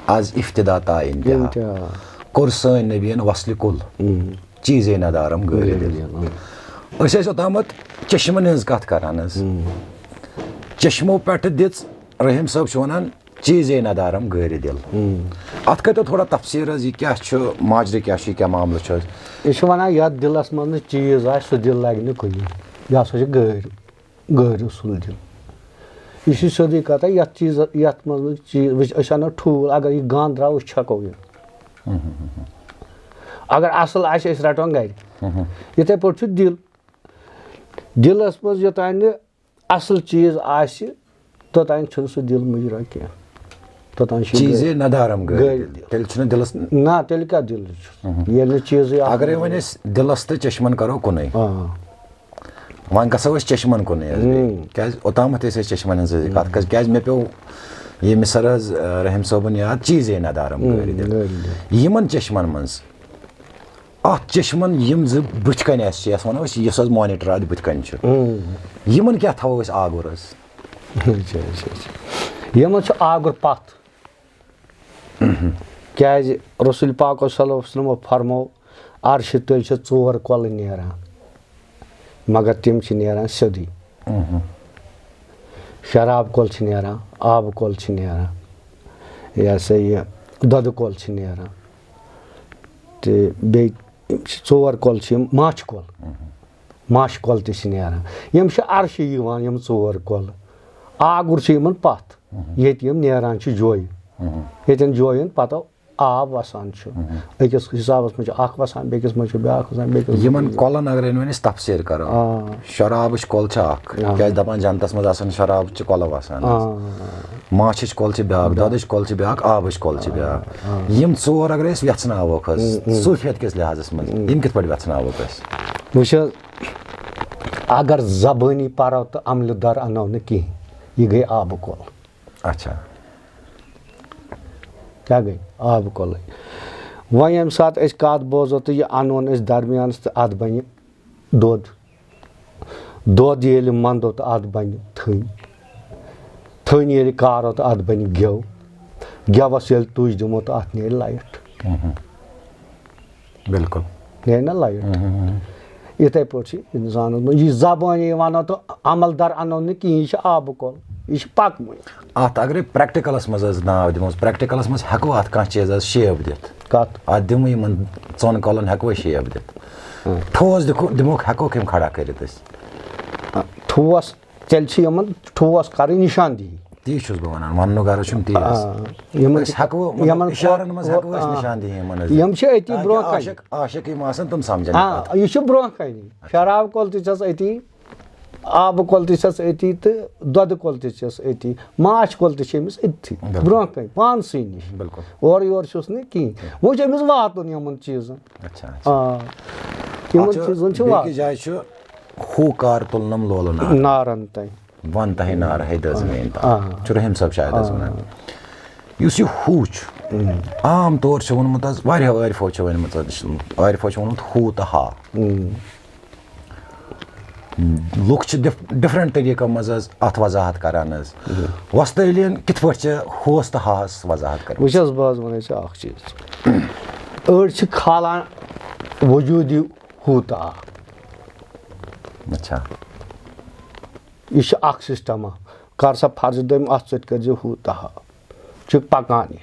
از افتدا تا انتہا۔ انتہا۔ کوٚر سٲنۍ نبیَن وصلِ کُل، چیٖزے ندارم گٲرِ دِل۔ گٲرِ دِل، اۭں۔ أسۍ ٲسۍ اوٚتامَتھ چشمن ہٕنٛز کتھ کران حظ۔ چشمو پٮ۪ٹھٕ دِژ رحیم صٲب چھُ ونان، چیٖزے ندارم گٲرِ دِل۔ اتھ کٔرۍتو تھوڑا تفسیٖر حظ، یہِ کیٛاہ چھُ، ماجرٕ کیٛاہ چھُ، یہِ کیٛاہ معاملہٕ چھُ حظ؟ یہِ چھُ ونان، یتھ دِلس منٛز نہٕ چیٖز آسہِ، سُہ دِل لگہِ نہٕ کُنہِ۔ یہِ ہسا چھُ گٲرۍ۔ گٲرِو سُل دِل۔ یہِ چھِ سیوٚدُے کَتھا، یَتھ چیٖزَس، یَتھ منٛز نہٕ چیٖز، وٕچھ، أسۍ اَنو ٹھوٗل، اگر یہِ گانٛد درٛاو، أسۍ چھَکو یہِ۔ اگر اَصٕل آسہِ، أسۍ رَٹون گَرِ۔ یِتھَے پٲٹھۍ چھُ دِل۔ دِلَس منٛز یوٚتام نہٕ اَصٕل چیٖز آسہِ، توٚتام چھُنہٕ سُہ دِل مُجرا کینٛہہ۔ توٚتام چھُ یہِ چیٖزے گٲرۍ-، ندارم گٲرۍ گٲرۍ دِل۔ تیٚلہِ چھُنہٕ دِلس۔ نہ، تیٚلہِ کیٛاہ دِل چھُ؟ ییٚلہِ نہٕ چیٖزٕے آسہِ۔ اگرے وۄنۍ أسۍ دِلس تہٕ چشمن کرو کُنُے۔ آ۔ وۄنۍ گژھو أسۍ چشمن کُنُے حظ بیٚیہِ۔ ہُم۔ کیٛازِ اوٚتامَتھ ٲسۍ أسۍ چشمن ہٕنٛز کَتھ، کیٛازِ، کیٛازِ مےٚ پیوٚو ییٚمہِ سر حظ، آ، رحیم صٲبُن یاد، چیٖزے ندارم ہُم، گٲرۍ دِل۔ گٲرۍ دِل۔ یِمن چشمن منٛز، اَتھ چشمن یِم زٕ بٕتھِ کنہِ اَسہِ چھِ، یَتھ وَنو أسۍ، یُس حظ مانیٹر اَتھ بٕتھِ کنہِ چھُ، ہُم۔ یِمن کیٛاہ تھاوو أسۍ آگُر حظ؟ اچھا، اچھا، اچھا۔ یِمن چھُ آگُر پَتھ۔ کیٛازِ رسول پاکو صلی اللہ علیہ وسلمو فرمو، عرشہِ تٔلۍ چھِ ژور کۄلہٕ نیران، مگر تِم چھِ نیران سیوٚدُے۔ شراب کۄل چھِ نیران، آبہٕ کۄل چھِ نیران، یہِ ہسا یہِ دۄدٕ کۄل چھِ نیران، تہٕ بیٚیہِ یِم چھِ ژور کۄلہٕ چھِ یِم ماچھِ کۄل۔ ماچھِ کۄل تہِ چھِ نیران۔ یِم چھِ عرشہِ یِوان، یِم ژور کۄلہٕ۔ آگُر چھُ یِمن پتھ، ییٚتہِ یِم نیران چھِ جویہِ۔ ییٚتٮ۪ن جوین پتہٕ آب وسان چھُ۔ أکِس حسابس منٛز چھُ اکھ وسان، بیٚکِس منٛز چھُ بیٛاکھ وسان، بیٚکِس منٛز یِمن چھُ کۄلن اگر أسۍ وۄنۍ أسۍ تفسیٖر کرو، آ۔ شرابٕچ کۄل چھِ اکھ، آ۔ کیٛازِ دپان جنتس منٛز آسن شرابچہِ کۄلہٕ وسان۔ آ۔ ماچھِچ کۄل چھِ بیٛاکھ، دۄدٕچ کۄل چھِ بیٛاکھ، آبٕچ کۄل چھِ بیٛاکھ۔ یِم ژور اگر أسۍ وٮ۪ژھناووکھ حظ، صوٗفیت کِس لحاظس منٛز، یِم کِتھ پٲٹھۍ وٮ۪ژھناووکھ أسۍ؟ وٕچھ حظ، اگر زبٲنی پرو تہٕ عملہِ در انو نہٕ کِہینۍ، یہِ گٔے آبہٕ کۄل۔ اچھا۔ کیٛاہ گٔے؟ آبہٕ کۄلٕے۔ وۄنۍ ییٚمہِ ساتہٕ أسۍ کتھ بوزو تہٕ یہِ انون أسۍ درمیانس تہٕ اتھ بنہِ دۄد۔ دۄد ییٚلہِ منٛدو تہٕ اَتھ بَنہِ تھٔنۍ۔ تھٔنۍ ییٚلہِ کارو تہٕ اَتھ بَنہِ گٮ۪و۔ گٮ۪وَس ییٚلہِ تُج دِمو تہٕ اَتھ نیرِ لایِٹ۔ بِلکُل۔ نیرِ نہ لایِٹ؟ یِتھَے پٲٹھۍ چھِ اِنسانَس منٛز یہِ زبٲنۍ یہِ وَنو تہٕ عمل در اَنو نہٕ کِہیٖنۍ، یہِ چھِ آبہٕ کۄل، یہِ چھِ پَکوٕنۍ۔ اَتھ اگرے پرٛٮ۪کٹِکَلَس منٛز حظ ناو دِمو، پرٛٮ۪کٹِکَلَس منٛز ہٮ۪کو اَتھ کانٛہہ چیٖز حظ شیپ دِتھ؟ کَتھ؟ اَتھ دِمو یِمَن ژۄن کۄلَن ہٮ۪کو أسۍ شیپ دِتھ؟ ٹھوس دِکھو، دِموکھ، ہٮ۪کوکھ یِم کھڑا کٔرِتھ أسۍ؟ ٹھوس، تیٚلہِ چھِ یِمن ٹھوس کَرٕنۍ نِشاندِہی۔ تی چھُس بہٕ وَنان، وَننُک غرض چھُم تی حظ۔ آ، یِمَن أسۍ ہٮ۪کو، مطلب، یِمَن اِشارَن منٛز ہٮ۪کو أسۍ آ، نِشان دِتھ یِمَن حظ۔ یِم چھِ أتی تاکہِ برونٛہہ کَنہِ۔ عاشق، عاشق یِم آسَن، تِم سَمجھَن یہِ آ، کَتھ۔ یہِ چھُ برونٛہہ کَنہِ۔ شراب کۄل تہِ چھَس أتی، آبہٕ کۄل تہِ چھَس أتی تہٕ دۄدٕ کۄل تہِ چھَس أتی، ماچھ کۄل تہِ چھِ أمِس أتھی، بِلکُل۔ برونٛہہ کَنہِ، پانسٕے نِش۔ بِلکُل۔ اورٕ یورٕ چھُس نہٕ کِہیٖنۍ۔ وۄنۍ چھُ أمِس واتُن یِمَن چیٖزَن۔ اچھا، اچھا۔ آ، یِمَن اَتھ چھُ چیٖزَن چھُ بیٚکِس واتُن۔ جایہِ چھُ ہُہ کار تُلنَم لولہٕ نار۔ نارَن تام۔ وَن تہٕ ہے نار ہے دٔزمین تام۔ آ۔ چھُ رحیم صٲب شاید حظ آ۔ وَنان۔ یُس یہِ ہُہ چھُ، عام طور چھِ ووٚنمُت حظ، واریاہو عٲرفو چھِ ؤنمٕژ حظ، عٲرفو چھِ ووٚنمُت ہُہ تہٕ ہا۔ لُکھ چھِ ڈف-، ڈفرنٹ طریٖقو منٛز حظ اَتھ وضاحت کران حظ۔ وۄستہٕ علیَن کِتھ پٲٹھۍ چھِ ہوس تہٕ ہاہَس وضاحت کٔرمٕژ؟ وٕچھ حظ، بہٕ حظ وَنَے ژےٚ اَکھ چیٖز۔ أڑۍ چھِ کھالان وجوٗدی ہُہ تہٕ ہا۔ اچھا۔ یہِ چھُ اَکھ سِسٹَما۔ کر سا فرض دٔیِم، اَتھ سۭتۍ کٔرۍزِ ہُہ تہٕ ہا۔ چھُ پَکان یہِ۔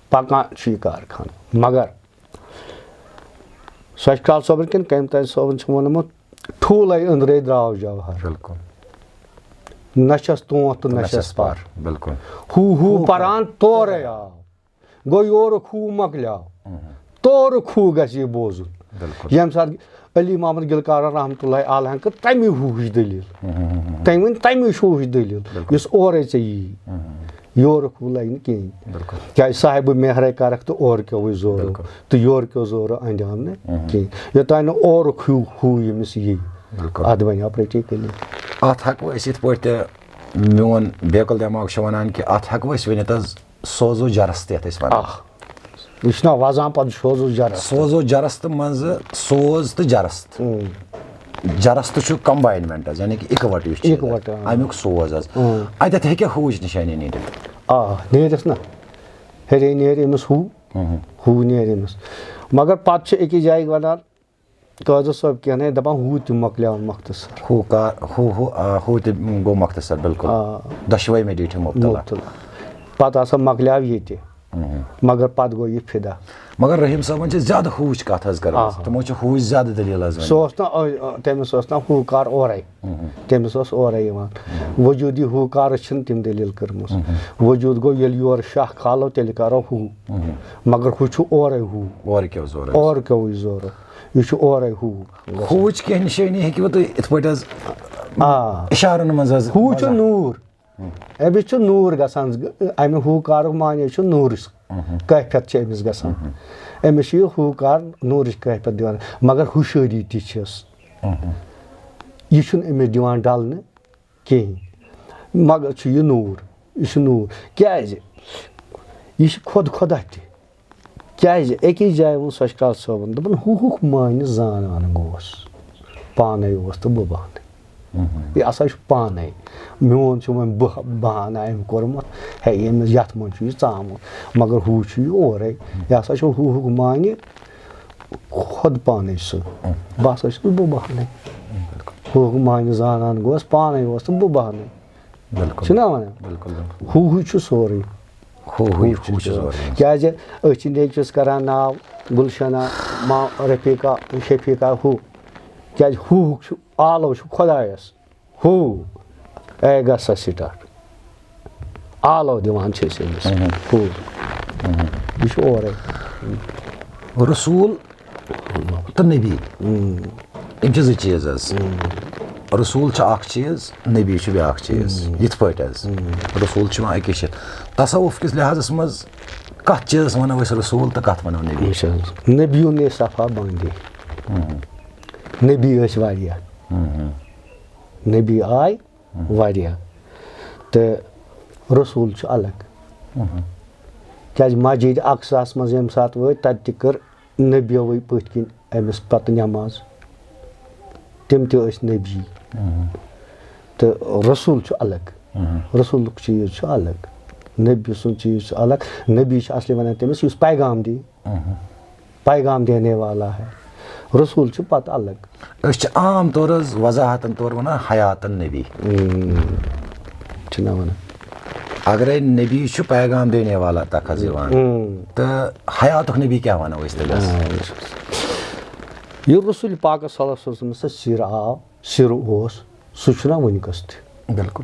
پَکان چھُ یہِ کارخانہٕ۔ مگر سۄچھ کرٛال صٲبَن کِنہٕ کٔمۍ تانۍ صٲبَن چھُ ووٚنمُت، ٹھوٗلَے أنٛدرَے درٛاو جوہر۔ بِلکُل۔ نہ چھَس تونٛتھ تہٕ نہ نہ چھَس چھَس پر۔ پر۔ بِلکُل۔ ہُہ ہُہ ہُہ پَران تورَے آو۔ گوٚو یورُک ہُہ مۄکلیو۔ تورُک ہُہ گژھِ یہِ بوزُن۔ بِلکُل۔ ییٚمہِ ساتہٕ علی محمد گلکار رحمتہ اللہ علیہ کٔر تَمی ہُہٕچ دٔلیٖل۔ تٔمۍ ؤنۍ تَمی ہُہٕچ دٔلیٖل، بِلکُل۔ یُس اورَے ژےٚ یی۔ یورُک ہُہ لَگہِ نہٕ کِہیٖنۍ۔ بِلکُل۔ کیٛازِ صاحبہٕ مہرَے کَرَکھ تہٕ اورٕ کیوٚوٕے زورو۔ بِلکُل۔ تہٕ یورٕ کیوٚو زورو اَنجام نہٕ کِہیٖنۍ۔ یوٚتام نہٕ اورُک ہیوٗ ہُہ ییٚمِس یی۔ بِلکُل۔ اَتھ بَنیو practically۔ اَتھ ہٮ۪کو أسۍ یِتھ پٲٹھۍ تہِ، میون بیکُل دٮ۪ماغ چھُ وَنان کہِ اَتھ ہٮ۪کو أسۍ ؤنِتھ حظ، سوزو جرس تہِ یَتھ أسۍ وَنان۔ آہ۔ یہِ چھُنہ وَزان پَتہٕ سوزو جرس تہِ۔ سوزو جرس تہٕ منٛزٕ سوز تہٕ جرس تہِ۔ جرس تہِ چھُ combinment حظ، یعنی کہِ اِکوَٹہٕ یُس چیٖز حظ، اِکوَٹہٕ، آ۔ اَمیُک سوز حظ۔ آ۔ اَتٮ۪تھ ہیٚکیٛاہ ہُوٕچ نِشٲنی نیٖرِتھ؟ آ، نیرٮ۪س نہ۔ ہیٚرے نیرِ أمِس ہُہ، ہُہ نیرِ أمِس۔ مگر پَتہٕ چھِ أکِس جایہِ وَنان، قٲضی صٲب کینٛہہ نَے دَپان، ہُہ تہِ مۄکلیو مۄختصر۔ ہُہ کا-، ہُہ، ہُہ، آ، ہُہ تہِ گوٚو مۄختصر، بِلکُل۔ آ۔ دۄشوَے مےٚ ڈیٖٹھِ مُبتلا۔ مُبتلا۔ پَتہٕ ہسا مۄکلیو یہِ تہِ۔ مگر پَتہٕ گوٚو یہِ فِدا۔ مگر رحیٖم صٲبَن چھِ زیادٕ ہُوٕچ کَتھ حظ کٔرمٕژ۔ آ۔ تِمو چھِ ہُوٕچ زیادٕ دٔلیٖل حظ سُہ ؤنمٕژ۔ اوس نہٕ، آ، آ، تٔمِس اوس نہٕ ہُہ کار اورَے۔ تٔمِس اوس اورَے یِوان۔ وجوٗدی ہُہ کارَس چھِنہٕ تِم دٔلیٖل کٔرمٕژ۔ وجوٗد گوٚو، ییٚلہِ یورٕ شاہ کھالو، تیٚلہِ کَرو ہُہ۔ مگر ہُہ چھُ اورَے ہُہ۔ اورٕ کیٛاہ زورَے؟ اورٕ کیٛاہ زورو؟ یہِ چھُ اورَے ہُہ۔ ہُوٕچ کینٛہہ نِشٲنی ہیٚکِو تُہۍ یِتھ پٲٹھۍ حظ آ۔ اِشارَن منٛز حظ ہُہ چھُ وضاحت۔ نوٗر۔ أمِس چھُ نوٗر گژھان، اَمہِ ہُہ کارُک معنی چھُ نوٗرٕچ کیفیت چھِ أمِس گژھان۔ أمِس چھُ یہِ ہُہ کار نوٗرٕچ کیفیت دِوان، مگر ہُشٲری تہِ چھِس۔ یہِ چھُنہٕ أمِس دِوان ڈَلنہٕ کِہیٖنۍ۔ مگر چھُ یہِ نوٗر، یہِ چھُ نوٗر۔ کیٛازِ؟ یہِ چھُ خۄد خۄدا تہِ۔ کیٛازِ؟ أکِس جایہِ ووٚن سۄچھ کرٛال صٲبَن، دوٚپُن، ہُہ ہُک معنی زانان گوس، پانَے اوس تہٕ بہٕ بانَے۔ یہِ ہسا چھُ پانَے۔ میون چھُ وۄنۍ بہٕ بہانہٕ أمۍ کوٚرمُت، ہے، ییٚمِس، یَتھ منٛز چھُ یہِ ژامُت، مگر ہُہ چھُ یہِ اورَے۔ یہِ ہسا چھُ ہُہ ہُک معنی خۄد پانَے سُہ۔ بہٕ ہسا چھُس بہٕ بہانَے۔ ہُہ ہُک معنی زانان گوس، پانَے اوس تہٕ بہٕ بہانَے۔ بِلکُل۔ چھُنہ وَنان؟ بِلکُل، بِلکُل۔ ہُہ ہُے چھُ سورُے۔ ہُہ ہُے، ہُہ ہُہ چھُ چھُ سورُے۔ سورُے۔ کیٛازِ أسۍ چھِ نیٚچوِس کران ناو گُلشنہ، ما رفیقہ، شفیقہ، ہُہ۔ کیٛازِ ہُہ ہُہ چھُ، آلو چھُ خۄدایَس۔ ہُہ، اے گژھ سا start۔ آلو دِوان چھِ أسۍ أمِس۔ ہُہ۔ یہِ چھُ اورَے۔ رسول تہٕ نبی، یِم چھِ زٕ چیٖز حظ۔ رسول چھُ اکھ چیٖز، نبی چھُ بیٛاکھ چیٖز۔ یِتھ پٲٹھۍ حظ رسول چھُ یِوان أکِس چھِ تصوف کِس لحاظَس منٛز کَتھ چیٖزَس وَنو أسۍ رسول تہٕ کَتھ وَنو نبی؟ وٕچھ حظ، نبیون صفا باندے۔ نبی ٲسۍ واریاہ۔ نبی آے واریاہ۔ تہٕ رسول چھُ الگ۔ کیٛازِ مسجد اقصاہَس منٛز ییٚمہِ ساتہٕ وٲتۍ، تَتہِ تہِ کٔر نبیوٕے پٔتھۍ کِنۍ أمِس پتہٕ نٮ۪ماز۔ تِم تہِ ٲسۍ نبی۔ تہٕ رسول چھُ الگ۔ رسولُک چیٖز چھُ الگ۔ نبی سُنٛد چیٖز چھُ الگ۔ نبی چھُ اصلی وَنان تٔمِس یُس پیغام دی۔ پیغام دینے والا ہے۔ رسول چھُ پتہٕ الگ۔ أسۍ چھِ عام طور حظ وضاحتن طور وَنان حیاتن نبی۔ چھِنہ وَنان۔ اگرے نبی چھُ پیغام دینے والا تک حظ یِوان، تہٕ حیاتُک نبی کیٛاہ وَنو أسۍ تیٚلہِ حظ؟ یہِ رسول پاکس صلی اللہ علیہ وسلم سۭتۍ سِر آو، سِر اوس، سُہ چھُنہ وٕنکیٚس تہِ۔ بِلکُل۔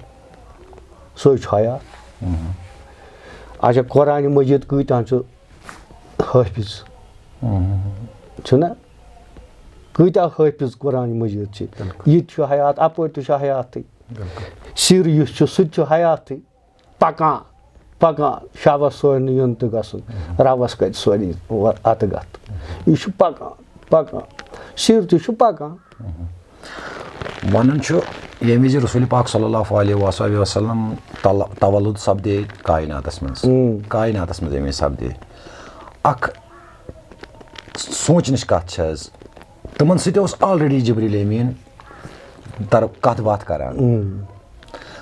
سُے چھُ حیات۔ اچھا، قرآن مجید کۭتیاہ چھُ حٲفظ؟ چھُنہ؟ کۭتیاہ حٲفظ قرآن مجید چھِ؟ یہِ تہِ چھُ حیات، اَپٲرۍ تہِ چھُ حیاتٕے۔ سِر یُس چھُ، سُہ تہِ چھُ حیاتٕے۔ پَکان، پَکان، شَبَس سورنٕے یُن تہٕ گژھُن۔ رَبَس کَتہِ سورنٕے وَ-، اَتہٕ گَتھ۔ یہِ چھُ پَکان، پَکان۔ سِر تہِ چھُ پَکان۔ وَنُن چھُ، ییٚمہِ وِزِ رسول پاک صلی اللہ علیہ وصحبہ وسلم تل-، تولد سپدے کائناتس منٛز۔ کائناتس منٛز ییٚمہِ وِزِ سپدے، اکھ سونچنٕچ کتھ چھِ حظ، تِمن سۭتۍ اوس already جبریل امین تر-، کتھ باتھ کران۔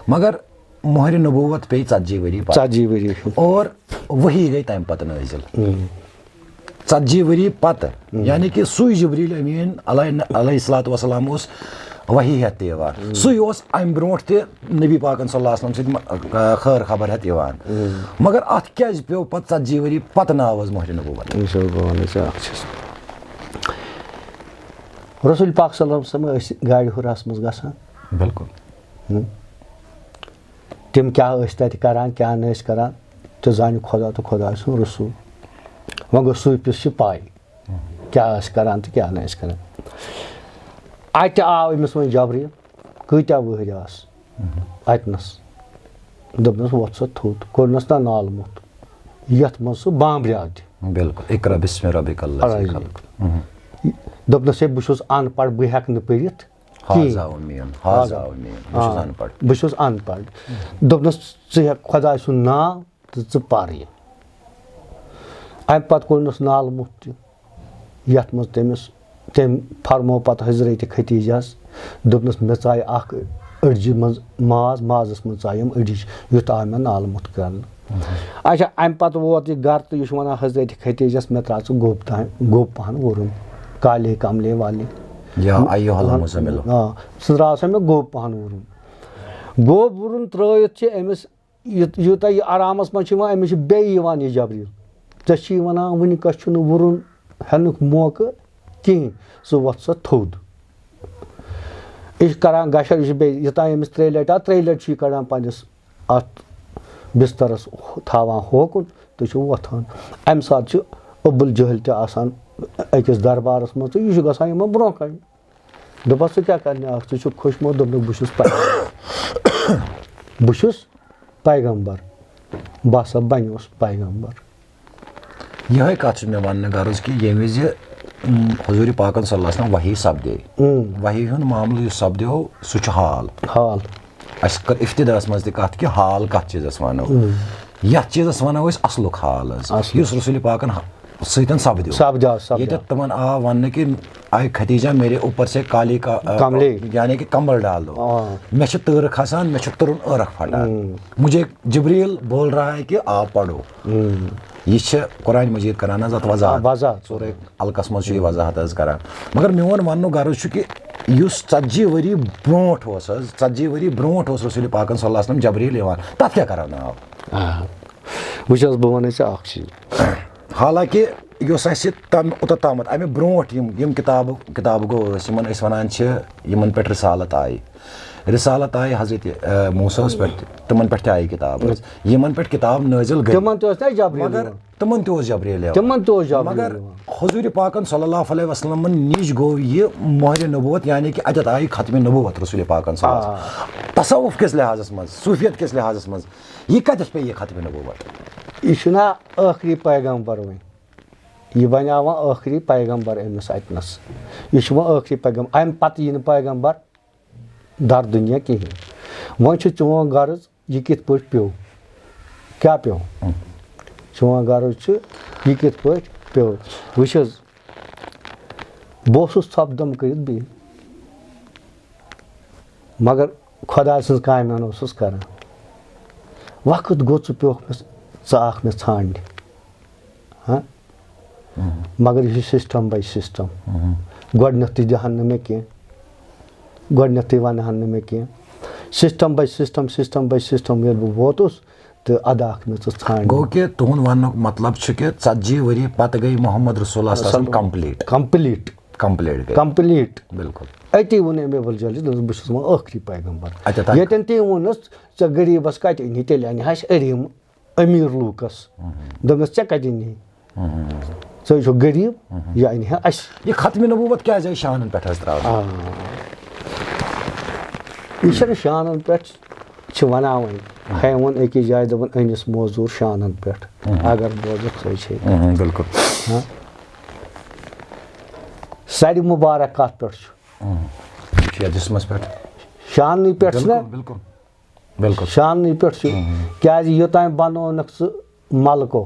مگر مہر نبوت پیٚیہِ ژتجی ؤری پتھ۔ ژتجی ؤری۔ اور وحی گٔے تمہِ پتہٕ نٲزِل۔ ژتجی ؤری پتہٕ، یعنی کہِ سُے جبریل امین علیہ، علیہ الصلوۃ والسلام اوس وحی ہٮ۪تھ تہِ یِوان۔ سُے اوس امہِ برونٛٹھ تہِ نبی پاکن صلی اللہ علیہ وسلم سۭتۍ م-، خٲر خبر ہٮ۪تھ یِوان۔ مگر اتھ کیازِ پیوٚو پتہٕ ژتجی ؤری پتہٕ ناو حظ مہر نبوت؟ وٕچھ حظ، بہٕ وَنہٕ ژےٚ اکھ چیٖز۔ رسول پاک صلی اللہ علیہ وسلم ٲسۍ گاڑِ حُراہس منٛز گژھان۔ بِلکُل۔ تِم کیٛاہ ٲسۍ تَتہِ کَران، کیٛاہ نہٕ ٲسۍ کَران، تہِ زانہِ خۄدا تہٕ خۄداے سُنٛد رسوٗل۔ وۄنۍ گوٚو صوٗفِس چھِ پَے، کیٛاہ ٲسۍ کَران تہٕ کیٛاہ نہٕ ٲسۍ کَران۔ اَتہِ آو أمِس وۄنۍ جبریٖل، کۭتیٛاہ وٕہٕرۍ آس اَتہِ نَس؟ دوٚپنَس، "وۄتھ سا تھوٚد"، کوٚرنَس نہ نالہٕ موٚتھ، یَتھ منٛز سُہ بامبریٛاو تہِ۔ بِلکُل، اقرا بسم ربک الذی خلق۔ دوٚپنَس، "ہے، بہٕ چھُس اَن پَڑھ، بہٕ ہٮ۪کہٕ نہٕ پٔرِتھ کِہیٖنۍ۔" حاضہ امیٖن، حاضہ امیٖن، بہٕ چھُس اَن پَڑھ۔ بہٕ چھُس اَن پَڑھ۔ دوٚپنَس، "ژٕ ہیٚکھ خۄداے سُنٛد ناو تہٕ ژٕ پَر یہِ۔" اَمہِ پَتہٕ کوٚرنَس نالہٕ موٚتھ تہِ، یَتھ منٛز تٔمِس، تٔمۍ فرموو پَتہٕ حضرت ختیٖجَس، دوٚپنَس، "مےٚ ژایہِ اَکھ أڈجہِ منٛز ماز، مازَس منٛز ژایَم أڈِج، یُتھ آو مےٚ نالہٕ موٚتھ کرنہٕ۔" اچھا، اَمہِ پَتہٕ ووت یہِ گَرٕ تہٕ یہِ چھُ وَنان حضرت ختیٖجَس، "مےٚ ترٛاو ژٕ گوٚب تام، گوٚب پَہَن وُرُن، کالے کملے والے۔" یا ایہا المزمل۔ آ، سُہ درٛاو سا مےٚ گوٚب پَہَن وُرُن۔ گوٚب وُرُن ترٛٲیِتھ چھِ أمِس یوٗت-، یوٗتاہ یہِ آرامَس منٛز چھُ یِوان، أمِس چھُ بیٚیہِ یِوان یہِ جبریٖل، "ژےٚ چھُے وَنان وٕنہِ کَس چھُنہٕ وُرُن ہٮ۪نُک موقعہٕ کِہیٖنۍ، ژٕ وۄتھ سا تھوٚد۔" یہِ چھُ کَران گَشَر، یہِ چھُ بیٚیہِ یوٚتام أمِس ترٛیٚیہِ لَٹہِ آو، ترٛیٚیہِ لَٹہِ چھُ یہِ کَڑان پنٛنِس اَتھ بِستَرَس تھاوان ہوکُن تہٕ چھُ وۄتھان۔ اَمہِ ساتہٕ چھُ ابو الجہل تہِ آسان أکِس دربارَس منٛز تہٕ یہِ چھُ گژھان یِمَن برونٛہہ کَنہِ۔ دوٚپُس، "ژٕ کیٛاہ کَرنہِ آکھ؟ ژٕ چھُکھ خۄش موت؟" دوٚپنَس، "بہٕ چھُس پَے-، بہٕ چھُس پیغمبر، بہٕ ہسا بَنیوس پیغمبر۔" یِہوٚے کَتھ چھِ مےٚ وَننہٕ غرض کہِ ییٚمہِ وِزِ، اۭں، حضوٗرِ پاکَن صلی اللہ علیہ وسلم وحی سپدے، وحی ہُنٛد معاملہٕ یُس سپدیو، سُہ چھُ حال۔ حال۔ اَسہِ کٔر افتِداہَس منٛز تہِ کَتھ کہِ حال کَتھ چیٖزَس وَنو۔ یَتھ چیٖزَس وَنو أسۍ اَصلُک حال حظ، اَصلُک۔ یُس رسوٗلِ پاکَن ہ-، سۭتۍ سپدیو۔ سپدیو، سپدیو۔ ییٚتٮ۪تھ تِمَن آو وَننہٕ کہِ، "آے ختیٖجہ، میرے اوپر سے کالی کا، آ، کملے۔ یعنی کہ کمبل ڈال دو۔ آ۔ مےٚ چھِ تۭرٕ کھسان، مےٚ چھُ تُرُن عٲرق پھٹان۔ مجھے جبریل بول رہا ہے کہ آپ پڑھو۔" یہِ چھِ قرآن مجید کران حظ اَتھ وضاحت۔ وضاحت۔ سورہ القَس منٛز چھُ یہِ وضاحت حظ کران۔ مگر میون وَننُک غرض چھُ کہِ یُس ژتجی ؤری برونٛٹھ اوس حظ، ژتجی ؤری برونٛٹھ اوس رسول پاکَن صلی اللہ علیہ وسلم جبریل یِوان، تَتھ کیٛاہ کرنہٕ آو؟ آ۔ وٕچھ حظ، بہٕ وَنَے ژےٚ اَکھ چیٖز۔ حالانکہ یۄس اَسہِ تَمہِ اوٚتَتھ تامَتھ اَمہِ برونٛٹھ یِم، یِم کِتابہٕ، کِتابہٕ گوٚو ٲسۍ، یِمَن أسۍ وَنان چھِ، یِمَن پٮ۪ٹھ رسالت آیہِ۔ رسالت آیہِ حضرت، آ، موسیٰ ہَس پٮ۪ٹھ، تِمَن پٮ۪ٹھ تہِ آیہِ کِتاب حظ۔ یِمَن پٮ۪ٹھ کِتاب نٲزِل گٔے۔ تِمن تہِ اوس نا جبریل مگر یِوان۔ تِمَن تہِ اوس جبریل یِوان۔ تِمن تہِ اوس جبریل مگر یِوان۔ حضوٗرِ پاکَن صلی اللہ علیہ وسلمَن نِش گوٚو یہِ مہرِ نبوت، یعنی کہ اَتٮ۪تھ آیہِ ختمِ نبوت رسول پاکَن صلی اللہ علیہ وسلم۔ تصوف کِس لحاظَس منٛز، صوفیت کِس لحاظَس منٛز، یہِ کَتٮ۪تھ پیٚیہِ یہِ ختمِ نبوت؟ یہِ چھُنہ ٲخری پیغمبر وۄنۍ۔ یہِ بنیٛاو وۄنۍ ٲخری پیغمبر أمِس اَتہِ نَس۔ یہِ چھُ وۄنۍ ٲخری پیغمبر۔ اَمہِ پتہٕ یی نہٕ پیغمبر در دُنیا کِہیٖنۍ۔ وۄنۍ چھُ چون غرض، یہِ کِتھ پٲٹھۍ پیوٚو؟ کیٛاہ پیوٚو؟ چون غرض چھُ، یہِ کِتھ پٲٹھۍ پیوٚو؟ وٕچھ حظ، بہٕ اوسُس ژھۄپہٕ دم کٔرِتھ بِہِتھ، مگر خۄداے سٕنٛز کامہِ ہن اوسُس کران۔ وقت گوٚو، ژٕ پیوٚکھ مےٚ، ژٕ آکھ مےٚ ژھانٛڈنہِ۔ ہاں؟ مگر یہِ چھُ system by system۔ گۄڈٕنیتھ تہِ دِہن نہٕ مےٚ کینٛہہ، گۄڈٕنیتھٕے ونہٕ ہن نہٕ مےٚ کینٛہہ۔ System by system، system by system ییٚلہِ بہٕ ووتُس تہٕ اَدٕ آکھ مےٚ ژٕ ژھانٛڈنہِ۔ گوٚو کہِ تُہُنٛد وننُک مطلب چھُ کہِ ژتجی ؤری پتہٕ گٔے محمد رسول اللہ صلی اللہ علیہ وسلم complete۔ Complete۔ کمپلیٖٹ گٔے۔ کمپلیٖٹ۔ بِلکُل۔ أتی ووٚن أمۍ ابوالجل جی، دوٚپنَس، "بہٕ چھُس وۄنۍ ٲخری پیغمبر۔" اچھا، تۄہہِ ییٚتٮ۪ن تہِ ووٚنُس، "ژےٚ غریٖبَس کَتہِ أنۍ، تیٚلہِ اَنہِ ہا اَسہِ أریٖم أمیٖر لوٗکَس۔" دوٚپنَس، "ژےٚ کَتہِ أنی؟ ژٕ چھُکھ غریٖب، یہِ اَنہِ ہا اَسہِ۔" یہِ ختم نبوت کیٛازِ آیہِ شانن پٮ۪ٹھ حض ترٛاونہٕ؟ آ۔ یہِ چھَنہٕ شانن پٮ۪ٹھ چھِ وَنان وۄنۍ۔ ہے ووٚن أکِس جایہِ، دوٚپُن، "أنِس موزوٗر شانن پٮ۪ٹھ، اگر بوزَکھ ژٕ چھے۔" اہم، بِلکُل۔ ہاں۔ سَرِ مُبارک کَتھ پٮ۪ٹھ چھُ؟ اہم۔ یہِ چھُ یَتھ جسمس پٮ۪ٹھ۔ شاننٕے پٮ۪ٹھ چھُنہ؟ بِلکُل، بِلکُل۔ بِلکُل۔ شاننٕے پٮ۪ٹھ چھُ۔ کیٛازِ یوٚتام بَنوونَکھ ژٕ ملکو،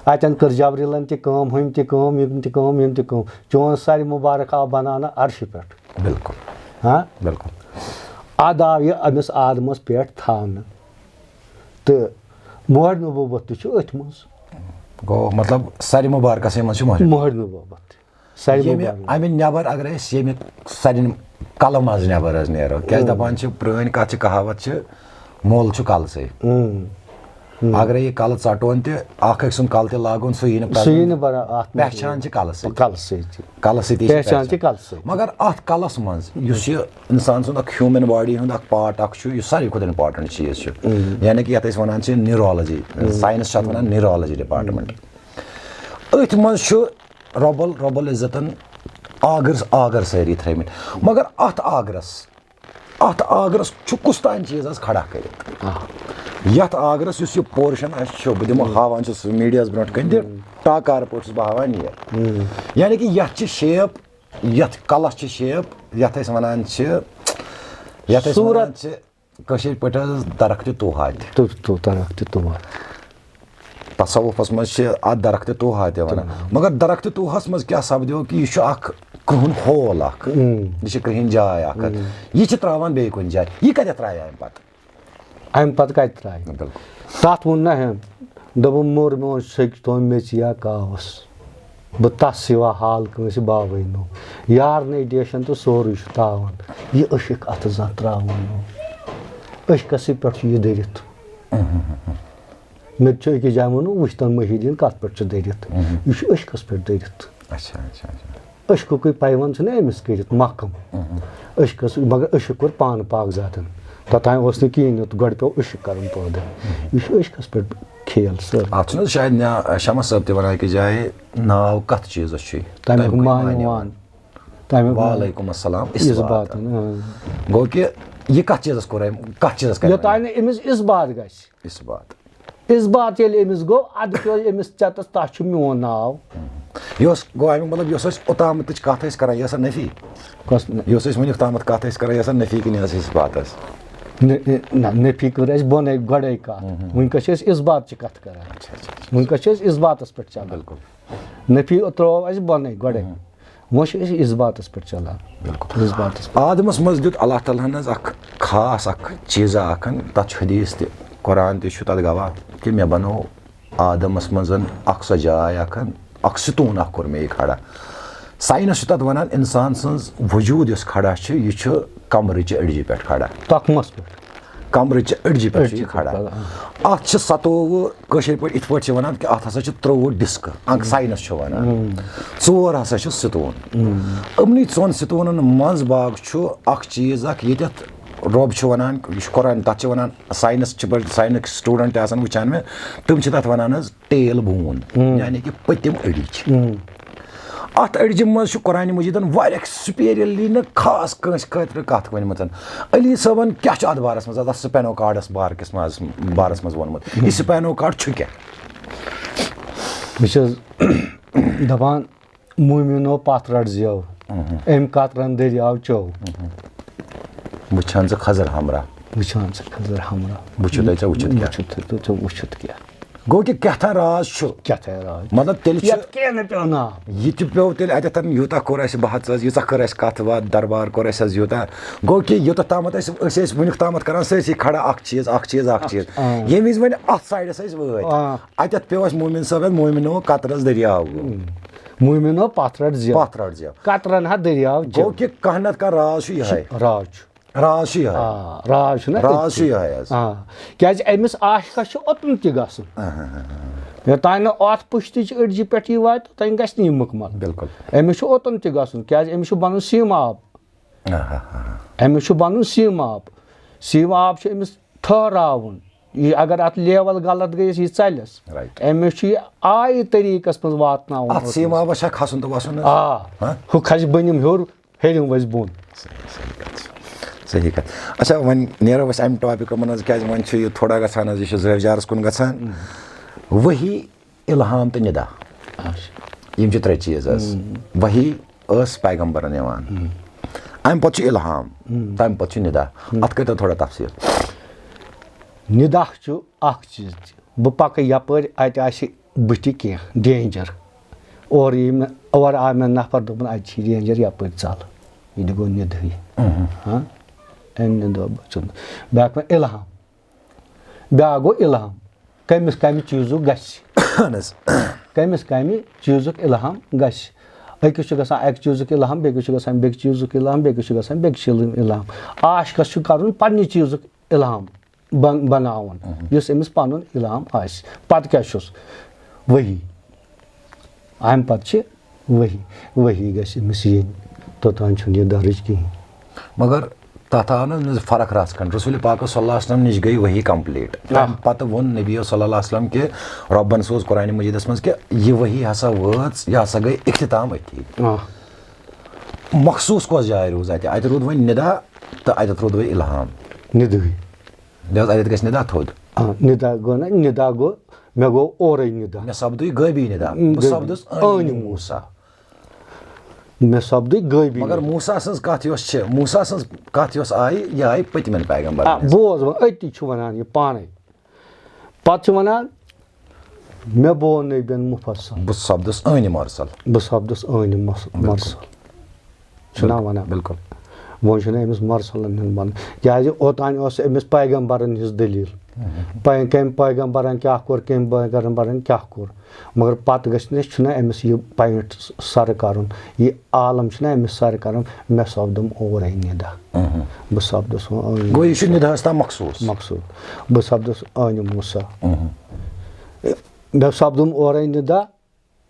اَتٮ۪ن کٔر جبریٖلن تہِ کٲم، ہُمۍ تہِ کٲم، یِم تہِ کٲم، یِم تہِ کٲم۔ چون سَرِ مُبارک آو بَناونہٕ عرشہِ پٮ۪ٹھ۔ بِلکُل۔ ہاں؟ بِلکُل۔ اَدٕ آو یہِ أمِس آدمَس پٮ۪ٹھ تھاونہٕ۔ تہٕ مۄہَر نبوت تہِ چھُ أتھۍ منٛز۔ گوٚو مطلب سَرِ مُبارکَسٕے منٛز چھُ مۄہَر۔ مۄہَر نبوت۔ سَرِ ییٚمہِ مُبارک۔ اَمہِ نٮ۪بر اگر أسۍ ییٚمہِ سَرِ کَلہٕ منٛز نٮ۪بر حظ نیرو، کیٛازِ دَپان چھِ پرٛٲنۍ کَتھ چھِ کہاوت چھِ، "مۄل چھُ کَلسٕے۔" اگرے یہِ کَلہٕ ژَٹون تہِ، اَکھ أکۍ سُنٛد کَلہٕ تہِ لاگُن، سُہ یی نہٕ سُہ یی پَتہٕ۔ نہٕ بَرا-، اَتھ منٛز۔ پہچان چھِ کَلہٕ سۭتۍ۔ کَلہٕ سۭتۍ۔ کَلہٕ سۭتی چھِ پہچان چھِ کَلہٕ سۭتۍ۔ مگر اَتھ کَلَس منٛز یُس یہِ اِنسان سُنٛد اَکھ ہیوٗمَن باڈی ہُنٛد اَکھ پارٹ اَکھ چھُ، یُس ساروی کھۄتہٕ اِمپاٹَنٛٹ چیٖز چھُ، یعنی کہِ یَتھ أسۍ وَنان چھِ نیورولوجی، ساینَس چھُ اَتھ وَنان نیورولوجی ڈِپارٹمنٹ۔ أتھۍ منٛز چھُ رۄب ال-، رۄب العزتن آگٕر، آگٕر سٲری تھٲومٕتۍ۔ مگر اَتھ آگرس، اَتھ آگرس چھُ کُس تام چیٖز حظ کھڑا کٔرِتھ۔ یَتھ آگرس یُس یہِ پورشن اَسہِ چھُ، بہٕ دِمو ہاوان چھُس میٖڈیاہَس برونٛٹھ کَنہِ تہِ، ٹاکار پٲٹھۍ چھُس بہٕ ہاوان یہِ۔ یعنی کہِ یَتھ چھِ شیپ، یَتھ کَلَس چھِ شیپ، یَتھ أسۍ وَنان چھِ، یَتھ أسۍ وَنان چھِ کٲشِر پٲٹھۍ حظ درخت توہا تہِ۔ تہٕ تہٕ درخت توہا۔ تصوفس منٛز چھِ اتھ درخت توہا تہِ ونان۔ مگر درخت توہس منٛز کیٛاہ سپدیو کہِ یہِ چھُ اکھ کرٛہُن ہول اکھ۔ یہِ چھِ کرٛہِنۍ جاے اکھ۔ یہِ چھِ ترٛاوان بیٚیہِ کُنہِ جایہِ۔ یہِ کتٮ۪تھ ترٛایہِ امہِ پتہٕ؟ امہِ پتہٕ کتہِ ترٛایہِ؟ بِلکُل۔ تتھ ووٚن نہ أمۍ، دوٚپُن، "موٚر میون سیٚکہِ تھوٚو میٚژِ یا کاوس، بہٕ تس سوا حال کٲنٛسہِ باوٕے نہٕ۔ یار نے ڈیشن تہٕ سورُے چھُ تاوان۔ یہِ عشق اتھٕ زانٛہہ ترٛاوُن نہٕ۔ عشقسٕے پٮ۪ٹھ چھُ یہِ دٔرِتھ۔" مےٚ تہِ چھُ أکِس جایہِ ووٚنمُت، وٕچھ تَن محی الدیٖن کَتھ پٮ۪ٹھ چھُ دٔرِتھ۔ یہِ چھُ عشقَس پٮ۪ٹھ دٔرِتھ۔ اچھا، اچھا، اچھا۔ عشقُکُے پیوند چھُنہ أمِس کٔرِتھ محکم۔ عشقَس، مگر عشق کوٚر پانہٕ پاک ذاتَن۔ توٚتام اوس نہٕ کِہیٖنۍ، یوٚت گۄڈٕ پیوٚو عشق کَرُن پٲدٕ۔ یہِ چھُ عشقَس پٮ۪ٹھ کھیل سٲرٕے۔ اَتھ چھُنہٕ حظ شاید نیا-، شمس صٲب تہِ وَنان أکِس جایہِ، ناو کَتھ چیٖزَس چھُے؟ تَمیُک معنی وَن۔ تَمیُک معنی۔ وعلیکم السلام، اِثبات۔ اِثباتَن، اۭں۔ گوٚو کہِ یہِ کَتھ چیٖزَس کوٚر أمۍ، کَتھ چیٖزَس کَرِ یوٚتام وۄنۍ؟ نہٕ أمِس اِثبات گژھِ۔ اِثبات۔ اِثبات ییٚلہِ أمِس گوٚو، اَدٕ پیوٚو أمِس ژٮ۪تَس، تَس چھُ میون ناو۔ یہِ اوس، گوٚو اَمیُک مطلب، یۄس أسۍ اوٚتامَتٕچ کَتھ ٲسۍ کَران، یہِ ٲسا نفی؟ کۄس؟ یۄس أسۍ وٕنیُک تامَتھ کَتھ ٲسۍ کَران، یہِ ٲسا نفی کِنہٕ یہِ ٲس اِثبات حظ؟ نہ، نہ، نفی کٔر اَسہِ بۄنَے گۄڈَے کَتھ۔ وٕنکٮ۪س چھِ أسۍ اِثباتچہِ کَتھ کَران۔ وٕنکٮ۪س چھِ أسۍ اِثباتَس پٮ۪ٹھ چَلان۔ بِلکُل۔ نفی ترٛوو اَسہِ بۄنَے گۄڈَے۔ وۄنۍ چھِ أسۍ اِثباتَس پٮ۪ٹھ چَلان۔ بِلکُل۔ اِثباتَس پٮ۪ٹھ۔ آدمَس منٛز دیُت اللہ تعالیٰ ہَن حظ اَکھ خاص اَکھ چیٖزا اَکھ، تَتھ چھُ حدیث تہِ، قرآن تہِ چھُ تَتھ گواہ کہِ مےٚ بَنوو آدمَس منٛز اَکھ سۄ جاے اَکھ، اَکھ ستوٗن اَکھ کوٚر مےٚ یہِ کھڑا۔ ساینَس چھُ تَتھ وَنان اِنسان سٕنٛز وجوٗد یۄس کھڑا چھِ، یہِ چھُ کمرٕچہِ أڈجہِ پٮ۪ٹھ کھڑا۔ تۄکھمَس پٮ۪ٹھ۔ کمرٕچہِ أڈجہِ پٮ۪ٹھ چھُ یہِ کھڑا۔ اَتھ چھِ ستووُہ، کٲشِر پٲٹھۍ یِتھ پٲٹھۍ چھِ وَنان کہِ اَتھ ہسا چھِ ترٛۆوُہ ڈِسکہٕ، اَنک ساینَس چھُ وَنان۔ ژور ہسا چھِ ستوٗن۔ یِمنٕے ژۄن ستوٗنَن منٛز باگ چھُ اَکھ چیٖز اَکھ، ییٚتٮ۪تھ رۄب چھُ وَنان، یہِ چھُ قرآن، تَتھ چھِ وَنان، ساینَس چھِ پَر-، ساینَس student تہِ آسان وٕچھان مےٚ، تِم چھِ تَتھ وَنان حظ ٹیل بون، یعنی کہِ پٔتِم أڈِج۔ اَتھ أڈجہِ منٛز چھُ قرآنِ مجیٖدَن واریاہ سُپیریلی نہٕ خاص کٲنٛسہِ خٲطرٕ کَتھ ؤنمٕژ۔ علی صٲبَن کیٛاہ چھُ اَتھ بارَس منٛز، اَتھ سپینو کارڈَس بارکِس منٛز، بارَس منٛز ووٚنمُت؟ یہِ سپینو کارڈ چھُ کیٛاہ؟ بہٕ چھُس دَپان، مومِنو پَتھ رَٹ زٮ۪و، أمۍ قطرَن دٔریاو چٮ۪و۔ وٕچھان ژٕ کھٔزٕر ہمراہ۔ وٕچھان ژٕ کھٔزٕر ہمراہ۔ وٕچھِو تۄہہِ ژےٚ وٕچھِتھ کیٛاہ؟ وٕچھِتھ تہٕ ژےٚ وٕچھِتھ کیٛاہ؟ گوٚو کہِ کیٛاہ تھا راز چھُ؟ کیٛاہ تھا راز؟ مطلب تیٚلہِ چھُ یَتھ کینٛہہ نہٕ پیوٚو ناو۔ یہِ تہِ پیوٚو تیٚلہِ اَتٮ۪تھ یوٗتاہ کوٚر اَسہِ بحث حظ، ییٖژاہ کٔر اَسہِ کَتھ باتھ، دربار کوٚر اَسہِ حظ یوٗتاہ۔ گوٚو کہِ یوٗتاہ تامَتھ أسۍ، أسۍ ٲسۍ وٕنیُک تامَتھ کَران سٲرسٕے کھڑا اَکھ چیٖز، اَکھ چیٖز، اَکھ چیٖز۔ ییٚمہِ وِزِ وۄنۍ اَتھ سایڈَس أسۍ وٲتۍ، اَتٮ۪تھ پیوٚو اَسہِ مومِن صٲبَس، مومِنو قطرَس دٔریاو گوٚو۔ مومِنو پَتھ رَٹ زٮ۪و۔ پَتھ رَٹ زٮ۪و۔ قطرَن ہا دٔریاو چٮ۪و۔ گوٚو کہِ کانٛہہ نَتہٕ کانٛہہ راز چھُ یِہوٚے۔ راز چھُ۔ راز چھُ یِہوٚے۔ آ، راز چھُنہ راز تٔتھی۔ چھُ یِہوٚے حظ۔ آ، کیٛازِ أمِس عاشقَس چھُ اوٚتَن تہِ گژھُن۔ یوٚتام نہٕ اَتھ پُشتٕچ أڈجہِ پٮ۪ٹھ یہِ واتہِ، توٚتام گژھِ نہٕ یہِ مُکمل۔ بِلکُل۔ أمِس چھُ اوٚتَن تہِ گژھُن، کیٛازِ أمِس چھُ بَنُن سیٖمہٕ آب۔ آہا۔ أمِس چھُ بَنُن سیٖمہٕ آب۔ سیٖمہٕ آب چھُ أمِس ٹھٔہراوُن۔ یہِ اگر اَتھ لیول غلط گٔیَس، یہِ ژَلٮ۪س۔ Right۔ أمِس چھُ یہِ آیہِ طریٖقَس منٛز واتناوُن اَتھ اوٚتَن۔ سیٖمہٕ آبَس چھا کھَسُن تہٕ وَسُن حظ؟ آ۔ ہہ؟ ہُہ کھَسہِ بٔنِم ہیوٚر، ہیٚرِم وَسہِ بۄن۔ صحیح، صحیح کَتھ چھِ۔ صحیح کَتھ۔ اچھا، وۄنۍ نیرو أسۍ اَمہِ ٹاپِکہٕ منٛز، کیٛازِ وۄنۍ چھُ یہِ تھوڑا گژھان حظ، یہِ چھُ زٲوۍ جارَس کُن گژھان۔ ؤحی، الہام تہٕ ندا۔ اچھا۔ یِم چھِ ترٛےٚ چیٖز حظ۔ ؤحی ٲس پیغمبرَن یِوان۔ اَمہِ پَتہٕ چھُ الہام، تَمہِ پَتہٕ چھُ ندا۔ اَتھ کٔرۍتو تھوڑا تفصیٖل۔ ندا چھُ اَکھ چیٖز تہِ، بہٕ پَکہٕ یَپٲرۍ، اَتہِ آسہِ بٕتھِ کینٛہہ danger، اورٕ یی مےٚ، اورٕ آو مےٚ نفر، دوٚپُن، اَتہِ چھِ danger، یَپٲرۍ ژَل۔ یہِ تہِ گوٚو نِدٕے۔ ہاں، اَمہِ نِدٕ بَچُن۔ بیٛاکھ وۄنۍ الہام، بیٛاکھ گوٚو الہام، کٔمِس کَمہِ چیٖزُک گژھِ۔ اہن حظ۔ کٔمِس کَمہِ چیٖزُک الہام گژھِ۔ أکِس چھُ گژھان اَکہِ چیٖزُک الہام، بیٚکِس چھُ گژھان بیٚکہِ چیٖزُک الہام، بیٚکِس چھُ گژھان بیٚکہِ چیٖزُک الہام۔ عاشقَس چھُ کَرُن پنٛنہِ چیٖزُک الہام بن-، بناوُن، یُس أمِس پَنُن الہام آسہِ۔ پَتہٕ کیٛاہ چھُس؟ ؤحی۔ اَمہِ پَتہٕ چھِ ؤحی، ؤحی گژھِ أمِس یِنۍ، توٚتام چھُنہٕ یہِ درٕج کِہیٖنۍ۔ مگر تَتھ آو نہٕ فرق رَژھ کھنٛڈ۔ رسول پاکَس صلی اللہ علیہ وسلم نِش گٔے ؤحی complete۔ آ۔ تَمہِ پَتہٕ ووٚن نبی صلی اللہ علیہ وسلم کہِ رۄبَن سوز قرآنِ مجیٖدَس منٛز کہِ یہِ ؤحی ہسا وٲژ، یہِ ہسا گٔے اختتام أتھی۔ آ۔ مخصوٗص کۄس جاے روٗز اَتہِ؟ اَتہِ روٗد وۄنۍ ندا تہٕ اَتٮ۪تھ روٗد وۄنۍ الہام۔ نِدٕے۔ لہذا اَتٮ۪تھ گژھِ ندا تھوٚد۔ آ، ندا گوٚو نہ، ندا گوٚو، مےٚ گوٚو اورَے ندا۔ مےٚ سپدُے غٲبی ندا۔ بہٕ غٲبی۔ سپدُس عٲنہِ عٲنہِ موسیٰ۔ مےٚ سپدُے غٲبی مگر ندا۔ موسیٰ سٕنٛز کتھ یۄس چھِ، موسیٰ سٕنٛز کتھ یۄس آیہِ، یہِ آیہِ پٔتمٮ۪ن پیغمبرن آ، ہٕنٛز۔ بوز وۄنۍ، أتی چھُ ونان یہِ پانے۔ پتہٕ چھُ ونان، مےٚ بوو نبین مفصل۔ بہٕ سپدُس عٲنہِ مرسل۔ بہٕ سپدُس عٲنہِ مس-، بِلکُل۔ مرسل۔ چھُنہ بِلکُل، ونان؟ بِلکُل۔ وۄنۍ چھُنہ أمِس مرسلن ہُنٛد ونُن۔ کیازِ اوٚتام اوس أمِس پیغمبرن ہِنٛز دٔلیٖل۔ پے-، کٔمۍ پیغمبرن کیٛاہ کوٚر، کٔمۍ پیغمبرن کیٛاہ کوٚر۔ مگر پتہٕ گژھِ نہٕ، چھُنہ أمِس یہِ point سرٕ کرُن، یہِ عالم چھُنہ أمِس سرٕ کرُن، مےٚ سپدُم اورَے ندا۔ بہٕ سپدُس وۄنۍ عٲنہِ گوٚو یہِ چھُ نداہس تام مخصوٗص۔ مخصوٗص۔ بہٕ سپدُس عٲنہِ موسیٰ۔ مےٚ سپدُم اورَے ندا،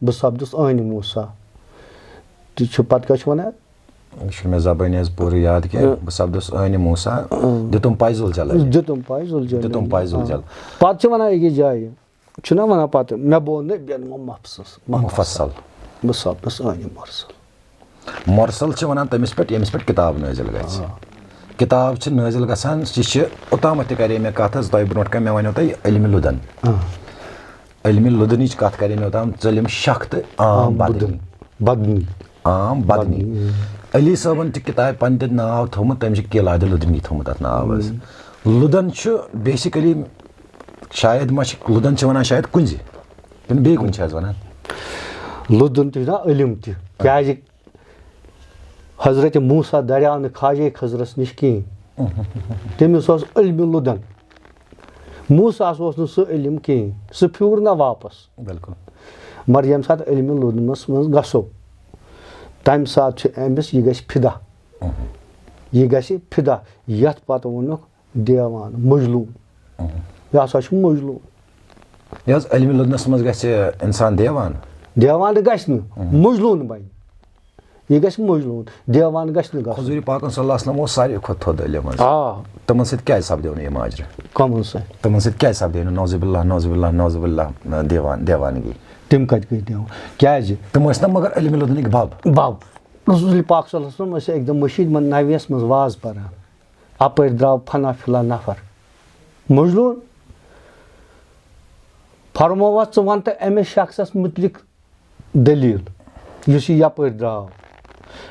بہٕ سپدُس عٲنہِ موسیٰ۔ تہِ چھُ پتہٕ کیٛاہ چھُ ونان؟ یہِ چھُنہٕ مےٚ زبٲنۍ حظ پوٗرٕ یاد کینٛہہ۔ اۭں۔ بہٕ سپدُس عٲنہِ موسیٰ، اۭں۔ دیُتُم پاے ذوالجلالہِ۔ دیُتُم پاے ذوالجلالہِ۔ دیُتُم پاے ذوالجلال۔ آ۔ پتہٕ چھِ ونان أکِس جایہِ، چھُنہ ونان پتہٕ، مےٚ بوو نبین مفصل۔ مفصل۔ بہٕ سپدُس عٲنہِ مرسل۔ مرسل چھِ ونان تٔمِس پٮ۪ٹھ، ییٚمِس پٮ۪ٹھ کِتاب نٲزِل گژھِ۔ آ۔ کِتاب چھِ نٲزِل گژھان، یہِ چھِ اوٚتامَتھ تہِ کَرے مےٚ کَتھ حظ تۄہہِ برونٛٹھ کَنہِ، مےٚ وَنیو تۄہہِ علمِ لُدن۔ آ۔ علمِ لُدنٕچ کَتھ کَرے مےٚ اوٚتام، ژٔلِم شَکھ تہٕ عام عام بدنی۔ بدنی۔ عام بدنی۔ بدنی۔ علی صٲبَن چھِ کِتابہِ پَنٕنۍ تہِ ناو تھوٚومُت، تٔمۍ چھِ کیلادِ لُدنی تھوٚومُت اَتھ ناو حظ۔ لُدن چھُ basically، شاید ما چھِ، لُدن چھِ وَنان شاید کُنزِ، کِنہٕ بیٚیہِ کُنہِ چھِ حظ وَنان؟ لُدن تہِ چھُ نا علم تہِ، کیٛازِ حضرت موسیٰ دریاو نہٕ خواجے خضرس نِش کِہیٖنۍ۔ تٔمِس اوس علمِ لُدن۔ موسیٰ ہس اوس نہٕ سُہ علم کِہیٖنۍ، سُہ پھیوٗر نہ واپس۔ بِلکُل۔ مگر ییٚمہِ ساتہٕ علمِ لُدنس منٛز گژھو، تمہِ ساتہٕ چھُ أمِس یہِ گژھِ فِدا۔ یہِ گژھِ فِدا۔ یتھ پتہٕ ووٚنُکھ دیوان، مجلوٗن۔ یہِ ہسا چھُ مجلوٗن۔ یہِ حظ علمِ لُدنس منٛز گژھِ انسان دیوان؟ دیوان تہِ گژھِ نہٕ، مجلوٗن بنہِ۔ یہِ گژھِ مجلوٗن، دیوان گژھِ نہٕ گژھُن۔ حضوٗرِ پاکن صلی اللہ علیہ وسلم اوس ساروی کھۄتہٕ تھوٚد علم حظ۔ آ۔ تِمن سۭتۍ کیازِ سپدیو نہٕ یہِ ماجرٕ؟ کمن سۭتۍ؟ تِمن سۭتۍ کیازِ سپدیو نہٕ، نعوذ باللہ، نعوذ باللہ، نعوذ باللہ، دیوان، دیوانگی؟ تِم کتہِ گٔے دیوان؟ کیازِ؟ تِم ٲسۍ نہ مگر علمِ لُدنٕکۍ بب۔ بب۔ رسول پاک صلی اللہ علیہ وسلم ٲسۍ اکہِ دۄہ مٔشیٖد منٛز نویَس منٛز واز پران۔ اپٲرۍ درٛاو فنا فلا نفر۔ مجلوٗن۔ فرمووس، ژٕ وَن تہٕ أمِس شخصس مُتعلِق دٔلیٖل، یُس یہِ یپٲرۍ درٛاو۔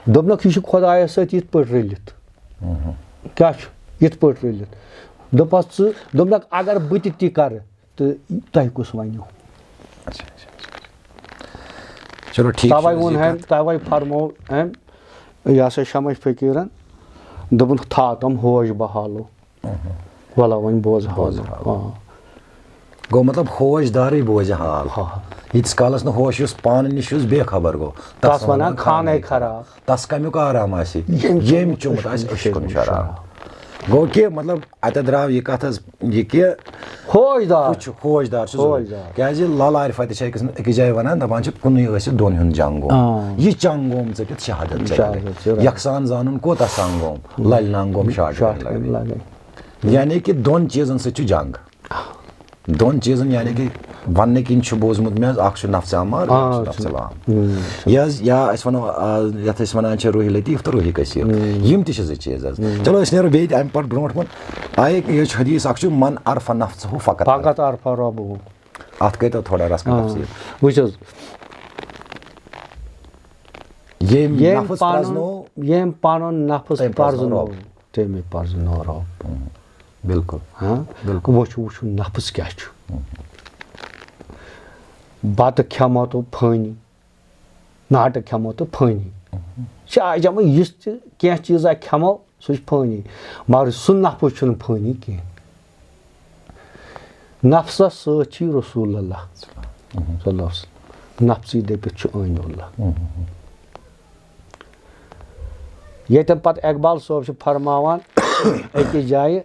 دوٚپنکھ، یہِ چھُ خۄدایس سۭتۍ یِتھ پٲٹھۍ رٔلِتھ۔ کیٛاہ چھُ یِتھ پٲٹھۍ رٔلِتھ؟ دوٚپس، ژٕ، دوٚپنکھ، اگر بہٕ تہِ تی کرٕ، تہٕ تۄہہِ کُس وَنیو؟ اچھا، اچھا، اچھا۔ چلو، ٹھیٖک چھُ، توے یہِ ووٚن کَتھ۔ أمۍ، توے فرموو أمۍ، یہِ ہسا شمس فقیٖرن، دوٚپُن، تھاو تِم ہوش بحالو۔ وَلہ وۄنۍ بوزٕ ہاو۔ بوزٕ ہاو۔ آ۔ گوٚو مطلب، ہوش دارٕے بوزِ حال۔ آ۔ ییٖتِس کالس نہٕ ہوش یُس پانہٕ نِش یُس بے خبر گوٚو، تَس وَنان خانَے خراب۔ تَس کَمیُک آرام آسہِ؟ ییٚمۍ ییٚمۍ چوٚمُت چوٚمُت آسہِ أچھِ کُن شراب۔ گوٚو کہِ مطلب، اتٮ۪تھ درٛاو یہِ کتھ حظ، یہِ کہِ ہوش دار۔ ہُہ چھُ ہوش دار، چھُ ضروٗری۔ ہوش دار۔ کیازِ لال عارفہ تہِ چھِ أکِس، أکِس جایہِ ونان، دپان چھِ، کُنُے ٲسِتھ دۄن ہُنٛد جنگ گوٚو۔ آ۔ یہِ چنگ گوٚم ژٔٹِتھ شہادت ژےٚ شہادت لگے۔ ژےٚ لگے۔ یکسان زانُن کوتاہ سنگ گوٚم، للہِ ننگ گوٚم شاٹھ شاٹھ کٔنۍ کٔنۍ لگے۔ لگے۔ یعنی کہِ دۄن چیٖزن سۭتۍ چھُ جنگ۔ دۄن چیٖزن، یعنی کہِ وننہٕ کِنۍ چھُ بوٗزمُت مےٚ حظ، اکھ چھُ نفسِ امار، بیٛاکھ آ، چھُ چھُ۔ نفسِ لوام۔ ہُم، چھُ۔ یہِ حظ، یا أسۍ ونو، آ، یتھ أسۍ ونان چھِ روحِ لطیف تہٕ روحِ کثیف۔ ہُم۔ یِم تہِ چھِ زٕ چیٖز حظ۔ ہُم۔ چلو، أسۍ نیرو بیٚیہِ تہِ امہِ پتہٕ برونٛٹھ کُن۔ آیہِ، یہِ چھُ حدیث اکھ چھُ، "من عرف نفسہ فقط عرف۔" فقط عرف ربہ۔ اتھ کٔرۍتو تھوڑا رژھ کھنڈ آ، تفصیٖل۔ وٕچھ حظ، ییٚمۍ ییٚمۍ نفس پنُن، پرزنو، ییٚمۍ پنُن نفس تٔمۍ پرزنو پرزنو۔ رب۔ تٔمۍ پرزنو رب۔ ہُم۔ بِلکُل۔ ہاں؟ بِلکُل۔ وۄنۍ چھُ وٕچھُن نفس کیٛاہ چھُ۔ ہُم۔ بتہٕ کھٮ۪مو تہٕ فٲنی، ناٹہٕ کھٮ۪مو تہٕ فٲنی۔ ہُم۔ شاہ جمع یُس تہِ کینٛہہ چیٖزا کھٮ۪مو، سُہ چھُ فٲنی۔ مگر سُہ نفس چھُنہٕ فٲنی کینٛہہ۔ نفسس سۭتۍ چھُ رسول اللہ ہُم۔ صلی اللہ علیہ وسلم۔ نفسی دٔپِتھ چھُ عٲنِ اللہ۔ ہُم۔ ییٚتٮ۪ن پتہٕ اقبال صٲب چھُ فرماوان أکِس جایہِ،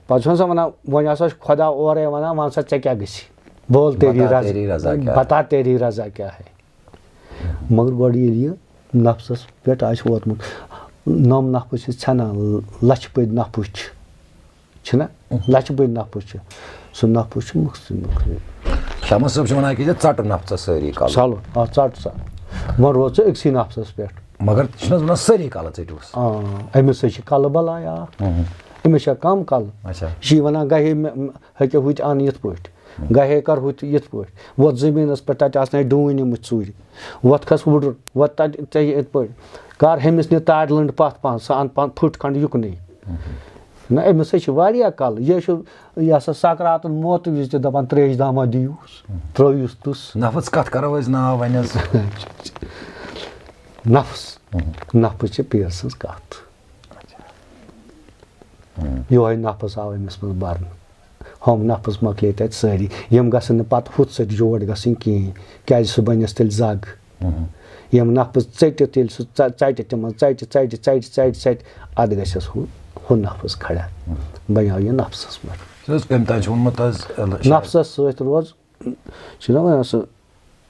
پتہٕ چھُ سا ونان، وۄنۍ ہسا چھُ خۄدا اورے ونان، "وَن سا ژےٚ کیٛاہ گژھِ؟ بول تیری بتا رضا، تیری رضا کیا ہے؟" بتا تیری رضا کیا ہے۔ مگر گۄڈٕ ییٚلہِ یہِ نفسس پٮ۪ٹھ آسہِ ووتمُت، نَم نفس چھِ ژھٮ۪نان، لچھِ پٔتۍ نفس چھِ۔ چھِنہ؟ لچھِ بٔدۍ نفس چھِ۔ سُہ نفس چھُ مُخصر مُخصر۔ شمس صٲب چھِ وَنان کہِ ژَٹہٕ نفسَس سٲری کَلہٕ۔ چلو، آ، ژَٹ سا۔ وۄنۍ روز ژٕ أکسٕے نفسَس پٮ۪ٹھ۔ مگر چھِنہٕ حظ وَنان سٲری کَلہٕ ژٔٹۍہوٗس؟ آ، أمِس سۭتۍ چھِ کَلہٕ بَلاے اَکھ۔ ہُم۔ أمِس چھےٚ کَم کَلہٕ۔ اچھا۔ یہِ چھِ وَنان گَہے مےٚ، ہیٚکہِ ہُتہِ اَن یِتھ پٲٹھۍ۔ گَہے کَر ہُتہِ یِتھ پٲٹھۍ۔ وۄتھ زٔمیٖنَس پٮ۪ٹھ، تَتہِ آسنَے ڈوٗنۍ نِمٕتۍ ژوٗرِ۔ وۄتھ کھس وُڈُر، وۄتھ تَتہِ ژےٚ یِتھ پٲٹھۍ۔ کَر ہُمِس نہِ تارِ لٔنٛڈ پَتھ پَہَن، سُہ اَن پَہَن پھٕٹ کھنٛڈ یُکنُے۔ نہ، أمِس ہے چھِ واریاہ کَلہٕ۔ یہِ چھُ، یہِ ہسا سکراتُن موتہٕ وِزِ تہِ دَپان، "ترٛیش دامہ دِیوٗس، ترٛٲیوٗس تُس۔" نفس کَتھ کَرو أسۍ ناو وۄنۍ حظ؟ نفس۔ نفس چھِ پیٖر سٕنٛز کَتھ۔ یِہوٚے نفس آو أمِس منٛز بَرنہٕ۔ ہُم نفس مۄکلے تَتہِ سٲری۔ یِم گژھن نہٕ پَتہٕ ہُتھ سۭتۍ جوڑ گژھٕنۍ کِہیٖنۍ، کیٛازِ سُہ بَنٮ۪س تیٚلہِ زَگ۔ یِم نفس ژٔٹِتھ ییٚلہِ سُہ ژَ-، ژَٹہِ تِمَن، ژَٹہِ، ژَٹہِ، ژَٹہِ، ژَٹہِ، ژَٹہِ، اَدٕ گژھٮ۪س ہُہ، ہُہ نفس کھڑا۔ بَنیو یہِ نفسَس منٛز۔ سُہ حظ کٔمۍ تام چھُ ووٚنمُت حظ، ال-، نفسَس سۭتۍ روز، چھُنہ وَنان سُہ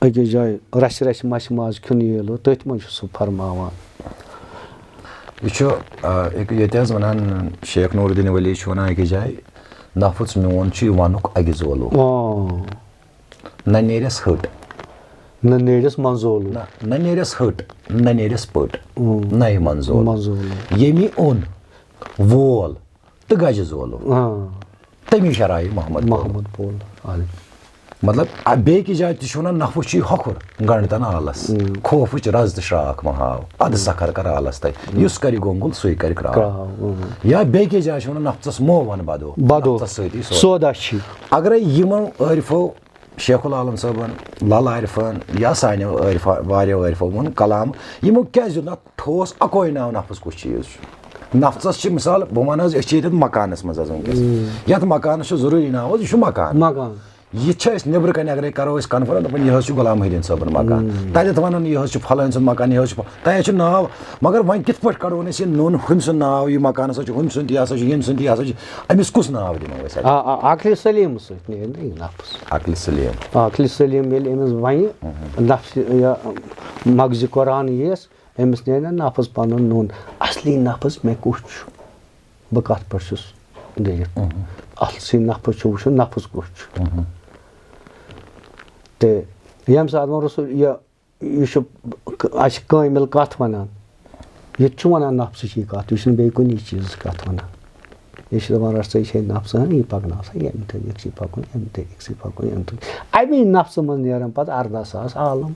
أکِس جایہِ رَسہِ رَسہِ مَسہِ ماز کھیوٚن ییلو، تٔتھۍ منٛز چھُ سُہ فرماوان۔ یہِ چھُ، آ، أکہِ-، ییٚتہِ حظ وَنان، شیخ نور الدین ولی چھُ وَنان أکِس جایہِ، "نفس میون چھُ یہِ وَنُک اَگہِ زولو۔" آ۔ نہ نیرٮ۪س ہٕٹ۔ نہ نیرٮ۪س منظولو۔ نہ، نہ نیرٮ۪س ہٕٹ، نہ نیرٮ۪س پٔٹ، اۭں۔ نہ یہِ منظولو۔ منظولو۔ ییٚمہِ اوٚن وول تہٕ گجہِ زولو۔ آ۔ تٔمی شرایہِ محمد پول۔ محمد پول۔ آ۔ مطلب، آ، بیٚیہِ کہِ جایہِ تہِ چھُ وَنان، نفس چھُے ہۄکھُر گنڈ تن آلس۔ اۭں۔ خوفٕچ رز تہٕ شراکھ مہ ہاو، اَدٕ سکھر کر آلس تہِ۔ اۭں۔ یُس کرِ گونگُل، سُے کرِ کرٛاو۔ کرٛاو، اۭں۔ یا بیٚیہِ کہِ جایہِ چھُ وَنان، نفسس مو وَن بدو۔ بدو۔ نفسس سۭتی سودا۔ سودا چھِ۔ اگرے یِمو عٲرفو شیخ العالم صٲبن، لل عارفن یا سانیو عٲرفا-، واریاہو عٲرفو ووٚن کلام، یِمو کیٛازِ دیُت نہٕ اَتھ ٹھوس اَکوے ناو نفس کُس چیٖز چھُ؟ نفسس چھِ مثال، بہٕ وَنہٕ حظ، أسۍ چھِ ییٚتٮ۪تھ مکانس منٛز حظ وٕنکیٚس۔ مم۔ یَتھ مکانس چھُ ضروٗری ناو حظ، یہِ چھُ مکان۔ مکان۔ یہِ چھِ أسۍ نیٚبرٕ کنہِ اگرے کرو أسۍ کنفرم، دَپان، یہِ حظ چھُ غلام محی الدین صٲبُن مکان۔ مم۔ تَتٮ۪تھ وَنان، یہِ حظ چھُ فلٲنۍ سُنٛد مکان، یہِ حظ چھُ فل-، تۄہہِ حظ چھُ ناو، مگر وۄنۍ کِتھ پٲٹھۍ کڑون أسۍ یہِ نوٚن ہُمۍ سُنٛد ناو، یہِ مکان ہسا چھُ ہُمۍ سُنٛد، یہِ ہسا چھُ ییٚمۍ سُنٛد، یہِ ہسا چھُ، أمِس کُس ناو دِمو أسۍ اَتہِ؟ آ، آ، عقلِ سلیٖم سۭتۍ نیرِ نہ یہِ نفس۔ عقلِ سلیٖم۔ عقلِ سلیٖم ییٚلہِ أمِس وَنہِ، مہم۔ نفس یا مغزِ قرآن یِیَس، أمِس نیرِ نہ نفس پنُن نوٚن۔ اصلی نفس مےٚ کُس چھُ؟ بہٕ کتھ پٮ۪ٹھ چھُس دٔرِتھ؟ مہم۔ اصلی نفس چھُ وٕچھُن، نفس کُس چھُ؟ مہم۔ تہٕ ییٚمہِ ساتہٕ وۄنۍ رسول یہِ یہِ چھُ اَسہِ کٲمِل کَتھ وَنان۔ یہِ تہِ چھُ وَنان نفسٕچی کَتھ، یہِ چھُنہٕ بیٚیہِ کُنہِ چیٖزٕچ کَتھ وَنان۔ یہِ چھُ دَپان، رَژھَے چھے نفسہٕ ہن، یہِ پَکناو سا ییٚمہِ طریٖقہٕ، یہِ پَکُن ییٚمہِ طریٖقہٕ، یہِ پَکُن ییٚمہِ طریٖقہٕ۔ اَمی نفسہٕ منٛز نیرَن پَتہٕ اَرداہ ساس عالم۔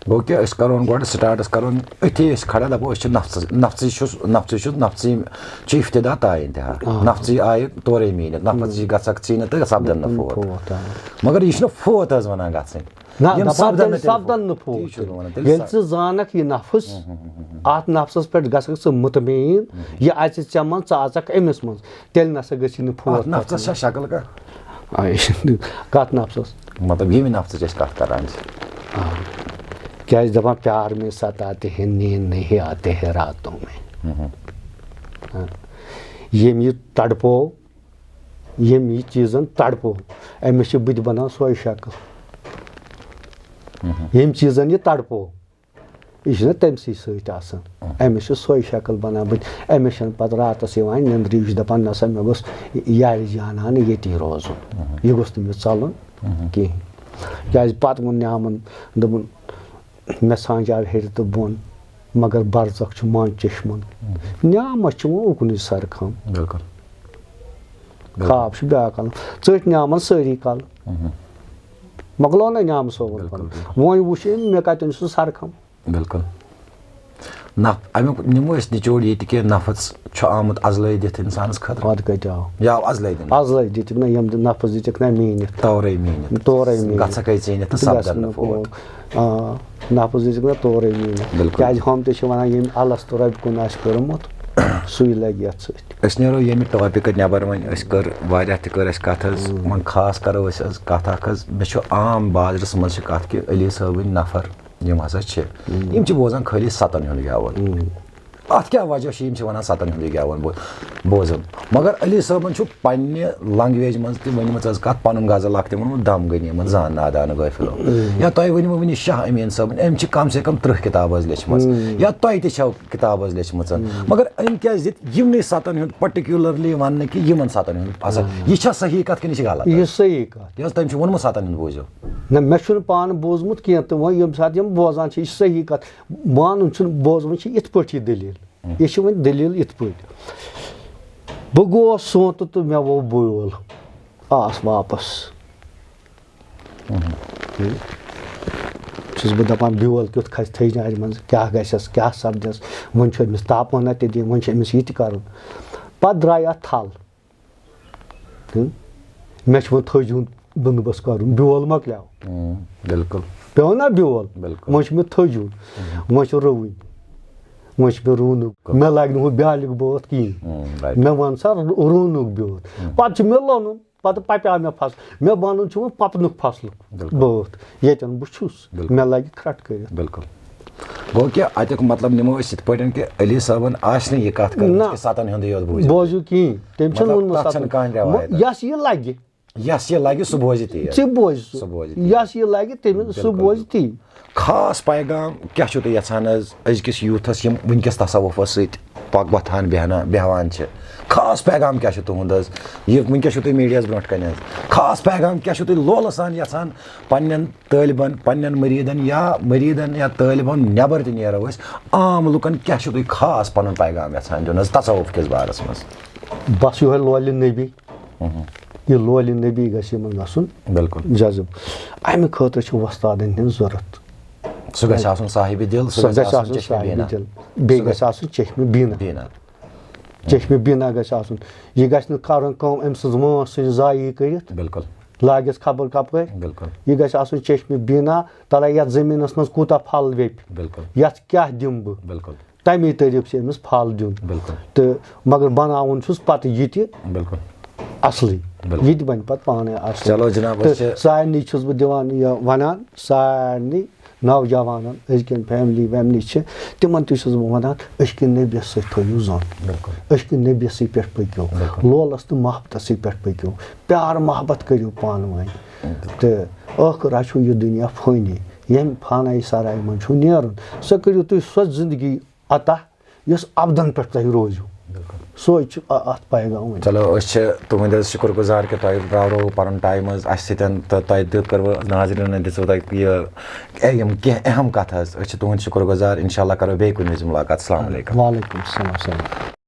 گوٚو کہِ أسۍ کَرون گۄڈٕ سٹارٹَس کَرون أتھی أسۍ کھڑا، دَپو أسۍ چھِ نفسہٕ، نفسٕے چھُس، نفسٕے چھُس، نفسٕے چھِ افتدا تا انتہا۔ آ۔ نفسٕے آیہِ تورَے میٖنِتھ، نفسٕے گژھکھ ژٕے نہٕ تہٕ سَپدَن نہٕ فوت۔ فوت، آ۔ مگر یہِ چھُنہٕ فوت حظ وَنان گژھٕنۍ۔ نہ، یِم دَپان سَپدَن تیٚلہِ نہٕ تیٚلہِ سَپدَن نہٕ فوت۔ تی چھُس بہٕ وَنان، تیٚلہِ ییٚلہِ سَ- ژٕ زانَکھ یہِ نفس، ہُم، ہُم، ہُم، ہُم۔ اَتھ نفسَس پٮ۪ٹھ گژھَکھ ژٕ مطمئن، ہُم۔ یہِ اَژِ ژےٚ منٛز، ژٕ اَژَکھ أمِس منٛز، تیٚلہِ نَسا گژھی نہٕ فوت اَتھ نفسَس پَتہٕ۔ چھا شکل کانٛہہ؟ آ، یہِ چھُنہٕ کَتھ نفسَس؟ مطلب، ییٚمہِ نفسٕچ أسۍ کَتھ کَران چھِ۔ آ۔ کیٛازِ دَپان، "پیار میں ستاتے ہیں، نیند نہیں آتے ہیں راتوں میں۔" ہُم، ہُم۔ ییٚمۍ یہِ تڑپو، ییٚمۍ یہِ چیٖزن تڑپو، أمِس چھِ بہٕ تہِ بنان سۄے شکل۔ ییٚمۍ چیٖزن یہِ تڑپو، یہِ چھُنہ تٔمسٕے سۭتۍ آسان۔ أمِس چھِ سۄے شکل بنان۔ بہٕ تہِ، أمِس چھَنہٕ پتہٕ راتس یِوان نیٚنٛدرٕے۔ یہِ چھُ دپان، "نہ سا، مےٚ گوٚژھ یارِ جانانہٕ ییٚتی روزُن۔ یہِ گوٚژھ نہٕ مےٚ ژلُن کِہیٖنۍ۔" کیازِ پتہٕ ووٚن نیامن، دوٚپُن، مےٚ ژھانٛجاو ہیٚرِ تہٕ بۄن، مگر برزخ چھُ منٛز چشمن۔ نیامس چھُ وۄنۍ اُکنُے سرکھم۔ بِلکُل۔ بِلکُل۔ خواب چھُ بیٛاکھ عالم۔ ژٔٹۍ نیامن سٲری کلہٕ۔ مۄکلو نہ نیامہٕ صٲبُن بِلکُل، پنُن۔ بِلکُل۔ وۄنۍ وٕچھ أمۍ مےٚ کتٮ۪ن چھُ سرکھم۔ بِلکُل۔ نف-، اَمیُک نِمو أسۍ نچوڑ یہِ تہِ کہِ نفس چھُ آمُت ازلٲے دِتھ انسانس خٲطرٕ۔ پتہٕ کتہِ آو؟ یہِ آو ازلٲے دِنہٕ۔ ازلٲے دِتِکھ نہ یِم نفس دِتِکھ نہ میٖنِتھ۔ تورے میٖنِتھ۔ تورے میٖنِتھ۔ گژھکھے ژیٖنِتھ تہٕ تہٕ سپدن گژھن نہٕ نہٕ پوت۔ پوت۔ آ، نفس دِتِکھ نہ تورے میٖنِتھ۔ بِلکُل۔ کیازِ ہُم تہِ چھِ ونان، ییٚمۍ الس تہٕ رۄبہِ کُن آسہِ کوٚرمُت، سُے لگہِ یتھ سۭتۍ۔ أسۍ نیرو ییٚمہِ ٹاپکہٕ نٮ۪بر وۄنۍ، أسۍ کٔر واریاہ تہِ کٔر اَسہِ کتھ حظ۔ وۄنۍ خاص کرو أسۍ حظ کتھ اکھ حظ، مےٚ چھُ عام بازرس منٛز چھِ کتھ کہِ علی صٲبٕنۍ نفر یِم ہسا چھِ، یِم چھِ بوزان خٲلی ستن ہُنٛد گٮ۪وُن۔ اتھ کیٛاہ وجہ چھُ، یِم چھِ ونان ستن ہُنٛدُے گٮ۪وُن بو-، بوزُن۔ مگر علی صٲبن چھُ پننہِ لنگویج منٛز تہِ ؤنمٕژ حظ کتھ، پنُن غزل اکھ تہِ ووٚنمُت، "دم گٔے یِمن زان نادان غٲفلو۔" یا تۄہہِ ؤنمو وٕنہِ شاہ امین صٲبن، أمۍ چھِ کم سے کم ترٕٛہ کتاب حظ لیچھمٕژ۔ یا تۄہہِ تہِ چھو کتاب حظ لیچھمٕژ۔ مگر أمۍ کیٛازِ دِتۍ یِمنٕے ستن ہُنٛد پرٹیکیولرلی وننہٕ کہِ یِمن ستن ہُنٛد اثر؟ یہِ چھا صحیح کتھ کِنہٕ یہِ چھِ غلط؟ یہِ چھِ صحیح کتھ۔ یہِ حظ تٔمۍ چھُ ووٚنمُت ستن ہُنٛد بوٗزِو۔ نہ، مےٚ چھُنہٕ پانہٕ بوٗزمُت کینٛہہ تہٕ وۄنۍ ییٚمہِ ساتہٕ یِم بوزان چھِ، یہِ چھِ صحیح کَتھ۔ مانُن چھُنہٕ، بوزُن چھُ یِتھ پٲٹھۍ یہِ دٔلیٖل۔ یہِ چھِ وۄنۍ دٔلیٖل یِتھ پٲٹھۍ۔ بہٕ گوس سونٛتہٕ تہٕ مےٚ ووٚو بیول۔ آس واپس۔ چھُس بہٕ دَپان، بیول کیُتھ کھسہِ تھٔج نارِ منٛز، کیٛاہ گژھٮ۪س، کیٛاہ سپدٮ۪س؟ وۄنۍ چھُ أمِس تاپہٕ ہنا تہِ دِنۍ، وۄنۍ چھُ أمِس یہِ تہِ کَرُن۔ پَتہٕ درٛاے اَتھ تھل۔ تہٕ مےٚ چھُ وۄنۍ تھٔج ہُنٛد بندوبست کرُن، بیول مۄکلیو۔ بِلکُل۔ پیوٚو نا بیول؟ بِلکُل۔ وۄنۍ چھُ مےٚ تھٔج ہُنٛد، وۄنۍ چھُ رُوٕنۍ۔ وۄنۍ چھُ مےٚ رُونُک، مےٚ لگہِ نہٕ ہُہ بیالُک بٲتھ کِہیٖنۍ۔ مےٚ وَن سا، رُ-، رُونُک بیول۔ پَتہٕ چھُ مےٚ لونُن، پَتہٕ پَپیو مےٚ فصل۔ مےٚ وَنُن چھُ وۄنۍ پَپنُک فصلُک بٲتھ، ییٚتٮ۪ن بہٕ چھُس، مےٚ لگہِ کھرٛٹھ کٔرِتھ۔ بِلکُل۔ گوٚو کہِ اَتیُک مطلب نِمو أسۍ یِتھ پٲٹھۍ کہِ علی صٲبن آسہِ نہٕ یہِ کَتھ کٔرمٕژ نہ۔ کہِ ستن ہُنٛدُے یوت بوٗزِو۔ بوزِو کِہیٖنۍ، تٔمۍ چھُنہٕ مطلب، ووٚنمُت تَتھ ستن۔ چھَنہٕ کانٛہہ رٮ۪وایت۔ یَس یہِ لَگہِ، یَس یہِ لَگہِ، سُہ بوزِ تی۔ ژٕ بوزِ سُہ۔ سُہ بوزِ تی۔ یَس یہِ لَگہِ، تٔمِس، سُہ بِلکُل، بوزِ بِلکُل۔ تی۔ خاص پیغام کیٛاہ چھُو تُہۍ یَژھان حظ أزکِس یوٗتھَس، یِم وٕنکٮ۪س تصوُفَس سۭتۍ پَک وۄتھان بیٚہنا-، بیٚہوان چھِ؟ خاص پیغام کیٛاہ چھُ تُہُنٛد حظ؟ یہِ وٕنکٮ۪س چھُو تُہۍ میٖڈیاہَس برونٛٹھ کَنہِ حظ۔ خاص پیغام کیٛاہ چھُو تُہۍ لولہٕ سان یَژھان پنٛنٮ۪ن طٲلبَن، پنٛنٮ۪ن مٔریٖدَن یا مٔریٖدَن یا طٲلبَن نٮ۪بَر تہِ نیرو أسۍ، عام لُکَن کیٛاہ چھُو تُہۍ خاص پَنُن پیغام یَژھان دیُن حظ تصوُف کِس بارَس منٛز؟ بَس یِہوٚے لولہِ نبی۔ یہِ لولہِ نبی گژھِ یِمَن گژھُن بِلکُل۔ جذب۔ اَمہِ خٲطرٕ چھِ وۄستادَن ہٕنٛز ضوٚرَتھ۔ سُہ گژھِ آسُن صاحبِ دِل، سُہ سُہ گژھِ گژھِ آسُن آسُن چشمِ صاحبِ بیٖنا۔ دِل۔ بیٚیہِ سُہ گژھِ گژھِ آسُن چشمِ بیٖنا۔ بیٖنا۔ چشمِ بیٖنا گژھِ آسُن۔ یہِ گژھِ نہٕ کَرُن کٲم أمۍ سٕنٛز وٲنٛس ژھٕنہِ ضایع کٔرِتھ۔ بِلکُل۔ لاگٮ۪س خبر کَپٲرۍ۔ بِلکُل۔ یہِ گژھِ آسُن چشمِ بیٖنا، تَلَے یَتھ زٔمیٖنَس منٛز کوٗتاہ پھل ویٚپہِ۔ بِلکُل۔ یَتھ کیٛاہ دِمہٕ بہٕ؟ بِلکُل۔ تَمی طریٖقہٕ چھُ أمِس پھل دیُن۔ بِلکُل۔ تہٕ مگر بَناوُن چھُس پَتہٕ یہِ تہِ بِلکُل۔ اَصلٕے۔ بِلکُل۔ یہِ تہِ بَنہِ پَتہٕ پانَے اَصلٕے۔ چلو جِناب، أسۍ تہٕ چھِ سارنٕے چھُس بہٕ دِوان یہِ وَنان، سارنٕے نوجوانَن، أزکٮ۪ن فیملی ویملی چھِ، تِمَن تہِ چھُس بہٕ وَنان، عشقِ نبیَس سۭتۍ تھٲیِو زَن۔ بِلکُل۔ عشقِ نبیَسٕے پٮ۪ٹھ پٔکِو۔ بِلکُل۔ لولَس تہٕ محبتَسٕے پٮ۪ٹھ پٔکِو۔ پیار محبت کٔرِو پانہٕ ؤنۍ۔ تہٕ ٲخٕر آسہِ یہِ دُنیا فٲنی، ییٚمہِ فانایہِ سرایہِ منٛز چھُو نیرُن، سۄ کٔرِو تُہۍ سۄ زندگی عطا یۄس ابدن پٮ۪ٹھ تۄہہِ روزِو۔ بِلکُل۔ سۄے چھِ اَ-، اَتھ پیغام وۄنۍ۔ چلو، أسۍ چھِ تُہٕنٛدۍ حظ شُکُر گُزار کہِ تۄہہِ راورووُ پَنُن ٹایم حظ اَسہِ سۭتۍ، تہٕ تۄہہِ دیُت، کٔروٕ ناظریٖنَن دِژوٕ تۄہہِ یہِ، اے، یِم کینٛہہ اہم کَتھٕ حظ۔ أسۍ چھِ تُہٕنٛدۍ شُکُر گُزار۔ اِنشاء اللہ کَرو بیٚیہِ کُنہِ وِزِ مُلاقات۔ السلام علیکُم۔ وعلیکُم السلام، السلام۔